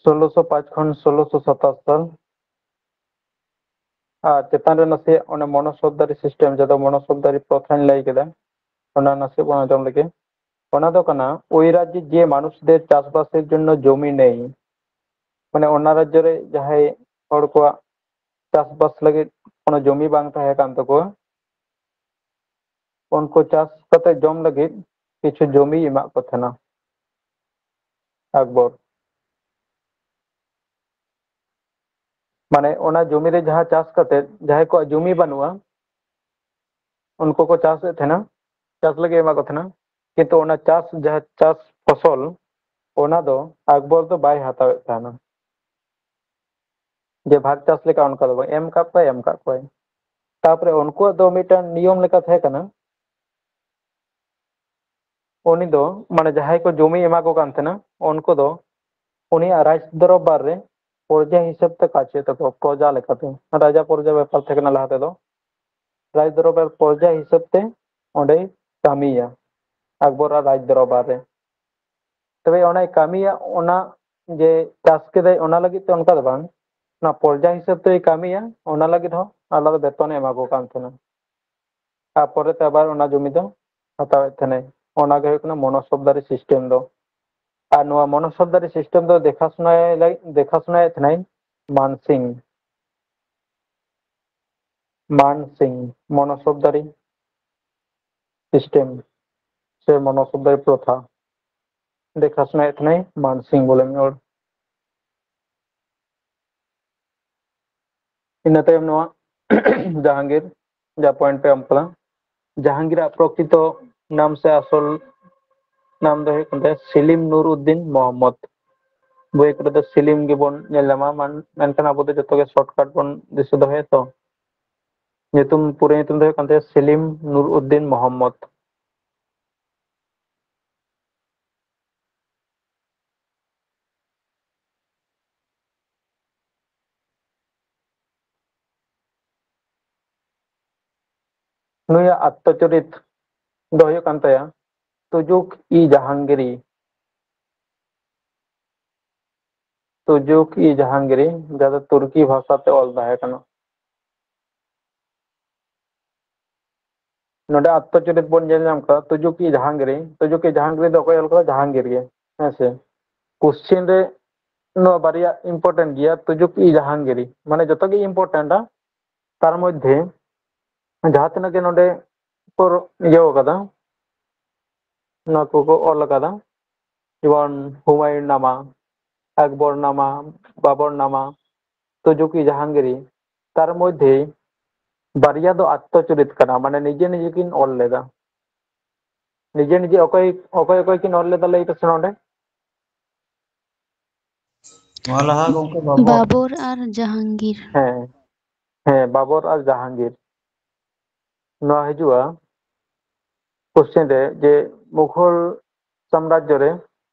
ᱥᱳᱞᱳᱥᱚ ᱯᱟᱸᱪ ᱠᱷᱚᱱ ᱥᱳᱞᱳᱥᱚ ᱥᱟᱛᱟᱥ ᱥᱟᱞ᱾ ᱟᱨ ᱪᱮᱛᱟᱱ ᱨᱮ ᱱᱟᱥᱮᱭᱟᱜ ᱚᱱᱮ ᱢᱚᱱᱚᱥᱚᱵᱫᱟᱨᱤ ᱥᱤᱥᱴᱮᱢ, ᱡᱟᱦᱟᱸ ᱫᱚ ᱢᱚᱱᱚᱥᱚᱵᱫᱟᱨᱤ ᱯᱨᱚᱛᱷᱟᱧ ᱞᱟᱹᱭ ᱠᱮᱫᱟ, ᱚᱱᱟ ᱱᱟᱥᱮ ᱵᱚᱱ ᱟᱸᱡᱚᱢ ᱞᱮᱜᱮ᱾ ᱚᱱᱟ ᱫᱚ ᱠᱟᱱᱟ, ওই রাজ্যে যে মানুষদের চাষবাসের জন্য জমি নেই, ᱢᱟᱱᱮ ᱚᱱᱟ ᱨᱟᱡᱽᱡᱚ ᱨᱮ ᱡᱟᱦᱟᱸᱭ ᱦᱚᱲ ᱠᱚᱣᱟᱜ ᱪᱟᱥᱵᱟᱥ ᱞᱟᱹᱜᱤᱫ ᱠᱳᱱᱳ ᱡᱚᱢᱤ ᱵᱟᱝ ᱛᱟᱦᱮᱸ ᱠᱟᱱ ᱛᱟᱠᱚᱣᱟ, ᱩᱱᱠᱩ ᱪᱟᱥ ᱠᱟᱛᱮ ᱡᱚᱢ ᱞᱟᱹᱜᱤᱫ ᱠᱤᱪᱷᱩ ᱡᱚᱢᱤᱭ ᱮᱢᱟᱜ ᱠᱚ ᱛᱟᱦᱮᱱᱟ ᱟᱠᱵᱚᱨ᱾ ᱢᱟᱱᱮ ᱚᱱᱟ ᱡᱚᱢᱤ ᱨᱮ ᱡᱟᱦᱟᱸ ᱪᱟᱥ ᱠᱟᱛᱮ, ᱡᱟᱦᱟᱸᱭ ᱠᱚᱣᱟᱜ ᱡᱚᱢᱤ ᱵᱟᱹᱱᱩᱜᱼᱟ, ᱩᱱᱠᱩ ᱠᱚ ᱪᱟᱥᱮᱫ ᱛᱟᱦᱮᱱᱟ, ᱪᱟᱥ ᱞᱟᱹᱜᱤᱫ ᱮᱢᱟ ᱠᱚ ᱛᱟᱦᱮᱱᱟ, ᱠᱤᱱᱛᱩ ᱚᱱᱟ ᱪᱟᱥ, ᱡᱟᱦᱟᱸ ᱪᱟᱥ ᱯᱷᱚᱥᱚᱞ, ᱚᱱᱟ ᱫᱚ ᱟᱠᱵᱚᱨ ᱫᱚ ᱵᱟᱭ ᱦᱟᱛᱟᱣᱮᱫ ᱛᱟᱦᱮᱱᱟ᱾ ᱡᱮ ᱵᱷᱟᱜᱽ ᱪᱟᱥ ᱞᱮᱠᱟ ᱚᱱᱠᱟ ᱫᱚ ᱵᱟᱝ, ᱮᱢ ᱠᱟᱜ ᱠᱚᱣᱟᱭ, ᱮᱢ ᱠᱟᱜ ᱠᱚᱣᱟᱭ᱾ ᱛᱟᱯᱚᱨᱮ ᱩᱱᱠᱩᱣᱟᱜ ᱫᱚ ᱢᱤᱫᱴᱟᱝ ᱱᱤᱭᱚᱢ ᱞᱮᱠᱟ ᱛᱟᱦᱮᱸ ᱠᱟᱱᱟ, ᱩᱱᱤ ᱫᱚ ᱢᱟᱱᱮ ᱡᱟᱦᱟᱸᱭ ᱠᱚ ᱡᱚᱢᱤᱭ ᱮᱢᱟ ᱠᱚ ᱠᱟᱱ ᱛᱟᱦᱮᱱᱟ, ᱩᱱᱠᱩ ᱫᱚ ᱩᱱᱤᱭᱟᱜ ᱨᱟᱡᱽ ᱫᱚᱨᱵᱟᱨ ᱨᱮ ᱯᱨᱚᱡᱟ ᱦᱤᱥᱟᱹᱵ ᱛᱮ ᱠᱟᱡᱽ ᱦᱩᱭᱩᱜ ᱛᱟᱠᱚᱣᱟ, ᱯᱨᱚᱡᱟ ᱞᱮᱠᱟᱛᱮ᱾ ᱨᱟᱡᱟ ᱯᱨᱚᱡᱟ ᱵᱮᱯᱟᱨ ᱛᱟᱦᱮᱸ ᱠᱟᱱᱟ ᱞᱟᱦᱟ ᱛᱮᱫᱚ᱾ ᱨᱟᱡᱽ ᱫᱚᱨᱵᱟᱨ ᱯᱨᱚᱡᱟ ᱦᱤᱥᱟᱹᱵ ᱛᱮ ᱚᱸᱰᱮᱭ ᱠᱟᱹᱢᱤᱭᱟ ᱟᱠᱵᱚᱨᱟᱜ ᱨᱟᱡᱽ ᱫᱚᱨᱵᱟᱨ ᱨᱮ᱾ ᱛᱚᱵᱮ ᱚᱱᱟᱭ ᱠᱟᱹᱢᱤᱭᱟ, ᱚᱱᱟ ᱡᱮ ᱪᱟᱥ ᱠᱮᱫᱟᱭ ᱚᱱᱟ ᱞᱟᱹᱜᱤᱫ ᱛᱮ ᱚᱱᱠᱟ ᱫᱚ ᱵᱟᱝ, ᱚᱱᱟ ᱯᱚᱨᱡᱟ ᱦᱤᱥᱟᱹᱵ ᱛᱮᱭ ᱠᱟᱹᱢᱤᱭᱟ, ᱚᱱᱟ ᱞᱟᱹᱜᱤᱫ ᱦᱚᱸ ᱟᱞᱟᱫᱟ ᱵᱮᱛᱚᱱᱮ ᱮᱢᱟ ᱠᱚ ᱠᱟᱱ ᱛᱟᱦᱮᱱᱟ᱾ ᱟᱨ ᱯᱚᱨᱮᱛᱮ ᱟᱵᱟᱨ ᱚᱱᱟ ᱡᱚᱢᱤ ᱫᱚ ᱦᱟᱛᱟᱣᱮᱫ ᱛᱟᱦᱮᱱᱟᱭ᱾ ᱚᱱᱟ ᱜᱮ ᱦᱩᱭᱩᱜ ᱠᱟᱱᱟ ᱢᱚᱱᱚᱥᱚᱵᱫᱟᱨᱤ ᱥᱤᱥᱴᱮᱢ ᱫᱚ᱾ ᱟᱨ ᱱᱚᱣᱟ ᱢᱚᱱᱚᱥᱚᱵᱫᱟᱨᱤ ᱥᱤᱥᱴᱮᱢ ᱫᱚ ᱫᱮᱠᱷᱟᱥᱩᱱᱟᱭ ᱞᱟᱹᱜᱤᱫ, ᱫᱮᱠᱷᱟᱥᱩᱱᱟᱭᱮᱫ ᱛᱟᱦᱮᱱᱟᱭ ᱢᱟᱱᱥᱤᱝ᱾ ᱢᱟᱱᱥᱤᱝ, ᱢᱚᱱᱚᱥᱚᱵᱫᱟᱨᱤ ᱥᱤᱥᱴᱮᱢ ᱥᱮ ᱢᱚᱱᱚᱥᱚᱵᱫᱟᱨᱤ ᱯᱨᱚᱛᱷᱟ ᱫᱮᱠᱷᱟᱥᱩᱱᱟᱭᱮᱫ ᱛᱟᱦᱮᱱᱟᱭ ᱢᱟᱱᱥᱤᱝ ᱵᱚᱞᱮ ᱢᱤᱫ ᱦᱚᱲ᱾ ᱤᱱᱟᱹ ᱛᱟᱭᱚᱢ ᱱᱚᱣᱟ ᱡᱟᱦᱟᱝᱜᱤᱨ, ᱡᱟ ᱯᱚᱭᱮᱱᱴ ᱯᱮ ᱮᱢ ᱠᱟᱫᱟ, ᱡᱟᱦᱟᱝᱜᱤᱨᱟᱜ ᱯᱨᱚᱠᱨᱤᱛᱚ ᱱᱟᱢ ᱥᱮ ᱟᱥᱚᱞ ᱱᱟᱢ ᱫᱚ ᱦᱩᱭᱩᱜ ᱠᱟᱱ ᱛᱟᱭᱟ ᱥᱮᱞᱤᱢ ᱱᱩᱨ ᱩᱫᱫᱤᱱ ᱢᱚᱦᱚᱢᱢᱚᱫᱽ᱾ ᱵᱳᱭ ᱠᱚᱨᱮ ᱫᱚ ᱥᱮᱞᱤᱢ ᱜᱮᱵᱚᱱ ᱧᱮᱞ ᱧᱟᱢᱟ, ᱢᱟᱱ-, ᱢᱮᱱᱠᱷᱟᱱ ᱟᱵᱚ ᱫᱚ ᱡᱚᱛᱚ ᱜᱮ ᱥᱚᱨᱴᱠᱟᱴ ᱵᱚᱱ ᱫᱤᱥᱟᱹ ᱫᱚᱦᱚᱭᱟ ᱛᱚ᱾ ᱧᱩᱛᱩᱢ, ᱯᱩᱨᱟᱹ ᱧᱩᱛᱩᱢ ᱫᱚ ᱦᱩᱭᱩᱜ ᱠᱟᱱ ᱛᱟᱭᱟ ᱥᱮᱞᱤᱢ ᱱᱩᱨ ᱩᱫᱫᱤᱱ ᱢᱚᱦᱚᱢᱢᱚᱫᱽ᱾ ᱱᱩᱭᱟᱜ ᱟᱛᱛᱚ ᱪᱚᱨᱤᱛ ᱫᱚ ᱦᱩᱭᱩᱜ ᱠᱟᱱ ᱛᱟᱭᱟ ᱛᱩᱡᱩᱠ ᱤ ᱡᱟᱦᱟᱝᱜᱤᱨᱤ᱾ ᱛᱩᱡᱩᱠ ᱤ ᱡᱟᱦᱟᱝᱜᱤᱨᱤ, ᱡᱟᱦᱟᱸ ᱫᱚ ᱛᱩᱨᱠᱤ ᱵᱷᱟᱥᱟ ᱛᱮ ᱚᱞ ᱛᱟᱦᱮᱸ ᱠᱟᱱᱟ᱾ ᱱᱚᱰᱮ ᱟᱛᱛᱚ ᱪᱚᱨᱤᱛ ᱵᱚᱱ ᱧᱮᱞ ᱧᱟᱢ ᱠᱟᱫᱟ, ᱛᱩᱡᱩᱠ ᱤ ᱡᱟᱦᱟᱝᱜᱤᱨᱤ᱾ ᱛᱩᱡᱩᱠ ᱤ ᱡᱟᱦᱟᱝᱜᱤᱨᱤ ᱫᱚ ᱚᱠᱚᱭ ᱚᱞ ᱠᱟᱫᱟ? ᱡᱟᱦᱟᱝᱜᱤᱨ ᱜᱮ, ᱦᱮᱸ ᱥᱮ? ᱠᱚᱥᱪᱮᱱ ᱨᱮ ᱱᱚᱣᱟ ᱵᱟᱨᱭᱟ ᱤᱢᱯᱚᱨᱴᱮᱱᱴ ᱜᱮᱭᱟ, ᱛᱩᱡᱩᱠ ᱤ ᱡᱟᱦᱟᱝᱜᱤᱨᱤ, ᱢᱟᱱᱮ ᱡᱚᱛᱚ ᱜᱮ ᱤᱢᱯᱚᱨᱴᱮᱱᱴᱟ᱾ ᱛᱟᱨ ᱢᱚᱫᱽᱫᱷᱮ ᱡᱟᱦᱟᱸ ᱛᱤᱱᱟᱹᱜ ᱜᱮ ᱱᱚᱰᱮ ᱠᱚ ᱤᱭᱟᱹ ᱠᱟᱫᱟ, ᱱᱚᱣᱟ ᱠᱚᱠᱚ ᱚᱞ ᱠᱟᱫᱟ, ᱡᱮᱢᱚᱱ ᱦᱩᱢᱟᱭᱩᱱ ᱱᱟᱢᱟ, ᱟᱠᱵᱚᱨ ᱱᱟᱢᱟ, ᱵᱟᱵᱚᱨ ᱱᱟᱢᱟ, ᱛᱩᱡᱩᱠ ᱤ ᱡᱟᱦᱟᱝᱜᱤᱨᱤ, ᱛᱟᱨ ᱢᱚᱫᱽᱫᱷᱮ ᱵᱟᱨᱭᱟ ᱫᱚ ᱟᱛᱛᱚ ᱪᱚᱨᱤᱛ ᱠᱟᱱᱟ, ᱢᱟᱱᱮ ᱱᱤᱡᱮ ᱱᱤᱡᱮ ᱠᱤᱱ ᱚᱞ ᱞᱮᱫᱟ᱾ ᱱᱤᱡᱮ ᱱᱤᱡᱮ ᱚᱠᱚᱭ, ᱚᱠᱚᱭ ᱚᱠᱚᱭ ᱠᱤᱱ ᱚᱞ ᱞᱮᱫᱟ ᱞᱟᱹᱭ ᱯᱮᱥᱮ ᱱᱚᱰᱮ? ᱱᱚᱣᱟ ᱞᱟᱦᱟ ᱜᱚᱝᱠᱮ ᱵᱟᱵᱚᱨ᱾ ᱵᱟᱵᱚᱨ ᱟᱨ ᱡᱟᱦᱟᱝᱜᱤᱨ᱾ ᱦᱮᱸ, ᱦᱮᱸ, ᱵᱟᱵᱚᱨ ᱟᱨ ᱡᱟᱦᱟᱝᱜᱤᱨ᱾ ᱱᱚᱣᱟ ᱦᱤᱡᱩᱜᱼᱟ ᱠᱚᱥᱪᱮᱱ ᱨᱮ ᱡᱮ ᱢᱩᱜᱷᱚᱞ ᱥᱟᱢᱨᱟᱡᱽᱡᱚ ᱨᱮ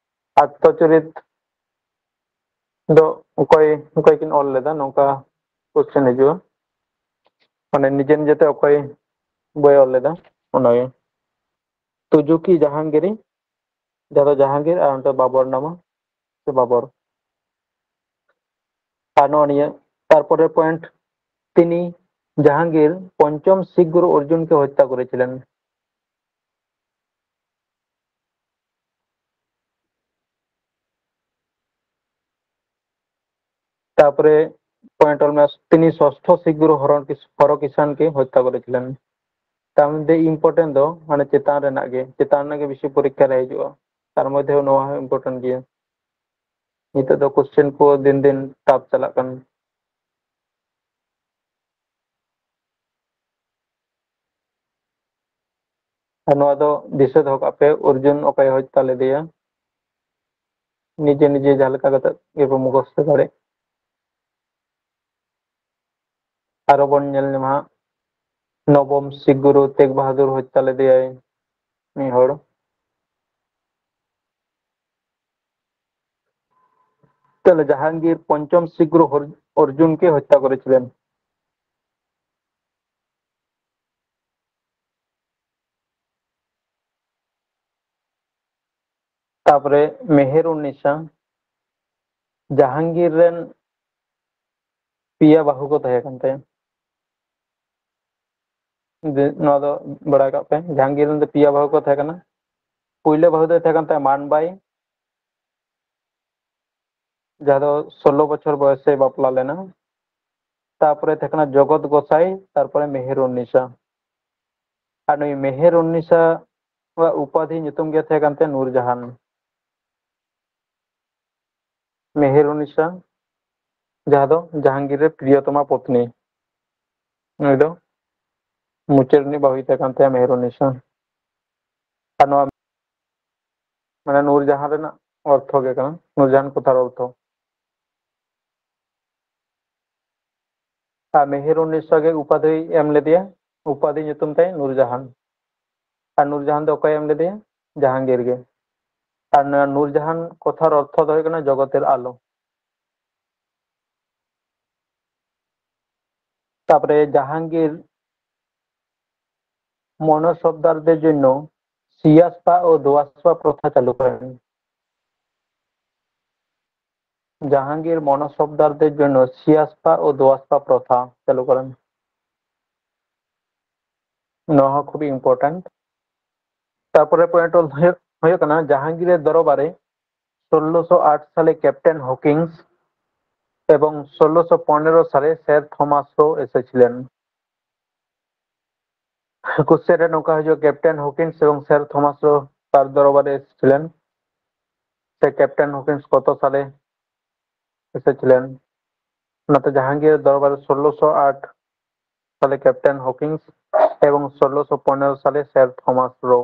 ᱟᱛᱛᱚ ᱪᱚᱨᱤᱛ ᱫᱚ ᱚᱠᱚᱭ, ᱚᱠᱚᱭ ᱠᱤᱱ ᱚᱞ ᱞᱮᱫᱟ, ᱱᱚᱝᱠᱟ ᱠᱚᱥᱪᱮᱱ ᱦᱤᱡᱩᱜᱼᱟ᱾ ᱢᱟᱱᱮ ᱱᱤᱡᱮ ᱱᱤᱡᱮᱛᱮ ᱚᱠᱚᱭ ᱵᱳᱭ ᱚᱞ ᱞᱮᱫᱟ, ᱚᱱᱟᱜᱮ᱾ ᱛᱩᱡᱩᱠ ᱤ ᱡᱟᱦᱟᱝᱜᱤᱨᱤ, ᱡᱟᱦᱟᱸ ᱫᱚ ᱡᱟᱦᱟᱝᱜᱤᱨ, ᱟᱨ ᱚᱱᱛᱮ ᱵᱟᱵᱚᱨ ᱱᱟᱢᱟ ᱥᱮ ᱵᱟᱵᱚᱨ᱾ ᱟᱨ ᱱᱚᱜᱼᱚ ᱱᱤᱭᱟᱹ ᱛᱟᱨᱯᱚᱨᱮ ᱯᱚᱭᱮᱱᱴ, ᱛᱤᱱᱤ ᱡᱟᱦᱟᱝᱜᱤᱨ ᱯᱚᱧᱪᱚᱢ ᱥᱤᱠᱷ ᱜᱩᱨᱩ ᱚᱨᱡᱩᱱ ᱠᱮ ᱦᱚᱛᱛᱟ ᱠᱚᱨᱮ ᱪᱷᱤᱞᱮᱱ᱾ ᱛᱟᱨᱯᱚᱨᱮ ᱯᱚᱭᱮᱱᱴ ᱚᱞ ᱢᱮ, ᱛᱤᱱᱤ ᱥᱚᱥᱴᱷᱚ ᱥᱤᱠᱷ ᱜᱩᱨᱩ ᱦᱚᱨᱚ-, ᱦᱚᱨᱚ ᱠᱤᱥᱟᱱ ᱠᱮ ᱦᱚᱛᱛᱟ ᱠᱚᱨᱮ ᱪᱷᱤᱞᱮᱱ᱾ ᱛᱟᱨ ᱢᱚᱫᱽᱫᱷᱮ ᱤᱢᱯᱚᱨᱴᱮᱱᱴ ᱫᱚ ᱢᱟᱱᱮ ᱪᱮᱛᱟᱱ ᱨᱮᱱᱟᱜ ᱜᱮ, ᱪᱮᱛᱟᱱ ᱨᱮᱱᱟᱜ ᱜᱮ ᱵᱮᱥᱤ ᱯᱚᱨᱤᱠᱠᱷᱟ ᱨᱮ ᱦᱤᱡᱩᱜᱼᱟ᱾ ᱛᱟᱨ ᱢᱚᱫᱽᱫᱷᱮ ᱱᱚᱣᱟ ᱦᱚᱸ ᱤᱢᱯᱚᱨᱴᱮᱱᱴ ᱜᱮᱭᱟ᱾ ᱱᱤᱛᱚᱜ ᱫᱚ ᱠᱚᱥᱪᱮᱱ ᱠᱚ ᱫᱤᱱ ᱫᱤᱱ ᱴᱟᱯ ᱪᱟᱞᱟᱜ ᱠᱟᱱᱟ᱾ ᱟᱨ ᱱᱚᱣᱟ ᱫᱚ ᱫᱤᱥᱟᱹ ᱫᱚᱦᱚ ᱠᱟᱜ ᱯᱮ, ᱚᱨᱡᱩᱱ ᱚᱠᱚᱭ ᱦᱚᱛᱛᱟ ᱞᱮᱫᱮᱭᱟ᱾ ᱱᱤᱡᱮ ᱱᱤᱡᱮ ᱡᱟᱦᱟᱸ ᱞᱮᱠᱟ ᱠᱟᱛᱮ ᱜᱮᱵᱚ ᱢᱩᱠᱷᱚᱥᱛᱚ ᱫᱟᱲᱮᱭᱟᱜ᱾ ᱟᱨᱚ ᱵᱚᱱ ᱧᱮᱞ ᱧᱟᱢᱟ ᱦᱟᱸᱜ, ᱱᱚᱵᱚᱢ ᱥᱤᱠᱷ ᱜᱩᱨᱩ ᱛᱮᱜᱽ ᱵᱟᱦᱟᱫᱩᱨ ᱦᱚᱛᱛᱟ ᱞᱮᱫᱮᱭᱟᱭ ᱢᱤᱫ ᱦᱚᱲ᱾ ᱛᱟᱦᱞᱮ ᱡᱟᱦᱟᱝᱜᱤᱨ ᱯᱚᱧᱪᱚᱢ ᱥᱤᱠᱷ ᱜᱩᱨᱩ ᱦᱚᱨ-, ᱚᱨᱡᱩᱱ ᱠᱮ ᱦᱚᱛᱛᱟ ᱠᱚᱨᱮᱪᱷᱤᱞᱮᱱ᱾ ᱛᱟᱯᱚᱨᱮ ᱢᱮᱦᱮᱨ ᱩᱱᱱᱤᱥᱟ, ᱡᱟᱦᱟᱝᱜᱤᱨ ᱨᱮᱱ ᱯᱮᱭᱟ ᱵᱟᱹᱦᱩ ᱠᱚ ᱛᱟᱦᱮᱸ ᱠᱟᱱ ᱛᱟᱭᱟ᱾ ᱡᱮ ᱱᱚᱣᱟ ᱫᱚ ᱵᱟᱲᱟᱭ ᱠᱟᱜ ᱯᱮ, ᱡᱟᱦᱟᱝᱜᱤᱨ ᱨᱮᱱ ᱫᱚ ᱯᱮᱭᱟ ᱵᱟᱹᱦᱩ ᱠᱚ ᱛᱟᱦᱮᱸ ᱠᱟᱱᱟ᱾ ᱯᱩᱭᱞᱟᱹ ᱵᱟᱹᱦᱩ ᱫᱚᱭ ᱛᱟᱦᱮᱸ ᱠᱟᱱ ᱛᱟᱭᱟ ᱢᱟᱱᱵᱟᱭ, ᱡᱟᱦᱟᱸ ᱫᱚ ᱥᱳᱞᱞᱳ ᱵᱚᱪᱷᱚᱨ ᱵᱚᱭᱚᱥ ᱨᱮᱭ ᱵᱟᱯᱞᱟ ᱞᱮᱱᱟ᱾ ᱛᱟᱯᱚᱨᱮ ᱛᱟᱦᱮᱸ ᱠᱟᱱᱟ ᱡᱚᱜᱚᱛ ᱜᱚᱥᱟᱭ, ᱛᱟᱨᱯᱚᱨᱮ ᱢᱮᱦᱮᱨ ᱩᱱᱱᱤᱥᱟ᱾ ᱟᱨ ᱱᱩᱭ ᱢᱮᱦᱮᱨ ᱩᱱᱱᱤᱥᱟ ᱟᱜ ᱩᱯᱟᱫᱷᱤ ᱧᱩᱛᱩᱢ ᱜᱮ ᱛᱟᱦᱮᱸ ᱠᱟᱱ ᱛᱟᱭᱟ ᱱᱩᱨ ᱡᱟᱦᱟᱱ᱾ ᱢᱮᱦᱮᱨ ᱩᱱᱱᱤᱥᱟ, ᱡᱟᱦᱟᱸ ᱫᱚ ᱡᱟᱦᱟᱝᱜᱤᱨ ᱨᱮ ᱯᱨᱤᱭᱚᱛᱚᱢᱟ ᱯᱚᱛᱱᱤ, ᱱᱩᱭ ᱫᱚ ᱢᱩᱪᱟᱹᱫ ᱨᱤᱱᱤᱡ ᱵᱟᱹᱦᱩᱭ ᱛᱟᱦᱮᱸ ᱠᱟᱱ ᱛᱟᱭᱟ ᱢᱮᱦᱮᱨ ᱩᱱᱱᱤᱥᱟ᱾ ᱟᱨ ᱱᱚᱣᱟ ᱢᱟᱱᱮ ᱱᱩᱨ ᱡᱟᱦᱟᱱ ᱨᱮᱱᱟᱜ ᱚᱨᱛᱷᱚ ᱜᱮ ᱠᱟᱱᱟ, ᱱᱩᱨ ᱡᱟᱦᱟᱱ ᱠᱚᱛᱷᱟᱨ ᱚᱨᱛᱷᱚ᱾ ᱟᱨ ᱢᱮᱦᱮᱨ ᱩᱱᱱᱤᱥᱟ ᱜᱮ ᱩᱯᱟᱫᱷᱤ ᱮᱢ ᱞᱮᱫᱮᱭᱟ, ᱩᱯᱟᱫᱷᱤ ᱧᱩᱛᱩᱢ ᱛᱟᱭ ᱱᱩᱨ ᱡᱟᱦᱟᱱ᱾ ᱟᱨ ᱱᱩᱨ ᱡᱟᱦᱟᱱ ᱫᱚ ᱚᱠᱚᱭ ᱮᱢ ᱞᱮᱫᱮᱭᱟ? ᱡᱟᱦᱟᱝᱜᱤᱨ ᱜᱮ᱾ ᱟᱨ ᱱᱚᱣᱟ ᱱᱩᱨ ᱡᱟᱦᱟᱱ ᱠᱚᱛᱷᱟᱨ ᱚᱨᱛᱷᱚ ᱫᱚ ᱦᱩᱭᱩᱜ ᱠᱟᱱᱟ ᱡᱚᱜᱚᱛᱮᱨ ᱟᱞᱚ᱾ ᱛᱟᱯᱚᱨᱮ ᱡᱟᱦᱟᱝᱜᱤᱨ ᱢᱚᱱᱚᱥᱚᱵᱫᱟᱨ ᱫᱮᱨ ᱡᱚᱱᱱᱚ ᱥᱤᱭᱟᱥᱯᱟ ᱳ ᱫᱳᱣᱟᱥᱯᱟ ᱯᱨᱚᱛᱷᱟ ᱪᱟᱞᱩ ᱠᱚᱨᱮᱱ᱾ জাহাঙ্গীর মনসবদারদের জন্য সিয়াস্পা ও দোয়াস্পা প্রথা চালু করেন। ᱱᱚᱣᱟ ᱦᱚᱸ ᱠᱷᱩᱵ important᱾ ᱛᱟᱨᱯᱚᱨᱮ ᱯᱚᱭᱮᱱᱴ ᱦᱩᱭᱩᱜ ᱠᱟᱱᱟ, ᱡᱟᱦᱟᱝᱜᱤᱨᱮᱨ ᱫᱚᱨᱵᱟᱨᱮ ᱥᱳᱞᱞᱳᱥᱚ ᱟᱴ ᱥᱟᱞᱮ ᱠᱮᱯᱴᱮᱱ ᱦᱚᱠᱤᱝᱥ ᱮᱵᱚᱝ ᱥᱳᱞᱞᱳᱥᱚ ᱯᱚᱱᱮᱨᱚ ᱥᱟᱞᱮ ᱥᱮᱨ ᱛᱷᱚᱢᱟᱥ ᱨᱳ ᱮᱥᱮᱪᱷᱤᱞᱮᱱ᱾ ᱠᱩᱥᱪᱮᱱ ᱨᱮ ᱱᱚᱝᱠᱟ ᱦᱤᱡᱩᱜᱼᱟ, ᱠᱮᱯᱴᱮᱱ ᱦᱚᱠᱤᱝᱥ ᱮᱵᱚᱝ ᱥᱮᱨ ᱛᱷᱚᱢᱟᱥ ᱨᱳ ᱛᱟᱨ ᱫᱚᱨᱵᱟᱨᱮ ᱮᱥᱮᱪᱷᱤᱞᱮᱱ, ᱥᱮ ᱠᱮᱯᱴᱮᱱ ᱦᱚᱠᱤᱝᱥ ᱠᱚᱛᱚ ᱥᱟᱞᱮ ᱮᱥᱮᱪᱷᱤᱞᱮᱱ? ᱚᱱᱟᱛᱮ ᱡᱟᱦᱟᱝᱜᱤᱨᱮᱨ ᱫᱚᱨᱵᱟᱨᱮ ᱥᱳᱞᱞᱳᱥᱚ ᱟᱴ ᱥᱟᱞᱮ ᱠᱮᱯᱴᱮᱱ ᱦᱚᱠᱤᱝᱥ ᱮᱵᱚᱝ ᱥᱳᱞᱞᱳᱥᱚ ᱯᱚᱱᱮᱨᱚ ᱥᱟᱞᱮ ᱥᱮᱨ ᱛᱷᱚᱢᱟᱥ ᱨᱳ᱾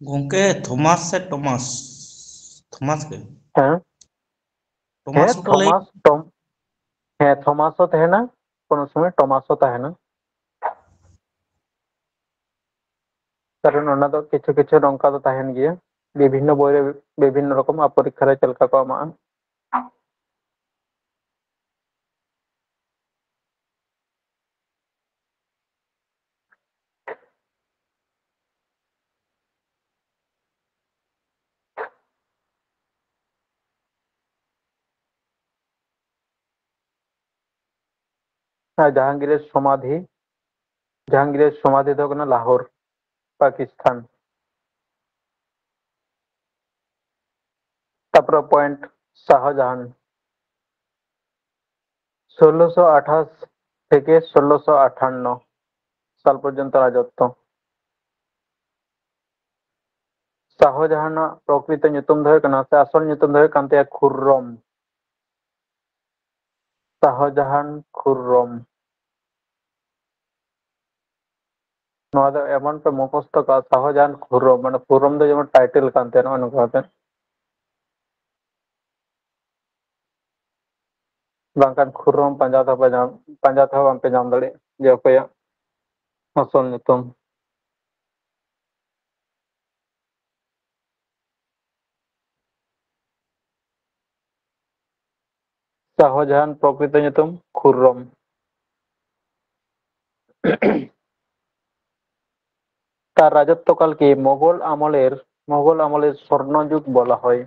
ᱜᱚᱝᱠᱮ, ᱛᱷᱚᱢᱟᱥ ᱥᱮ ᱴᱚᱢᱟᱥ? ᱛᱷᱚᱢᱟᱥ ᱜᱮ᱾ ᱦᱮᱸ? ᱴᱚᱢᱟᱥ ᱦᱮᱸ, ᱦᱚᱸᱠᱚ ᱞᱟᱹᱭ ᱛᱷᱚᱢᱟᱥ, ᱴᱚᱢ-, ᱦᱮᱸ, ᱛᱷᱚᱢᱟᱥ ᱦᱚᱸ ᱛᱟᱦᱮᱱᱟ, ᱠᱳᱱᱳ ᱥᱚᱢᱚᱭ ᱴᱚᱢᱟᱥ ᱦᱚᱸ ᱛᱟᱦᱮᱱᱟ᱾ ᱠᱟᱨᱚᱱ ᱚᱱᱟ ᱫᱚ ᱠᱤᱪᱷᱩ ᱠᱤᱪᱷᱩ ᱱᱚᱝᱠᱟ ᱫᱚ ᱛᱟᱦᱮᱱ ᱜᱮᱭᱟ, ᱵᱤᱵᱷᱤᱱᱱᱚ ᱵᱳᱭ ᱨᱮ ᱵᱤᱵᱷᱤᱱᱱᱚ ᱨᱚᱠᱚᱢ ᱟᱨ ᱯᱚᱨᱤᱠᱠᱷᱟ ᱨᱮ ᱪᱮᱫ ᱞᱮᱠᱟ ᱠᱚ ᱮᱢᱟᱜᱼᱟ᱾ ᱟᱨ ᱡᱟᱦᱟᱝᱜᱤᱨᱮᱨ ᱥᱚᱢᱟᱫᱷᱤ, ᱡᱟᱦᱟᱝᱜᱤᱨᱮᱨ ᱥᱚᱢᱟᱫᱷᱤ ᱫᱚ ᱠᱟᱱᱟ ᱞᱟᱦᱳᱨ, ᱯᱟᱠᱤᱥᱛᱟᱱ᱾ ᱛᱟᱨᱯᱚᱨᱮ ᱯᱚᱭᱮᱱᱴ, ᱥᱟᱦᱚᱡᱟᱦᱟᱱ ᱥᱳᱞᱞᱳᱥᱚ ᱟᱴᱷᱟᱥ ᱛᱷᱮᱠᱮ ᱥᱳᱞᱞᱳᱥᱚ ᱟᱴᱷᱟᱱᱱᱚ ᱥᱟᱞ ᱯᱚᱨᱡᱚᱱᱛᱚ ᱨᱟᱡᱚᱛᱛᱚ᱾ ᱥᱟᱦᱚᱡᱟᱦᱟᱱᱟᱜ ᱯᱨᱚᱠᱨᱤᱛᱚ ᱧᱩᱛᱩᱢ ᱫᱚ ᱦᱩᱭᱩᱜ ᱠᱟᱱᱟ, ᱥᱮ ᱟᱥᱚᱞ ᱧᱩᱛᱩᱢ ᱫᱚ ᱦᱩᱭᱩᱜ ᱠᱟᱱ ᱛᱟᱭᱟ ᱠᱷᱩᱨᱨᱚᱢ᱾ ᱥᱟᱦᱚᱡᱟᱦᱟᱱ ᱠᱷᱩᱨᱨᱚᱢ᱾ ᱱᱚᱣᱟ ᱫᱚ ᱮᱢᱚᱱ ᱯᱮ ᱢᱩᱠᱷᱚᱥᱛᱚ ᱠᱟᱜᱼᱟ, ᱥᱟᱦᱚᱡᱟᱦᱟᱱ ᱠᱷᱩᱨᱨᱚᱢ, ᱢᱟᱱᱮ ᱠᱷᱩᱨᱨᱚᱢ ᱫᱚ ᱡᱮᱢᱚᱱ ᱴᱟᱭᱴᱮᱞ ᱠᱟᱱ ᱛᱟᱭᱟ, ᱱᱚᱜᱼᱚᱭ ᱱᱚᱝᱠᱟ ᱠᱟᱛᱮ᱾ ᱵᱟᱝᱠᱷᱟᱱ ᱠᱷᱩᱨᱨᱚᱢ ᱯᱟᱸᱡᱟ ᱛᱮᱦᱚᱸ ᱯᱮ ᱧᱟᱢ, ᱯᱟᱸᱡᱟ ᱛᱮᱦᱚᱸ ᱵᱟᱝᱯᱮ ᱧᱟᱢ ᱫᱟᱲᱮᱭᱟᱜᱼᱟ ᱡᱮ ᱚᱠᱚᱭᱟᱜ ᱟᱥᱚᱞ ᱧᱩᱛᱩᱢ᱾ ᱥᱟᱦᱚᱡᱟᱦᱟᱱ ᱯᱨᱚᱠᱨᱤᱛᱚ ᱧᱩᱛᱩᱢ ᱠᱷᱩᱨᱨᱚᱢ᱾ তার রাজত্বকালকে মোগল আমলের, মোগল আমলের স্বর্ণযুগ বলা হয়।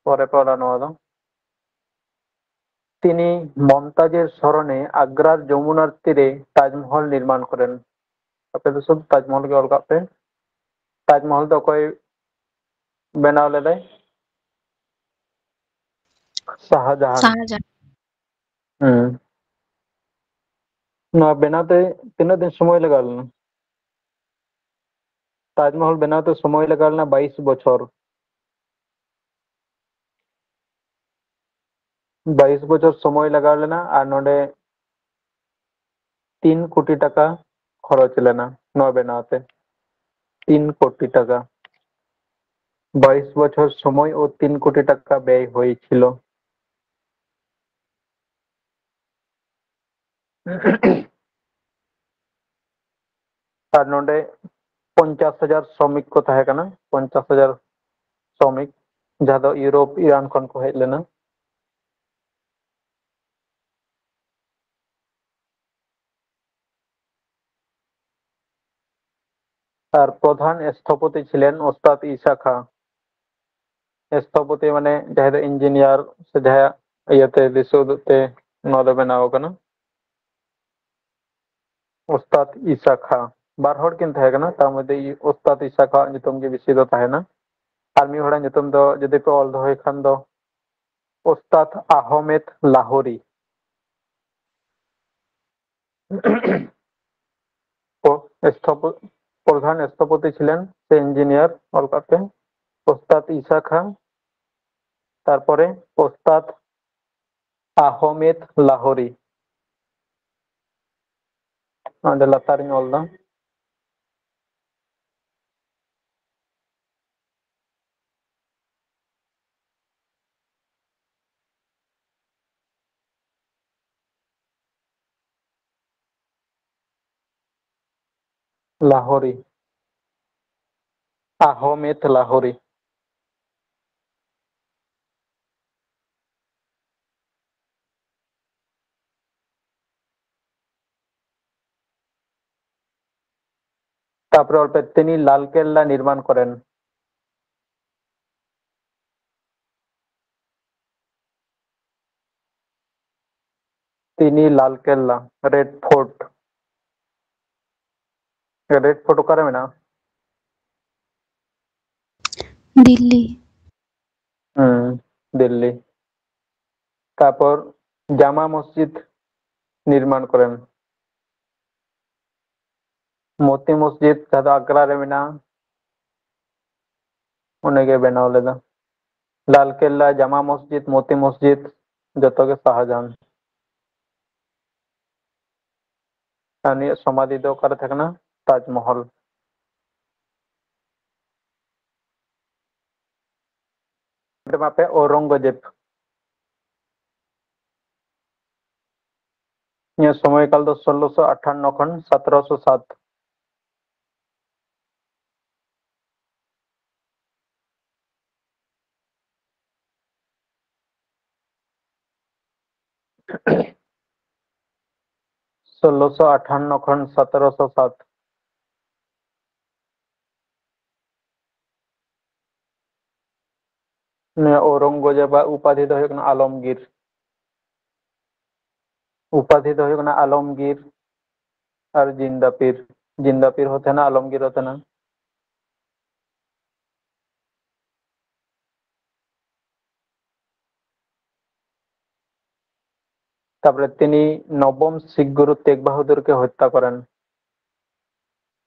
পরে পড়া ᱱᱚᱣᱟ ᱫᱚ। তিনি মমতাজের স্মরণে আগ্রার যমুনার তীরে তাজমহল নির্মাণ করেন। ᱟᱯᱮ ᱫᱚ ᱥᱩᱫᱷᱩ ᱛᱟᱡᱽᱢᱚᱦᱚᱞ ᱜᱮ ᱚᱞ ᱠᱟᱜ ᱯᱮ᱾ ᱛᱟᱡᱽᱢᱚᱦᱚᱞ ᱫᱚ ᱚᱠᱚᱭ ᱵᱮᱱᱟᱣ ᱞᱮᱫᱟᱭ? ᱥᱟᱦᱟᱡᱟᱦᱟᱱ᱾ ᱥᱟᱦᱟᱡᱟᱦᱟᱱ᱾ ᱦᱩᱸ᱾ ᱱᱚᱣᱟ ᱵᱮᱱᱟᱣ ᱛᱮ ᱛᱤᱱᱟᱹᱜ ᱫᱤᱱ ᱥᱚᱢᱚᱭ ᱞᱟᱜᱟᱣ ᱞᱮᱱᱟ? ᱛᱟᱡᱽᱢᱚᱦᱚᱞ ᱵᱮᱱᱟᱣ ᱛᱮ ᱥᱚᱢᱚᱭ ᱞᱟᱜᱟᱣ ᱞᱮᱱᱟ ᱵᱟᱭᱤᱥ ᱵᱚᱪᱷᱚᱨ᱾ ᱵᱟᱭᱤᱥ ᱵᱚᱪᱷᱚᱨ ᱥᱚᱢᱚᱭ ᱞᱟᱜᱟᱣ ᱞᱮᱱᱟ ᱟᱨ ᱱᱚᱰᱮ ᱛᱤᱱ ᱠᱳᱴᱤ ᱴᱟᱠᱟ ᱠᱷᱚᱨᱚᱪ ᱞᱮᱱᱟ ᱱᱚᱣᱟ ᱵᱮᱱᱟᱣ ᱛᱮ᱾ ᱛᱤᱱ ᱠᱳᱴᱤ ᱴᱟᱠᱟ᱾ ᱵᱟᱭᱤᱥ ᱵᱚᱪᱷᱚᱨ ᱥᱚᱢᱚᱭ ᱳ ᱛᱤᱱ ᱠᱳᱴᱤ ᱴᱟᱠᱟ ᱵᱮᱭ ᱦᱩᱭ ᱪᱷᱤᱞ᱾ ᱟᱨ ᱱᱚᱰᱮ ᱯᱚᱧᱪᱟᱥ ᱦᱟᱡᱟᱨ ᱥᱨᱚᱢᱤᱠ ᱠᱚ ᱛᱟᱦᱮᱸ ᱠᱟᱱᱟ, ᱯᱚᱧᱪᱟᱥ ᱦᱟᱡᱟᱨ ᱥᱨᱚᱢᱤᱠ, ᱡᱟᱦᱟᱸ ᱫᱚ ᱤᱭᱩᱨᱳᱯ, ᱤᱨᱟᱱ ᱠᱷᱚᱱ ᱠᱚ ᱦᱮᱡ ᱞᱮᱱᱟ᱾ ᱟᱨ ᱯᱨᱚᱫᱷᱟᱱ ᱥᱛᱷᱚᱯᱚᱛᱤ ᱪᱷᱤᱞᱮᱱ ᱳᱥᱛᱟᱫ ᱤᱥᱟ ᱠᱷᱟ᱾ ᱥᱛᱷᱚᱯᱚᱛᱤ ᱢᱟᱱᱮ ᱡᱟᱦᱟᱸᱭ ᱫᱚ ᱤᱧᱡᱤᱱᱤᱭᱟᱨ ᱥᱮ ᱡᱟᱦᱟᱸᱭᱟᱜ ᱤᱭᱟᱹᱛᱮ ᱫᱤᱥᱟᱹ ᱩᱫᱩᱜ ᱛᱮ ᱱᱚᱣᱟ ᱫᱚ ᱵᱮᱱᱟᱣ ᱟᱠᱟᱱᱟ᱾ ᱳᱥᱛᱟᱫ ᱤᱥᱟ ᱠᱷᱟ᱾ ᱵᱟᱨ ᱦᱚᱲ ᱠᱤᱱ ᱛᱟᱦᱮᱸ ᱠᱟᱱᱟ, ᱛᱟᱨ ᱢᱚᱫᱽᱫᱷᱮ ᱳᱥᱛᱟᱫ ᱤᱥᱟ ᱠᱷᱟ ᱧᱩᱛᱩᱢ ᱜᱮ ᱵᱮᱥᱤ ᱫᱚ ᱛᱟᱦᱮᱱᱟ᱾ ᱟᱨ ᱢᱤᱫ ᱦᱚᱲᱟᱜ ᱧᱩᱛᱩᱢ ᱫᱚ ᱡᱩᱫᱤ ᱯᱮ ᱚᱞ ᱫᱚᱦᱚᱭ ᱠᱷᱟᱱ ᱫᱚ ᱳᱥᱛᱟᱫ ᱟᱦᱚᱢᱮᱫ ᱞᱟᱦᱳᱨᱤ᱾ ᱯᱨᱚ-, স্থপ-, ᱯᱨᱚᱫᱷᱟᱱ স্থপতি ছিলেন, ᱥᱮ ᱤᱧᱡᱤᱱᱤᱭᱟᱨ ᱚᱞ ᱠᱟᱜ ᱯᱮ, ᱳᱥᱛᱟᱫ ᱤᱥᱟ ᱠᱷᱟ, ᱛᱟᱨᱯᱚᱨᱮ ᱳᱥᱛᱟᱫ ᱟᱦᱚᱢᱮᱫ ᱞᱟᱦᱳᱨᱤ᱾ ᱚᱸᱰᱮ ᱞᱟᱛᱟᱨᱤᱧ ᱚᱞ ᱫᱟ᱾ ᱞᱟᱦᱳᱨᱤ, ᱟᱦᱚᱢᱮᱫ ᱞᱟᱦᱳᱨᱤ᱾ ᱛᱟᱯᱚᱨᱮ ᱚᱞ ᱯᱮ, ᱛᱤᱱᱤ ᱞᱟᱞ ᱠᱮᱞᱞᱟ ᱱᱤᱨᱢᱟᱱ ᱠᱚᱨᱮᱱ᱾ ᱛᱤᱱᱤ ᱞᱟᱞ ᱠᱮᱞᱞᱟ, ᱨᱮᱰ ᱯᱷᱳᱨᱴ᱾ ᱨᱮᱰ ᱯᱷᱳᱨᱴ ᱚᱠᱟᱨᱮ ᱢᱮᱱᱟᱜᱼᱟ? ᱫᱤᱞᱞᱤ᱾ ᱦᱩᱸ, ᱫᱤᱞᱞᱤ᱾ ᱛᱟᱯᱚᱨ ᱡᱟᱢᱟ ᱢᱚᱥᱡᱤᱫ ᱱᱤᱨᱢᱟᱱ ᱠᱚᱨᱮᱱ᱾ ᱢᱚᱛᱤ ᱢᱚᱥᱡᱤᱫ ᱡᱟᱦᱟᱸ ᱫᱚ ᱟᱜᱽᱨᱟ ᱨᱮ ᱢᱮᱱᱟᱜᱼᱟ, ᱩᱱᱤᱜᱮ ᱵᱮᱱᱟᱣ ᱞᱮᱫᱟ᱾ ᱞᱟᱞ ᱠᱮᱞᱞᱟ, ᱡᱟᱢᱟ ᱢᱚᱥᱡᱤᱫ, ᱢᱚᱛᱤ ᱢᱚᱥᱡᱤᱫ ᱡᱚᱛᱚ ᱜᱮ ᱥᱟᱦᱟᱡᱟᱦᱟᱱ᱾ ᱟᱨ ᱩᱱᱤᱭᱟᱜ ᱥᱚᱢᱟᱫᱷᱤ ᱫᱚ ᱚᱠᱟᱨᱮ ᱛᱟᱦᱮᱸ ᱠᱟᱱᱟ? ᱛᱟᱡᱽᱢᱚᱦᱚᱞ᱾ ᱢᱟᱯᱮ ᱚᱣᱨᱚᱝᱜᱚᱡᱮᱵ᱾ ᱱᱤᱭᱟᱹ ᱥᱚᱢᱚᱭ ᱠᱟᱞ ᱫᱚ ᱥᱳᱞᱞᱳᱥᱚ ᱟᱴᱷᱟᱱᱱᱚ ᱠᱷᱚᱱ ᱥᱚᱛᱨᱚᱥᱚ ᱥᱟᱛ᱾ ᱥᱳᱞᱞᱳᱥᱚ ᱟᱴᱷᱟᱱᱱᱚ ᱠᱷᱚᱱ ᱥᱚᱛᱨᱚᱥᱚ ᱥᱟᱛ᱾ ᱱᱩᱭ ᱚᱣᱨᱚᱝᱜᱚᱡᱮᱵᱟᱜ ᱩᱯᱟᱫᱷᱤ ᱫᱚ ᱦᱩᱭᱩᱜ ᱠᱟᱱᱟ ᱟᱞᱚᱢᱜᱤᱨ᱾ ᱩᱯᱟᱫᱷᱤ ᱫᱚ ᱦᱩᱭᱩᱜ ᱠᱟᱱᱟ ᱟᱞᱚᱢᱜᱤᱨ ᱟᱨ ᱡᱤᱱᱫᱟᱯᱤᱨ᱾ ᱡᱤᱱᱫᱟᱯᱤᱨ ᱦᱚᱸ ᱛᱟᱦᱮᱱᱟ, ᱟᱞᱚᱢᱜᱤᱨ ᱦᱚᱸ ᱛᱟᱦᱮᱱᱟ᱾ ᱛᱟᱯᱚᱨᱮ ᱛᱤᱱᱤ ᱱᱚᱵᱚᱢ ᱥᱤᱠᱷ ᱜᱩᱨᱩ ᱛᱮᱜ ᱵᱟᱦᱟᱫᱩᱨ ᱠᱮ ᱦᱚᱛᱛᱟ ᱠᱚᱨᱮᱱ᱾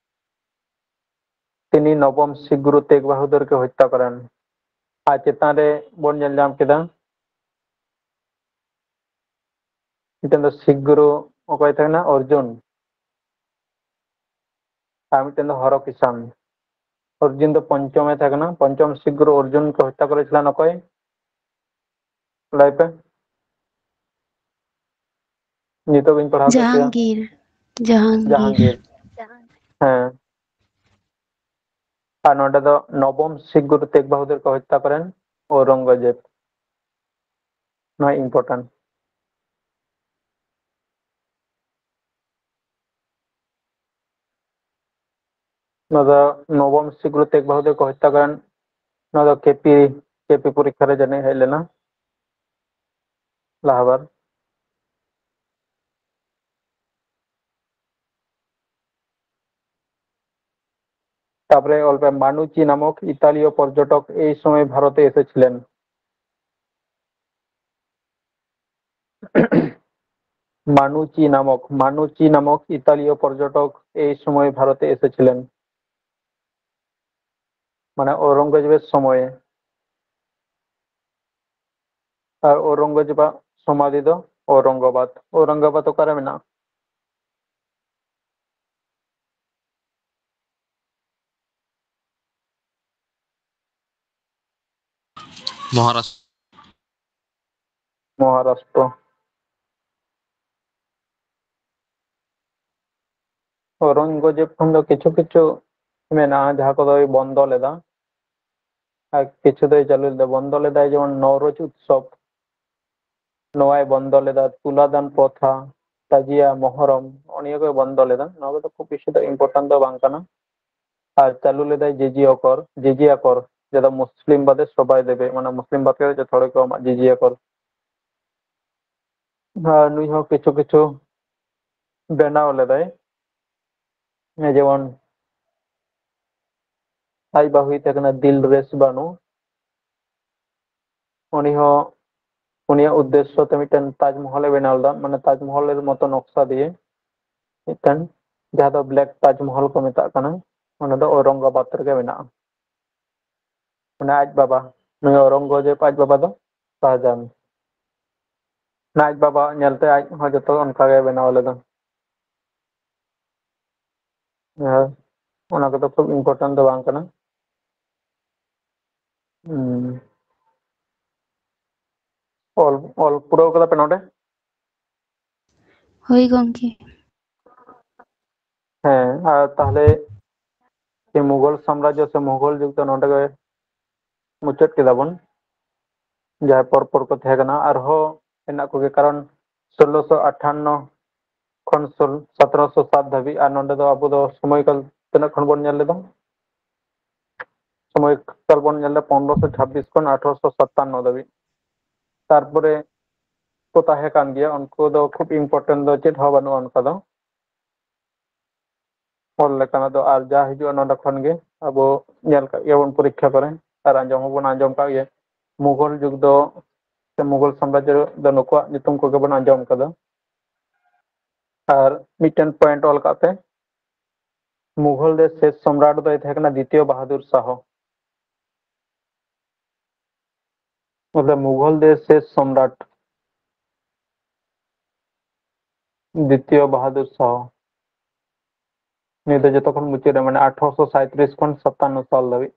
ᱛᱤᱱᱤ ᱱᱚᱵᱚᱢ ᱥᱤᱠᱷ ᱜᱩᱨᱩ ᱛᱮᱜ ᱵᱟᱦᱟᱫᱩᱨ ᱠᱮ ᱦᱚᱛᱛᱟ ᱠᱚᱨᱮᱱ᱾ ᱟᱨ ᱪᱮᱛᱟᱱ ᱨᱮ ᱵᱚᱱ ᱧᱮᱞ ᱧᱟᱢ ᱠᱮᱫᱟ, ᱢᱤᱫᱴᱮᱱ ᱫᱚ ᱥᱤᱠᱷ ᱜᱩᱨᱩ ᱚᱠᱚᱭ ᱛᱟᱦᱮᱸ ᱠᱟᱱᱟ? ᱚᱨᱡᱩᱱ᱾ ᱟᱨ ᱢᱤᱫᱴᱮᱱ ᱫᱚ ᱦᱚᱨᱚ ᱠᱤᱥᱟᱱ᱾ ᱚᱨᱡᱩᱱ ᱫᱚ ᱯᱚᱧᱪᱚᱢᱮ ᱛᱟᱦᱮᱸ ᱠᱟᱱᱟ᱾ ᱯᱚᱧᱪᱚᱢ ᱥᱤᱠᱷ ᱜᱩᱨᱩ ᱚᱨᱡᱩᱱ ᱠᱚ ᱦᱚᱛᱛᱟ ᱠᱚᱨᱮ ᱪᱟᱞᱟᱣ ᱚᱠᱚᱭ? ᱞᱟᱹᱭ ᱯᱮ᱾ ᱱᱤᱛᱚᱜ ᱵᱤᱱ ᱯᱟᱲᱦᱟᱣ ᱠᱮᱫ ᱜᱮᱭᱟ᱾ ᱡᱟᱦᱟᱝᱜᱤᱨ᱾ ᱡᱟᱦᱟᱝᱜᱤᱨ᱾ ᱡᱟᱦᱟᱝᱜᱤᱨ᱾ ᱦᱮᱸ᱾ ᱟᱨ ᱱᱚᱰᱮ ᱫᱚ ᱱᱚᱵᱚᱢ ᱥᱤᱠᱷ ᱜᱩᱨᱩ ᱛᱮᱜ ᱵᱟᱦᱟᱫᱩᱨ ᱠᱚ ᱦᱚᱛᱛᱟ ᱠᱚᱨᱮᱱ ᱚᱣᱨᱚᱝᱜᱚᱡᱮᱵ᱾ ᱱᱚᱣᱟ important᱾ ᱱᱚᱣᱟ ᱫᱚ ᱱᱚᱵᱚᱢ ᱥᱤᱠᱨᱩ ᱛᱮᱜ ᱵᱟᱦᱩᱫᱮᱵ ᱠᱚ ᱦᱚᱛᱛᱟ ᱠᱟᱨᱚᱱ, ᱱᱚᱣᱟ ᱫᱚ ᱠᱮᱯᱤ, ᱠᱮᱯᱤ ᱯᱚᱨᱤᱠᱠᱷᱟ ᱨᱮ ᱡᱟᱹᱱᱤᱡ ᱦᱮᱡ ᱞᱮᱱᱟ ᱞᱟᱦᱟᱵᱟᱨ᱾ তারপরে ᱚᱞ ᱯᱮ, মানুচি নামক ইতালীয় পর্যটক এই সময় ভারতে এসেছিলেন। মানুচি নামক, মানুচি নামক ইতালীয় পর্যটক এই সময় ভারতে এসেছিলেন। মানে ঔরঙ্গজেবের সময়ে। আর ঔরঙ্গজেবের সমাধি ᱫᱚ ঔরঙ্গাবাদ। ঔরঙ্গাবাদ ᱚᱠᱟᱨᱮ ᱢᱮᱱᱟᱜᱼᱟ? ᱢᱚᱦᱟᱨᱟᱥᱴᱨᱚ᱾ ᱢᱚᱦᱟᱨᱟᱥᱴᱨᱚ᱾ ᱚᱣᱨᱚᱝᱜᱚᱡᱮᱵ ᱠᱷᱚᱱ ᱫᱚ ᱠᱤᱪᱷᱩ ᱠᱤᱪᱷᱩ ᱢᱮᱱᱟᱜᱼᱟ, ᱡᱟᱦᱟᱸ ᱠᱚᱫᱚᱭ ᱵᱚᱱᱫᱚ ᱞᱮᱫᱟ᱾ ᱟᱨ ᱠᱤᱪᱷᱩ ᱫᱚᱭ ᱪᱟᱹᱞᱩ ᱞᱮᱫᱟ, ᱵᱚᱱᱫᱚ ᱞᱮᱫᱟᱭ ᱡᱮᱢᱚᱱ ᱱᱚᱣᱨᱳᱡᱽ ᱩᱛᱥᱚᱵ, ᱱᱚᱣᱟᱭ ᱵᱚᱱᱫᱚ ᱞᱮᱫᱟ᱾ ᱛᱩᱞᱟᱫᱟᱱ ᱯᱨᱚᱛᱷᱟ, ᱛᱟᱡᱤᱭᱟ, ᱢᱚᱦᱚᱨᱚᱢ, ᱱᱚᱜᱼᱚ ᱱᱤᱭᱟᱹ ᱠᱚᱭ ᱵᱚᱱᱫᱚ ᱞᱮᱫᱟ᱾ ᱱᱚᱣᱟ ᱠᱚᱫᱚ ᱠᱷᱩᱵ ᱵᱮᱥᱤ ᱫᱚ important ᱫᱚ ᱵᱟᱝ ᱠᱟᱱᱟ᱾ ᱟᱨ ᱪᱟᱹᱞᱩ ᱞᱮᱫᱟᱭ ᱡᱮᱡᱤ ᱚᱠᱚᱨ, ᱡᱮᱡᱤ ᱟᱠᱚᱨ, ᱡᱟᱦᱟᱸ ᱫᱚ ᱢᱩᱥᱞᱤᱢ ᱵᱟᱫᱮ ᱥᱚᱵᱟᱭ ᱫᱮᱵᱮ, ᱢᱟᱱᱮ ᱢᱩᱥᱞᱤᱢ ᱵᱟᱫ ᱠᱟᱛᱮ ᱡᱚᱛᱚ ᱦᱚᱲ ᱜᱮᱠᱚ ᱮᱢᱟ ᱡᱮᱡᱤ ᱟᱠᱚᱨ᱾ ᱟᱨ ᱱᱩᱭ ᱦᱚᱸ ᱠᱤᱪᱷᱩ ᱠᱤᱪᱷᱩ ᱵᱮᱱᱟᱣ ᱞᱮᱫᱟᱭ, ᱡᱮᱢᱚᱱ ᱟᱡ ᱵᱟᱹᱦᱩᱭ ᱛᱟᱦᱮᱸ ᱠᱟᱱᱟ ᱫᱤᱞᱨᱮᱥ ᱵᱟᱱᱩ, ᱩᱱᱤ ᱦᱚᱸ, ᱩᱱᱤᱭᱟᱜ ᱩᱫᱽᱫᱮᱥᱥᱚ ᱛᱮ ᱢᱤᱫᱴᱮᱱ ᱛᱟᱡᱽᱢᱚᱦᱚᱞ ᱮ ᱵᱮᱱᱟᱣ ᱞᱮᱫᱟ, ᱢᱟᱱᱮ ᱛᱟᱡᱽᱢᱚᱦᱚᱞ ᱮᱨ ᱢᱚᱛᱚ ᱱᱚᱠᱥᱟ ᱫᱤᱭᱮ ᱢᱤᱫᱴᱮᱱ, ᱡᱟᱦᱟᱸ ᱫᱚ ᱵᱞᱮᱠ ᱛᱟᱡᱽᱢᱚᱦᱚᱞ ᱠᱚ ᱢᱮᱛᱟᱜ ᱠᱟᱱᱟ, ᱚᱱᱟ ᱫᱚ ᱚᱣᱨᱚᱝᱜᱟᱵᱟᱫᱽ ᱨᱮᱜᱮ ᱢᱮᱱᱟᱜᱼᱟ᱾ ᱢᱟᱱᱮ ᱟᱡ ᱵᱟᱵᱟ, ᱱᱩᱭ ᱚᱣᱨᱚᱝᱜᱚᱡᱮᱵ ᱟᱡ ᱵᱟᱵᱟ ᱫᱚ ᱥᱟᱦᱟᱡᱟᱱ᱾ ᱚᱱᱟ ᱟᱡ ᱵᱟᱵᱟᱣᱟᱜ ᱧᱮᱞᱛᱮ ᱟᱡ ᱦᱚᱸ ᱡᱚᱛᱚ ᱚᱱᱠᱟ ᱜᱮ ᱵᱮᱱᱟᱣ ᱞᱮᱫᱟ᱾ ᱦᱮᱸ, ᱚᱱᱟ ᱠᱚᱫᱚ ᱠᱷᱩᱵ important ᱫᱚ ᱵᱟᱝ ᱠᱟᱱᱟ᱾ ᱦᱩᱸ᱾ ᱚᱞ, ᱚᱞ ᱯᱩᱨᱟᱹᱣ ᱠᱟᱫᱟ ᱯᱮ ᱱᱚᱰᱮ? ᱦᱳᱭ ᱜᱚᱢᱠᱮ᱾ ᱦᱮᱸ, ᱟᱨ ᱛᱟᱦᱞᱮ ᱥᱮ ᱢᱩᱜᱷᱚᱞ ᱥᱟᱢᱨᱟᱡᱽᱡᱚ ᱥᱮ ᱢᱩᱜᱷᱚᱞ ᱡᱩᱜᱽ ᱫᱚ ᱱᱚᱰᱮ ᱜᱮ ᱢᱩᱪᱟᱹᱫ ᱠᱮᱫᱟ ᱵᱚᱱ, ᱡᱟᱦᱟᱸᱭ ᱯᱚᱨ ᱯᱚᱨ ᱠᱚ ᱛᱟᱦᱮᱸ ᱠᱟᱱᱟ᱾ ᱟᱨᱦᱚᱸ ᱦᱮᱱᱟᱜ ᱠᱚᱜᱮ, ᱠᱟᱨᱚᱱ ᱥᱳᱞᱞᱳᱥᱚ ᱟᱴᱷᱟᱱᱱᱚ ᱠᱷᱚᱱ ᱥᱳᱞ-, ᱥᱚᱛᱨᱚᱥᱚ ᱥᱟᱛ ᱫᱷᱟᱹᱵᱤᱡ, ᱟᱨ ᱱᱚᱰᱮ ᱫᱚ ᱟᱵᱚ ᱫᱚ ᱥᱚᱢᱚᱭ ᱠᱟᱞ ᱛᱤᱱᱟᱹᱜ ᱠᱷᱚᱱ ᱵᱚᱱ ᱧᱮᱞ ᱞᱮᱫᱟ? ᱥᱚᱢᱚᱭ ᱠᱟᱞ ᱵᱚᱱ ᱧᱮᱞ ᱞᱮᱫᱟ ᱯᱚᱱᱨᱚᱥᱚ ᱪᱷᱟᱵᱵᱤᱥ ᱠᱷᱚᱱ ᱟᱴᱷᱨᱚᱥᱚ ᱥᱟᱛᱟᱱᱱᱚ ᱫᱷᱟᱹᱵᱤᱡ᱾ ᱛᱟᱨᱯᱚᱨᱮ ᱠᱚ ᱛᱟᱦᱮᱸ ᱠᱟᱱ ᱜᱮᱭᱟ, ᱩᱱᱠᱩ ᱫᱚ ᱠᱷᱩᱵ important ᱫᱚ ᱪᱮᱫ ᱦᱚᱸ ᱵᱟᱹᱱᱩᱜᱼᱟ ᱚᱱᱠᱟ ᱫᱚ᱾ ᱚᱞ ᱞᱮᱠᱟᱱᱟᱜ ᱫᱚ ᱟᱨ ᱡᱟ ᱦᱤᱡᱩᱜᱼᱟ ᱱᱚᱰᱮ ᱠᱷᱚᱱ ᱜᱮ ᱟᱵᱚ ᱧᱮᱞ ᱠᱟᱜ ᱜᱮᱭᱟᱵᱚᱱ ᱯᱚᱨᱤᱠᱠᱷᱟ ᱠᱚᱨᱮ, ᱟᱨ ᱟᱸᱡᱚᱢ ᱦᱚᱸᱵᱚᱱ ᱟᱸᱡᱚᱢ ᱠᱟᱜ ᱜᱮᱭᱟ᱾ ᱢᱩᱜᱷᱚᱞ ᱡᱩᱜᱽ ᱫᱚ ᱥᱮ ᱢᱩᱜᱷᱚᱞ ᱥᱟᱢᱨᱟᱡᱽᱡᱚ ᱫᱚ ᱱᱩᱠᱩᱣᱟᱜ ᱧᱩᱛᱩᱢ ᱠᱚᱜᱮ ᱵᱚᱱ ᱟᱸᱡᱚᱢ ᱠᱟᱫᱟ᱾ ᱟᱨ ᱢᱤᱫᱴᱮᱱ point ᱚᱞ ᱠᱟᱜ ᱯᱮ, ᱢᱩᱜᱷᱚᱞ ᱫᱮᱥ ᱥᱮᱥ ᱥᱚᱢᱨᱟᱴ ᱫᱚᱭ ᱛᱟᱦᱮᱸ ᱠᱟᱱᱟ ᱫᱤᱛᱤᱭᱚ ᱵᱟᱦᱟᱫᱩᱨ ᱥᱟᱦᱚ᱾ ᱵᱚᱞᱮ ᱢᱩᱜᱷᱚᱞ ᱫᱮᱥ ᱥᱮᱥ ᱥᱚᱢᱨᱟᱴ ᱫᱤᱛᱤᱭᱚ ᱵᱟᱦᱟᱫᱩᱨ ᱥᱟᱦᱚ᱾ ᱱᱤᱭᱟᱹ ᱫᱚ ᱡᱚᱛᱚ ᱠᱷᱚᱱ ᱢᱩᱪᱟᱹᱫ ᱨᱮ, ᱢᱟᱱᱮ ᱟᱴᱷᱨᱚᱥᱚ ᱥᱟᱸᱭᱛᱨᱤᱥ ᱠᱷᱚᱱ ᱥᱟᱛᱟᱱᱱᱚ ᱥᱟᱞ ᱫᱷᱟᱹᱵᱤᱡ᱾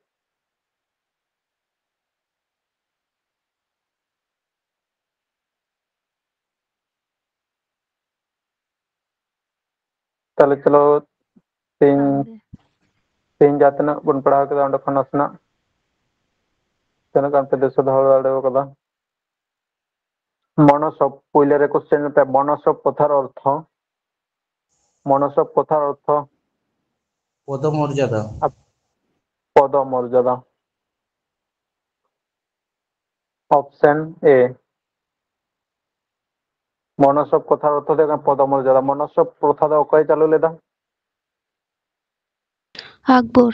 ᱛᱟᱦᱞᱮ ᱪᱚᱞᱚ, ᱛᱮᱦᱮᱧ, ᱛᱮᱦᱮᱧ ᱡᱟᱦᱟᱸ ᱛᱤᱱᱟᱹᱜ ᱵᱚᱱ ᱯᱟᱲᱦᱟᱣ ᱠᱮᱫᱟ, ᱚᱸᱰᱮ ᱠᱷᱚᱱ ᱱᱟᱥᱮᱱᱟᱜ ᱛᱤᱱᱟᱹᱜ ᱜᱟᱱ ᱯᱮ ᱫᱤᱥᱟᱹ ᱫᱚᱦᱚ ᱫᱟᱲᱮ ᱠᱟᱫᱟ? ᱢᱚᱱᱚᱥᱚᱵ, ᱯᱩᱭᱞᱟᱹ ᱨᱮ question ᱯᱮ, ᱢᱚᱱᱚᱥᱚᱵ ᱠᱚᱛᱷᱟᱨ ᱚᱨᱛᱷᱚ, ᱢᱚᱱᱚᱥᱚᱵ ᱠᱚᱛᱷᱟᱨ ᱚᱨᱛᱷᱚ? ᱯᱚᱫᱚ ᱢᱚᱨᱡᱟᱫᱟ᱾ ᱯᱚᱫᱚ ᱢᱚᱨᱡᱟᱫᱟ᱾ Option A, ᱢᱚᱱᱚᱥᱚᱵ ᱠᱚᱛᱷᱟᱨ ᱚᱨᱛᱷᱚ ᱫᱚ ᱦᱩᱭᱩᱜ ᱠᱟᱱᱟ ᱯᱚᱫᱚ ᱢᱚᱨᱡᱟᱫᱟ᱾ ᱢᱚᱱᱚᱥᱚᱵ ᱯᱨᱚᱛᱷᱟ ᱫᱚ ᱚᱠᱚᱭ ᱪᱟᱹᱞᱩ ᱞᱮᱫᱟ? আকবর।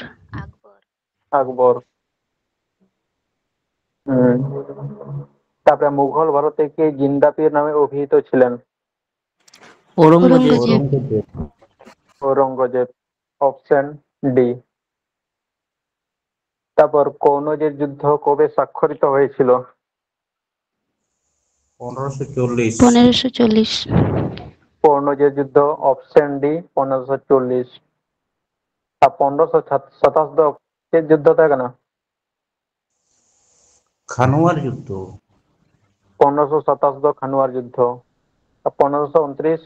আকবর। হুম। তারপরে মুঘল ভারতে কে জিন্দা পীর নামে অভিহিত ছিলেন? ঔরঙ্গজেব। ঔরঙ্গজেব। Option D। তারপর কনৌজের যুদ্ধ কবে স্বাক্ষরিত হয়েছিল? পনেরোশো চল্লিশ। পনেরোশো চল্লিশ। কনৌজের যুদ্ধ, Option D, পনেরোশো চল্লিশ। আর পনেরোশো সাতাশ ᱫᱚ ᱪᱮᱫ ᱡᱩᱫᱽᱫᱷᱚ ᱛᱟᱦᱮᱸ ᱠᱟᱱᱟ? খানুয়ার যুদ্ধ। ᱯᱚᱱᱨᱚᱥᱚ ᱥᱟᱛᱟᱥ ᱫᱚ ᱠᱷᱟᱱᱣᱟᱨ ᱡᱩᱫᱽᱫᱷᱚ᱾ ᱟᱨ ᱯᱚᱱᱨᱚᱥᱚ ᱩᱱᱛᱨᱤᱥ?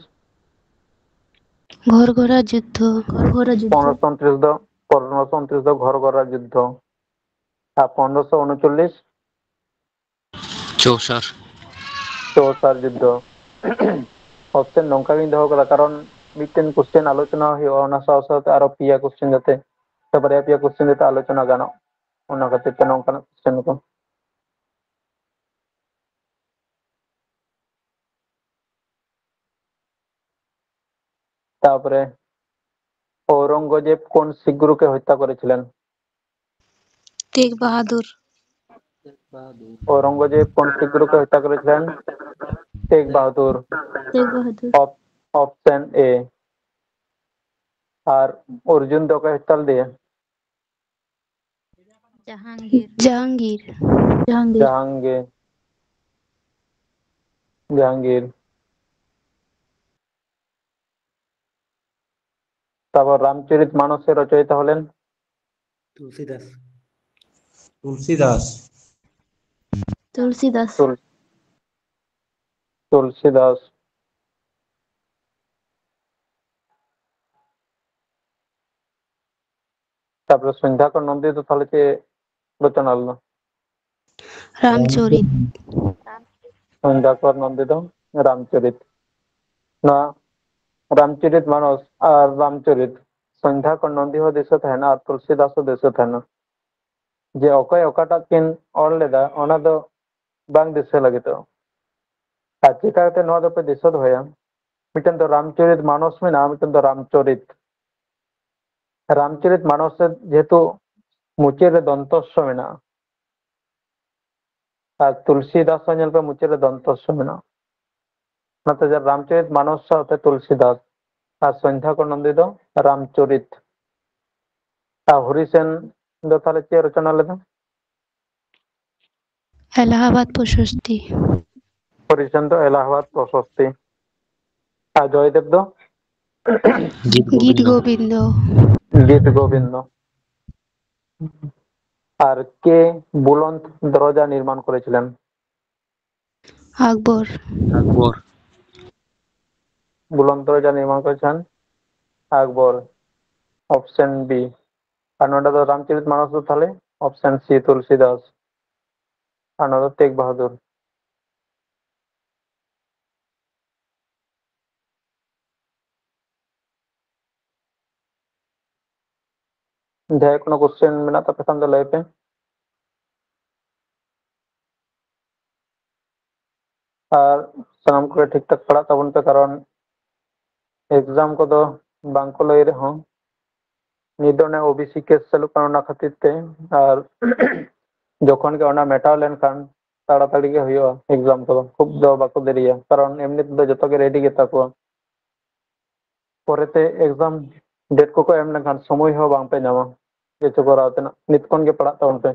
ᱜᱷᱚᱨᱜᱷᱚᱨᱟ ᱡᱩᱫᱽᱫᱷᱚ᱾ ᱜᱷᱚᱨᱜᱷᱚᱨᱟ ᱡᱩᱫᱽᱫᱷᱚ᱾ ᱯᱚᱱᱨᱚᱥᱚ ᱩᱱᱛᱨᱤᱥ ᱫᱚ, ᱯᱚᱱᱨᱚᱥᱚ ᱩᱱᱛᱨᱤᱥ ᱫᱚ ᱜᱷᱚᱨᱜᱷᱚᱨᱟ ᱡᱩᱫᱽᱫᱷᱚ᱾ ᱟᱨ ᱯᱚᱱᱨᱚᱥᱚ ᱩᱱᱩᱪᱚᱞᱞᱤᱥ? ᱪᱳᱥᱟᱨ᱾ ᱪᱳᱥᱟᱨ ᱡᱩᱫᱽᱫᱷᱚ᱾ Option ᱱᱚᱝᱠᱟ ᱜᱤᱧ ᱫᱚᱦᱚ ᱠᱟᱫᱟ, ᱠᱟᱨᱚᱱ ᱢᱤᱫᱴᱮᱱ ᱠᱚᱥᱪᱮᱱ ᱟᱞᱳᱪᱚᱱᱟ ᱦᱩᱭᱩᱜᱼᱟ, ᱚᱱᱟ ᱥᱟᱶ ᱥᱟᱶᱛᱮ ᱟᱨᱚ ᱯᱮᱭᱟ ᱠᱚᱥᱪᱮᱱ ᱡᱟᱛᱮ ᱥᱮ ᱵᱟᱨᱭᱟ ᱯᱮᱭᱟ ᱠᱚᱥᱪᱮᱱ ᱡᱟᱛᱮ ᱟᱞᱳᱪᱚᱱᱟ ᱜᱟᱱᱚᱜ, ᱚᱱᱟ ᱠᱷᱟᱹᱛᱤᱨ ᱛᱮ ᱱᱚᱝᱠᱟᱱᱟᱜ ᱠᱚᱥᱪᱮᱱ ᱠᱚ᱾ ᱛᱟᱯᱚᱨᱮ ᱚᱣᱨᱚᱝᱜᱚᱡᱮᱵ কোন শিখ গুরুকে হত্যা করেছিলেন? টেক বাহাদুর। ঔরঙ্গজেব কোন শিখ গুরুকে হত্যা করেছিলেন? টেক বাহাদুর। টেক বাহাদুর। অপ- অপশন এ। আর অর্জুন দে কাকে হত্যা দিয়ে? জাহাঙ্গীর। জাহাঙ্গীর। জাহাঙ্গীর। জাহাঙ্গীর। জাহাঙ্গীর। তারপর রামচরিত মানসের রচয়িতা হলেন তুলসী দাস। তুলসী দাস। তুলসী দাস। তুল- তুলসী দাস। তারপরে সন্ধ্যাকর নন্দিত তাহলে কে রচনা হলো? রামচরিত। সন্ধ্যাকর নন্দিত রামচরিত। না, রামচরিত মানস আর রামচরিত, সন্ধ্যাকর নন্দী ᱦᱚᱸ ᱫᱤᱥᱟᱹ ᱛᱟᱦᱮᱱᱟ ᱟᱨ ᱛᱩᱞᱥᱤᱫᱟᱥ ᱦᱚᱸ ᱫᱤᱥᱟᱹ ᱛᱟᱦᱮᱱᱟ᱾ ᱡᱮ ᱚᱠᱚᱭ ᱚᱠᱟᱴᱟᱜ ᱠᱤᱱ ᱚᱞ ᱞᱮᱫᱟ, ᱚᱱᱟ ᱫᱚ ᱵᱟᱝ ᱫᱤᱥᱟᱹ ᱞᱟᱹᱜᱤᱫᱚᱜᱼᱟ᱾ ᱟᱨ ᱪᱤᱠᱟᱹ ᱠᱟᱛᱮ ᱱᱚᱣᱟ ᱫᱚᱯᱮ ᱫᱤᱥᱟᱹ ᱫᱚᱦᱚᱭᱟ? ᱢᱤᱫᱴᱮᱱ ᱫᱚ ᱨᱟᱢᱪᱚᱨᱤᱛ ᱢᱟᱱᱚᱥ ᱢᱮᱱᱟᱜᱼᱟ, ᱢᱤᱫᱴᱮᱱ ᱫᱚ ᱨᱟᱢᱪᱚᱨᱤᱛ᱾ ᱨᱟᱢᱪᱚᱨᱤᱛ ᱢᱟᱱᱚᱥ ᱨᱮ ᱡᱮᱦᱮᱛᱩ ᱢᱩᱪᱟᱹᱫ ᱨᱮ ᱫᱚᱱᱛᱚᱥᱥᱚ ᱢᱮᱱᱟᱜᱼᱟ, ᱟᱨ ᱛᱩᱞᱥᱤᱫᱟᱥ ᱦᱚᱸ ᱧᱮᱞ ᱯᱮ ᱢᱩᱪᱟᱹᱫ ᱨᱮ ᱫᱚᱱᱛᱚᱥᱥᱚ ᱢᱮᱱᱟᱜᱼᱟ᱾ ᱚᱱᱟᱛᱮ ᱡᱮ ᱨᱟᱢᱪᱚᱨᱤᱛ ᱢᱟᱱᱚᱥ ᱥᱟᱶᱛᱮ ᱛᱩᱞᱥᱤᱫᱟᱥ ᱟᱨ ᱥᱚᱱᱫᱷᱭᱟ ᱠᱚᱨ ᱱᱚᱱᱫᱤ ᱫᱚ ᱨᱟᱢᱪᱚᱨᱤᱛ᱾ ᱟᱨ ᱦᱚᱨᱤᱥᱮᱱ ᱫᱚ ᱛᱟᱦᱞᱮ ᱪᱮᱫ ᱨᱚᱪᱚᱱᱟ ᱞᱮᱫᱟ? ᱮᱞᱟᱦᱟᱵᱟᱫ ᱯᱨᱚᱥᱚᱥᱛᱤ᱾ ᱦᱚᱨᱤᱥᱮᱱ ᱫᱚ ᱮᱞᱟᱦᱟᱵᱟᱫ ᱯᱨᱚᱥᱚᱥᱛᱤ᱾ ᱟᱨ ᱡᱚᱭᱫᱮᱵ ᱫᱚ? গীত গোবিন্দ। গীত গোবিন্দ। আর কে বুলন্দ দরজা নির্মাণ করেছিলেন? আকবর। আকবর। বুলন্দ দরজা নির্মাণ করেছেন আকবর, অপশন বি। আর ᱱᱚᱰᱮ ᱫᱚ ᱨᱟᱢᱪᱚᱨᱤᱛ ᱢᱟᱱᱚᱥ ᱫᱚ ᱛᱟᱦᱞᱮ ᱚᱯᱥᱮᱱ ᱥᱤ, ᱛᱩᱞᱥᱤᱫᱟᱥ᱾ ᱟᱨ ᱱᱚᱣᱟ ᱫᱚ ᱛᱮᱜᱽ ᱵᱟᱦᱟᱫᱩᱨ᱾ ᱡᱟᱦᱟᱸᱭ ᱠᱳᱱᱳ ᱠᱚᱥᱪᱮᱱ ᱢᱮᱱᱟᱜ ᱛᱟᱯᱮ ᱠᱷᱟᱱ ᱫᱚ ᱞᱟᱹᱭ ᱯᱮ᱾ ᱟᱨ ᱥᱟᱱᱟᱢ ᱠᱚᱜᱮ ᱴᱷᱤᱠ ᱴᱷᱟᱠ ᱯᱟᱲᱦᱟᱜ ᱛᱟᱵᱚᱱ ᱯᱮ, ᱠᱟᱨᱚᱱ ᱮᱠᱡᱟᱢ ᱠᱚᱫᱚ ᱵᱟᱝ ᱠᱚ ᱞᱟᱹᱭ ᱨᱮᱦᱚᱸ, ᱱᱤᱛ ᱫᱚ ᱚᱱᱮ ᱳᱵᱤᱥᱤ ᱠᱮᱥ ᱪᱟᱹᱞᱩᱜ ᱠᱟᱱᱟ, ᱚᱱᱟ ᱠᱷᱟᱹᱛᱤᱨ ᱛᱮ᱾ ᱟᱨ ᱡᱚᱠᱷᱚᱱ ᱜᱮ ᱚᱱᱟ ᱢᱮᱴᱟᱣ ᱞᱮᱱᱠᱷᱟᱱ ᱛᱟᱲᱟᱛᱟᱲᱤ ᱜᱮ ᱦᱩᱭᱩᱜᱼᱟ ᱮᱠᱡᱟᱢ ᱠᱚᱫᱚ, ᱠᱷᱩᱵ ᱫᱚ ᱵᱟᱠᱚ ᱫᱮᱨᱤᱭᱟ, ᱠᱟᱨᱚᱱ ᱮᱢᱱᱤ ᱛᱮᱫᱚ ᱡᱚᱛᱚ ᱜᱮ ᱨᱮᱰᱤ ᱜᱮᱛᱟ ᱠᱚᱣᱟ᱾ ᱯᱚᱨᱮᱛᱮ ᱮᱠᱡᱟᱢ ᱰᱮᱴ ᱠᱚᱠᱚ ᱮᱢ ᱞᱮᱱᱠᱷᱟᱱ ᱥᱚᱢᱚᱭ ᱦᱚᱸ ᱵᱟᱝ ᱯᱮ ᱧᱟᱢᱟ ᱪᱮᱫ ᱪᱚ ᱠᱚᱨᱟᱣ ᱛᱮᱱᱟᱜ᱾ ᱱᱤᱛ ᱠᱷᱚᱱ ᱜᱮ ᱯᱟᱲᱦᱟᱜ ᱛᱟᱵᱚᱱ ᱯᱮ᱾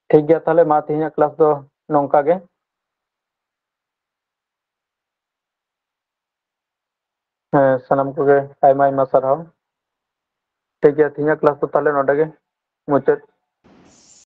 ᱴᱷᱤᱠ ᱜᱮᱭᱟ, ᱛᱟᱦᱞᱮ ᱢᱟ ᱛᱮᱦᱮᱧᱟᱜ ᱠᱞᱟᱥ ᱫᱚ ᱱᱚᱝᱠᱟ ᱜᱮ᱾ ᱦᱮᱸ, ᱥᱟᱱᱟᱢ ᱠᱚᱜᱮ ᱟᱭᱢᱟ ᱟᱭᱢᱟ ᱥᱟᱨᱦᱟᱣ᱾ ᱴᱷᱤᱠ ᱜᱮᱭᱟ, ᱛᱮᱦᱮᱧᱟᱜ ᱠᱞᱟᱥ ᱫᱚ ᱛᱟᱦᱞᱮ ᱱᱚᱰᱮ ᱜᱮ ᱢᱩᱪᱟᱹᱫ᱾